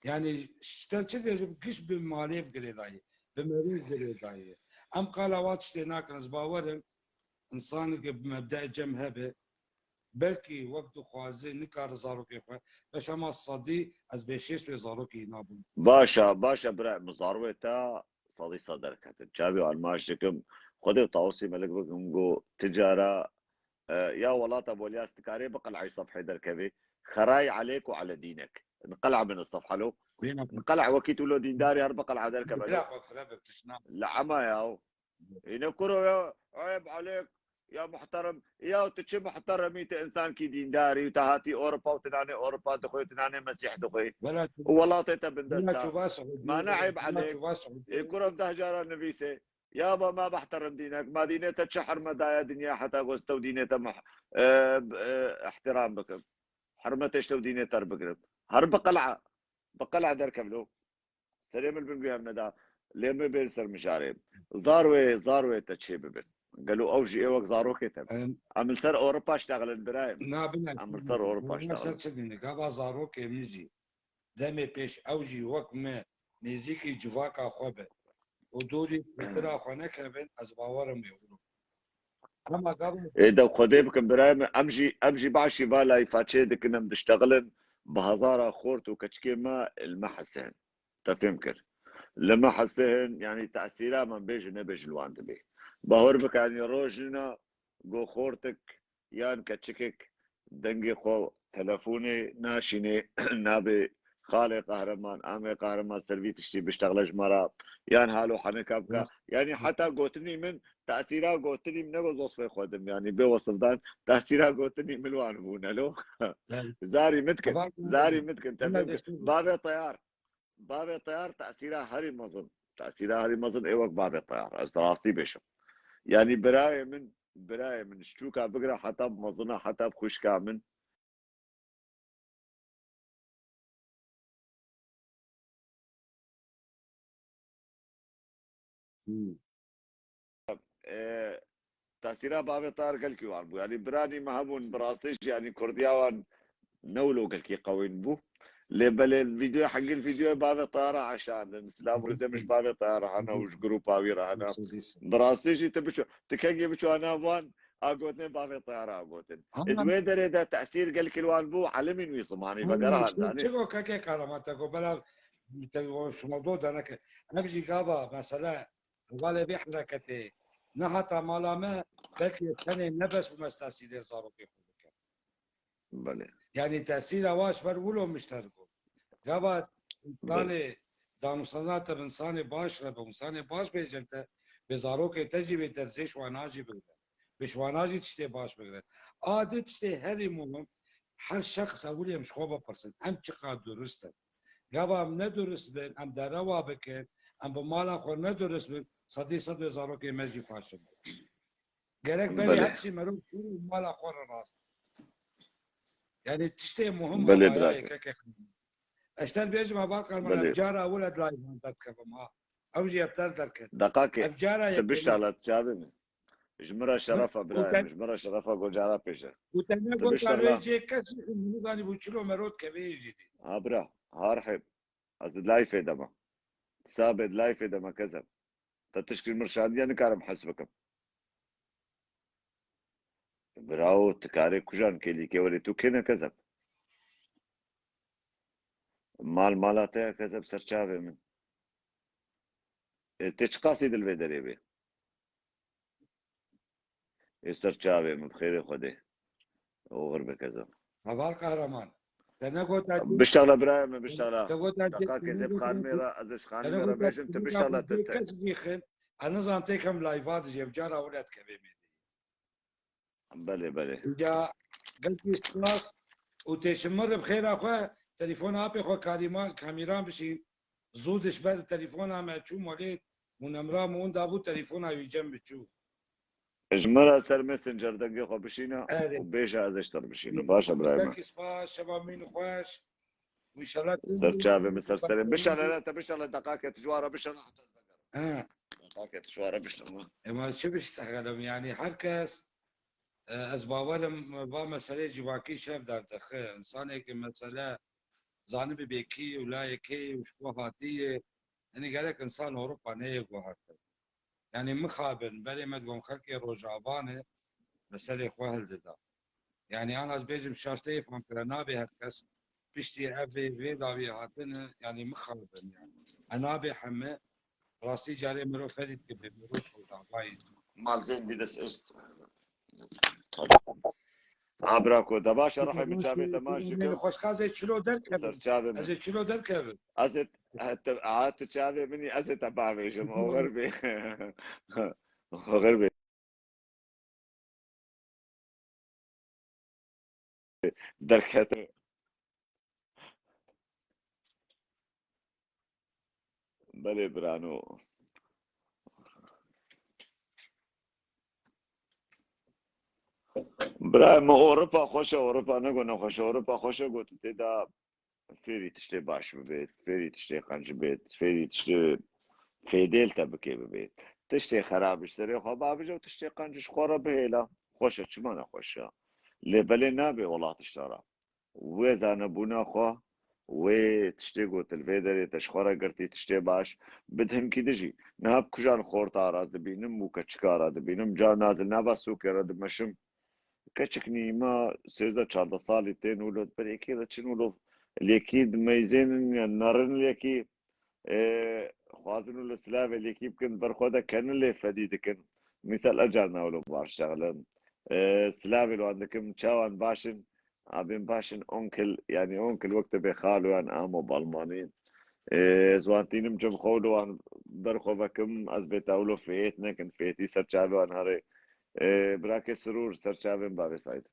Yanî ji te çi dibêjim, giş bi malê girêdayî, bi merî girêdayî. Em qala wan tiştê nakin, ez bawer im, însaneke bi mebdeyê cem hebe, belkî wek dixwaze nikare zarokê xwe, beş ema sedî ez bêşêst wê zarokê nabim. Baş e, baş e, bira, min zarokê te sedî sed derketin. Çavê wan maç dikim, Xwedê û Tawusî Melik bikim, got, ti cara, e, ya welata Bolyas dikarê biqel'ey sefhê derkevê. Xeray aleyk û ale dînek. Nqel'a min sefha lo. Nqel'a wekî tu lo dîndarî her biqel'a derkeve lo. Bila xwe fire bik, tişt nabe. Li ema ya o. Îne kuro ya, ayb aleyk, ya muhterem. Ya tu çi muhteremî, tu însankî dîndarî û tu hatî Ewropa û tu nanê Ewropa dixwê, tu nanê Mesîh dixwê. Wela tu, û welatê te bindest e. Ma ne eyb aleyk. Ê kuro deh cara nivîse. Ya ba ma muhterem dînek, ma dînê te çi hurmet daye dinya heta ku ez tev dînê te mih-, e, e, ihtiram bikim. Hurmetê ji tev dînê te bigirim. Her biqel'a, biqel'a derkev lo. Serê min li bin guya min neda. Lê min bên ser mijarê. Zarwê, zarwê te çê bibin. Gelo ew jî ê wek zarokê te bin? Em, em li ser Ewropa ştexilin birayê min. Em li ser Ewropa ştexilin. Çi dîne? Gava zarokê min jî demê pêş ew jî wek me nêzîkî civaka xwe be û dûrî kultura xwe nekevin, ez bawer im wê wilo. Ema gava Ê de Xwedê bikin birayê min, em jî, em jî başî va layîfa çê dikin, em diştexilin, bi hezara xort û keçikê me li me hesên. Te fêm kir. Li me hesên, yanî tesîra me bêje nebêje li wan dibê. Bahor bike, yanî rojina go xortik yan keçikek dengê xwe telefonê naşînê, nabê xalê qehreman, amê qehreman ser vî tiştî biştexile ji me re, yan halo henika bike. Ya. Yanî heta gotinî min, tesîra gotinî min, nego zosfê xwe dim, yanî bê wesifdan, tesîra gotinî min wan bûne lo. Belê. Zarî min dikin, zarî min dikin, te fêm kir. Bavê Teyar. Bavê Teyar tesîra herî mezin. Tesîra herî mezin ê wek Bavê Teyar. Ez rastî bêjim. Yanî birayê min, birayê min, ji çûka bigire heta bi mezina, heta bi xwişka min. Hmm. E, tesîra Bavê Teyar gelkî wan bû. Yanî biranî me hebûn, bi rastî jî, yanî kurdiya wan ne wilo gelkî qewîn bû. Lê belê vîdeoya hingî, vîdeoya Bavê Teyar a eşandin. Silav û rêzê min ji Bavê Teyar hene û ji grûpa wî re hene. Bi rastî jî tu biçû, tu kengê biçû nav wan a gotinê Bavê Teyar a gotin. Ê, di wê derê de tesîr gelkî li wan bû, elimîn wî zimanî vegera handanê. Çi go kekê Qehreman te go, bela te go şima do deneke. Ev jî gava, mesela, Hevalê vê hereketê nehata mala me, belkî tenê ne bes bû me tesîrê zarokê xwe bike. Belê. Yani tesîra wa ji ber wilo mişter bû. Gava insanê danûsana te bi insanê baş re be, insanê baş bêjin te, bi zarokê te jî bê te zê şwana jî bigre. Bi şwana jî tiştê baş bigre. A di tiştê herî muhim, her şexs ewilî em ji xwe bipirsin. Em çiqa durist in. Gava em ne durist bin, em derewa bikin, em bi mala xwe ne durist bin, sedî sed wê zarokê me jî faşil bin. Gerek berê Belê. her tiştê merov kûr û mala xwe re rast. Yani tiştê muhim Belê, havaya bira. Yekeke. Ez te bêjim heval Qerman, Belê. Ev cara wile di live-an derkevim ha. Ew jî ev der derket. Deqakê, Ev cara tu yekemîn. bişala çavê min. Ji min re şerefa Û birayê te- min, ji min re şerefa ku cara pêje. Û te ne Tu gota bişala. Wê jê kes jî min zanî bû çilo merot kevê jî dî. Ha bira, har heb. Ez di live-ê de me. Sabê di live-ê de me kezeb. Te tişkî min şandiye nikarim hes bikim. Birawo, tu karê kujan kêlîkê werê tu kêne kezeb. Mal mala te ya kezeb ser çavê min. E, tê çiqasî dil vê derê bê. Ê ser çavê min, bi xêrê Xwedê. Oxir be kezeb. Heval Qehreman. Te ne gota ki- Biştexla birayê min, biştexla. Te gota ki- Deqakê te ne zê bi gota xanimê ki- re, ez ê ji te ne xanimê re gota bêjim, tu ki- biştexla te te te. Kes jî xin. Ez nizam tê kem live-a dijî, ev cara wile dikevê mêdî. Belê, belê. Ya, gelkî spas û tê ji min re bi xêra xwe, telefona apê xwe karîma-, kamîran bişîn. Zû diş ber telefona me çû molê û nemra min winda bû, telefona wî cem biçû. Ji min re ser Messenger dengê xwe bişîne Erê. û bêje ez ê ji te re bişînim. Baş e birayê min. Gelkî spas, şeva min xweş. Û inşallah Ser çavê min, ser serê. Bişele, te bişele, deqakê tu ji wa re bişele, heta ez vegerim. Ha. Deqakê tu ji wa re bişele. Ema çi biştexelim, yani her kes, e, ez bawerim va meseleyê civakî şev derdixi. Însanê ki mesele zanibî bê kî û layê kê û ji ku hatiye, yani gerek insan Ewropa neyê guhertin. Yani mixabin, berê me digon xelkê Rojava ne, meselê xwe hildida. Yani an ez bêjim şaşteyê famkire nabe her kes, piştî ev vê, vê dawî hatine, yani mixabin yani. E nabe heme, rastî carê mirov ferî dikibe, mirov Rojavayê. Mal zên bir des ist. Ha, bira ku, de baş e, rehê min çavê te maç dikim. Xweşka ez ê çilo derkevim. Ser çavê min. Ez ê çilo derkevim. Ez ê, ha, tu, ha, tu çavê min î, ez ê te bavêjim. Oxir bê. Oxir bê. Derkete. Belê birano. Birayê min, Ewropa xweş e, Ewropa ne ku nexweş e, Ewropa xweş e, ku tu tê de fêrî tiştê baş bibêt, fêrî tiştê qenc bibêt, fêrî tiştê fêdê li te bikê bibêt. Tiştê xerab ji serê xwe babije û tiştê qenc ji xwe re bihêle. Xweş e, çima nexweş e? Lê belê nabe welat ji te re. Wê zanebûna xwe, wê tiştê ku tu li vê derê te ji xwe re girtî, tiştê baş, bi di hinkî dijî. Niha bi kujan xorta re dibînim û keçika re dibînim, ca naz li nava sûkê re dimeşim. Keçik nîma sêzdeh çardeh salî tên wilo, ber êkê re çin wilo, lêkî dimeyzênin ya nerin lêkî, e, xwazin wilo silavê lêkî bikin, ber xwe de kenin lê fedî dikin. Mîsal, ev carna wilo baş şexlin. E, silavê li wan dikim, çawan baş in? Abên baş in, onkel, yani onkel wek te bê xalo yan amo balmanî. E, ez wan tînim cem xwe wilo wan ber xwe vekim, ez bê te wilo fêt nekin, fêtî ser çavê wan herê. E, birakê Sirûr, ser çavên bavê Saîd.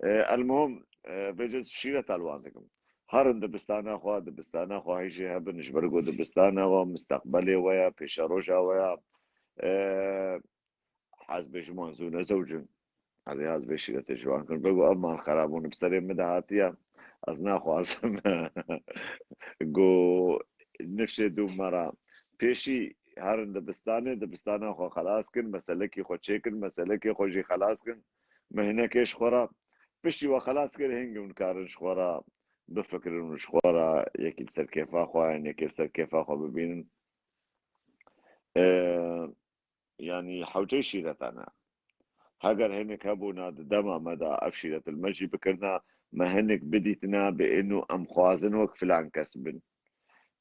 E, elmuhim, e, vêce şîreta li wan dikim. Herin dibistana xwe, dibistana xwe hêjê hebin, ji ber ku dibistana we, misteqbelê we ye, pêşeroja we ye. E, hez bêjim wan zû nezewcin. Hezê hez bê şîretê ji wan kirin. Bego ev mal xerabûn bi serê min de hatiye. Ez naxwazim. Go nifşê dû me re. Pêşî herin dibistanê, dibistana xwe xelas kin, meselekî xwe çêkin, meselekê xwe jî xelas kin. Mihnekê ji xwe re. Piştî we xelas kir, hingî hûn karin ji xwe re bifikirin û ji xwe re yekî li ser kêfa xwe yan yekî li ser kêfa xwe bibînin. Ee, yanî hewceyê şîretan e. Heger hinek hebûna di dema me de ev şîret li me jî bikirina, me hinek bidîtina bi êno em xwazin wek filan kes bin.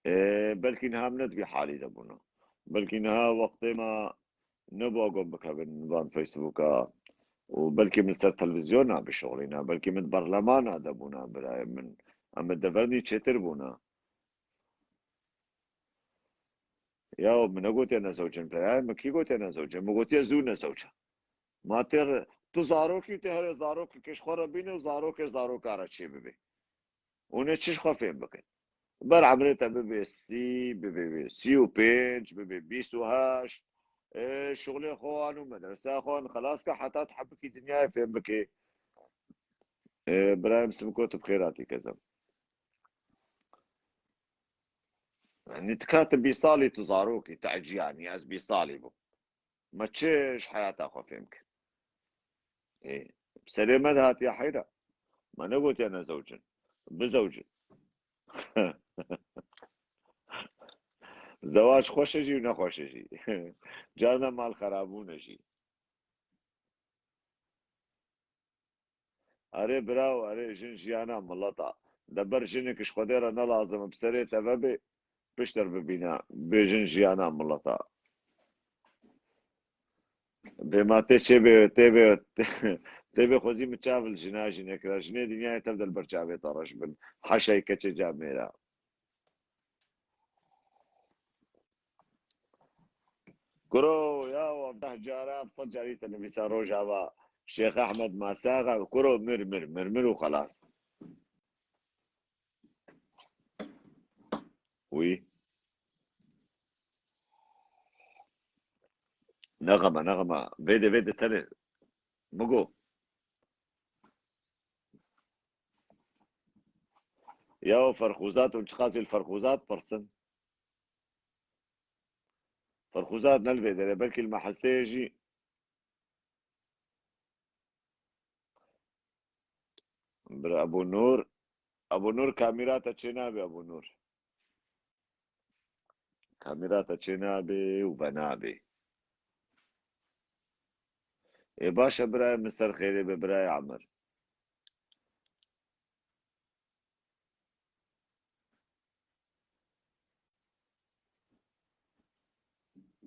Ee, belkî niha em ne di vî halî de bûna. Belkî niha wextê me nebû agom bikevin van Facebooka. û belkî min ser televîzyona bişuxulîna, belkî min berlemana de bûna birayê min. Em bi devernî çêtir bûna. Ya min negotiye nezewcin, birayê min kî gotiye nezewcin? Min gotiye zû nezewce. Ma tê re, tu zarokî, tê here zarokekê ji xwe re bîne û zarokê zaroka re çê bibê. Hûn ê çi ji xwe fêm bikin? Ber emrê te bibê sî, bibê sî û pênc, bibê bîst û heşt. Ê, şuxulê xwe wan û medresa xwe wan xelas ke heta tu hebikî dinyayê fêm bikê. Ê, birayê min Simko, tu bi xêr hatî kezim. Yanî tika tu bîst salî, tu zarokî, tu eciyanî, ez bîst salî bûm. Me çi ji heyata xwe fêm kir? Ê, serê me de hatiye heyra. Me negotiye nezewcin. Bizewcin. Zewac xweş e jî û nexweş e jî. Carna mal xerabûn e jî. Erê biraw, erê jin jiyana mileta. De ber jinik ji Xwedê re ne lazim e, bi serê te vebê, piştre bibîne, bê jin jiyana mileta. Bê ma tê çê bê, tê bê, tê bê xwezî min çav li jina jî nekira. Jinê dinyayê tev de li ber çavê te reş bin. Heşay keçê camêra. Kuro, ya, ev deh cara, ev sed carî te nivîsa Rojava Şêx Ehmed Masaxa, kuro mir, mir, mir, mir û xelas. Wî. Nexeme, nexeme. Vêde, vêde tenê. Migo. Ya Ferxuzat, hûn çiqasî li Ferxuzat pirsin? Ferxuzat ne li vê derê, belkî li Meheseyê jî. Bir Ebû Nûr, Ebû Nûr, kamîra te çênabê, Ebû Nûr. Kamîra te çênabê û venabê. Ê baş e birayê min, ser xêrê be birayê Emir.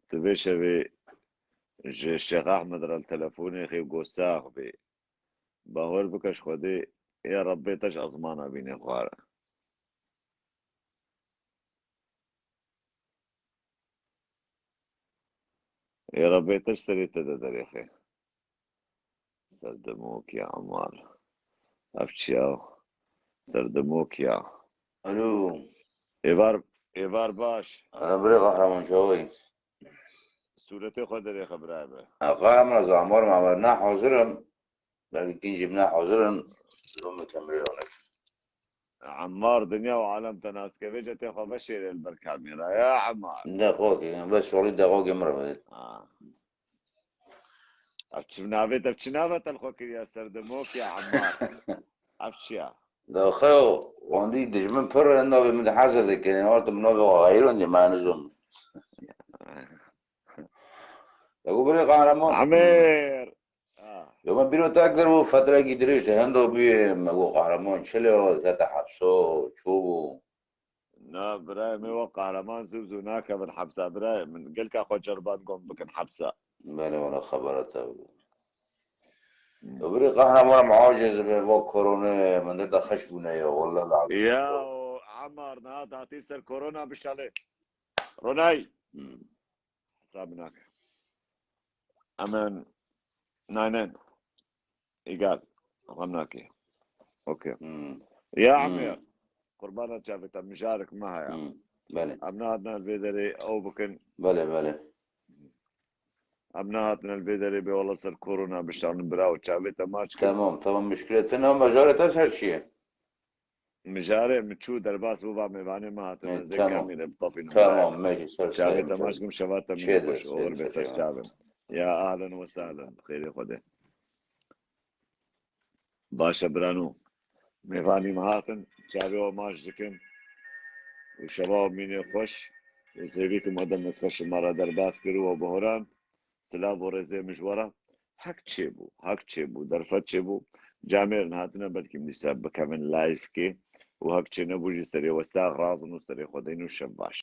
Tu vê şevê ji Şêx Ehmed re li telefonê xê got sax bê. Bawer bike ji Xwedê, ê Rebbê te ji ezmana bîne xwar. Ê Rebbê te ji serê te de derêxe. Serdemok ya Emar. Ev çi ya? Serdemok ya. Alo. Êvar, êvar baş. Alo, birê Kahraman çawa yî? Sûretê xwe derêxe birayê me. Ha, Kahraman ez Emar me, Emar ne hazir im. Belkî kincî min hazir in, zilûmê kemirê ronê. Emmar, dinya û alem te nas ke, vêce tê xwe veşêrê li ber kamera. Ya Emmar. De xwe ke, bes şolî de xwe ke min re vedê. Ha. Ev çi navê te, çi nava te li xwe kiriye, Serdemok ya Emmar? Ev çi ya? De xeyo, wandî dijmin pir in, navê min de heze dikin, orta min navê xwe xeyron dî, me nizûm. De gu birê Kahraman. Emêr. Ha. Yo, me bîro te kir û fetrekî dirêj de hendo bûye, me got Kahraman çi lê, kete hepso, çû bû. Na, birayê me, we Kahraman zû zû nakevin hepsa, birayê min. Gelka xwe ceriband gon bikin hepsa. Belê, wala xebera te bû. Hmm. Yo, birê Kahraman, em aciz be, va korona, min de xeş bûne ya, wala la. Ya, o Emar, niha datî ser korona bişalê. Ronay. Hmm. Hesab nake. Hemen, nein, nein. Egal. Xem nake. Okey. Hmm. Ya Hmm. Emir. Qurbana çavê te, mijarek me haya. Hmm. Belê. Em nehatine vê derê ew bikin. Belê, belê. Em nehatine vê derê bê wala ser korona bişanin bira û çavê te maç kin. Tamam, tamam, muşkile tine, mijarê te ser çi ye? Mijarê min çû derbas bû, va mêvanê me hatine, e, zê tamam. Kamî re bitapînim. Tamam, me jî ser çavê te maç kim, şeva te min xweş, oxir be ser çavê. Ya ahlen we sahlen, xêrê Xwedê. Baş e birano. Mêvanî me hatin, çavê we maç dikim. Û şeva we mînê xweş. Û zêvî ku me demek xweş me re derbas kir û we bihorand. Silav û rêzê min ji we re. Hek çêbû, hek çêbû, derfet çêbû. Camêr hatine, belkî min dîsa bikevin live kê û hek çênebû jî serê we sax razin û serê xwe deyn û şev baş.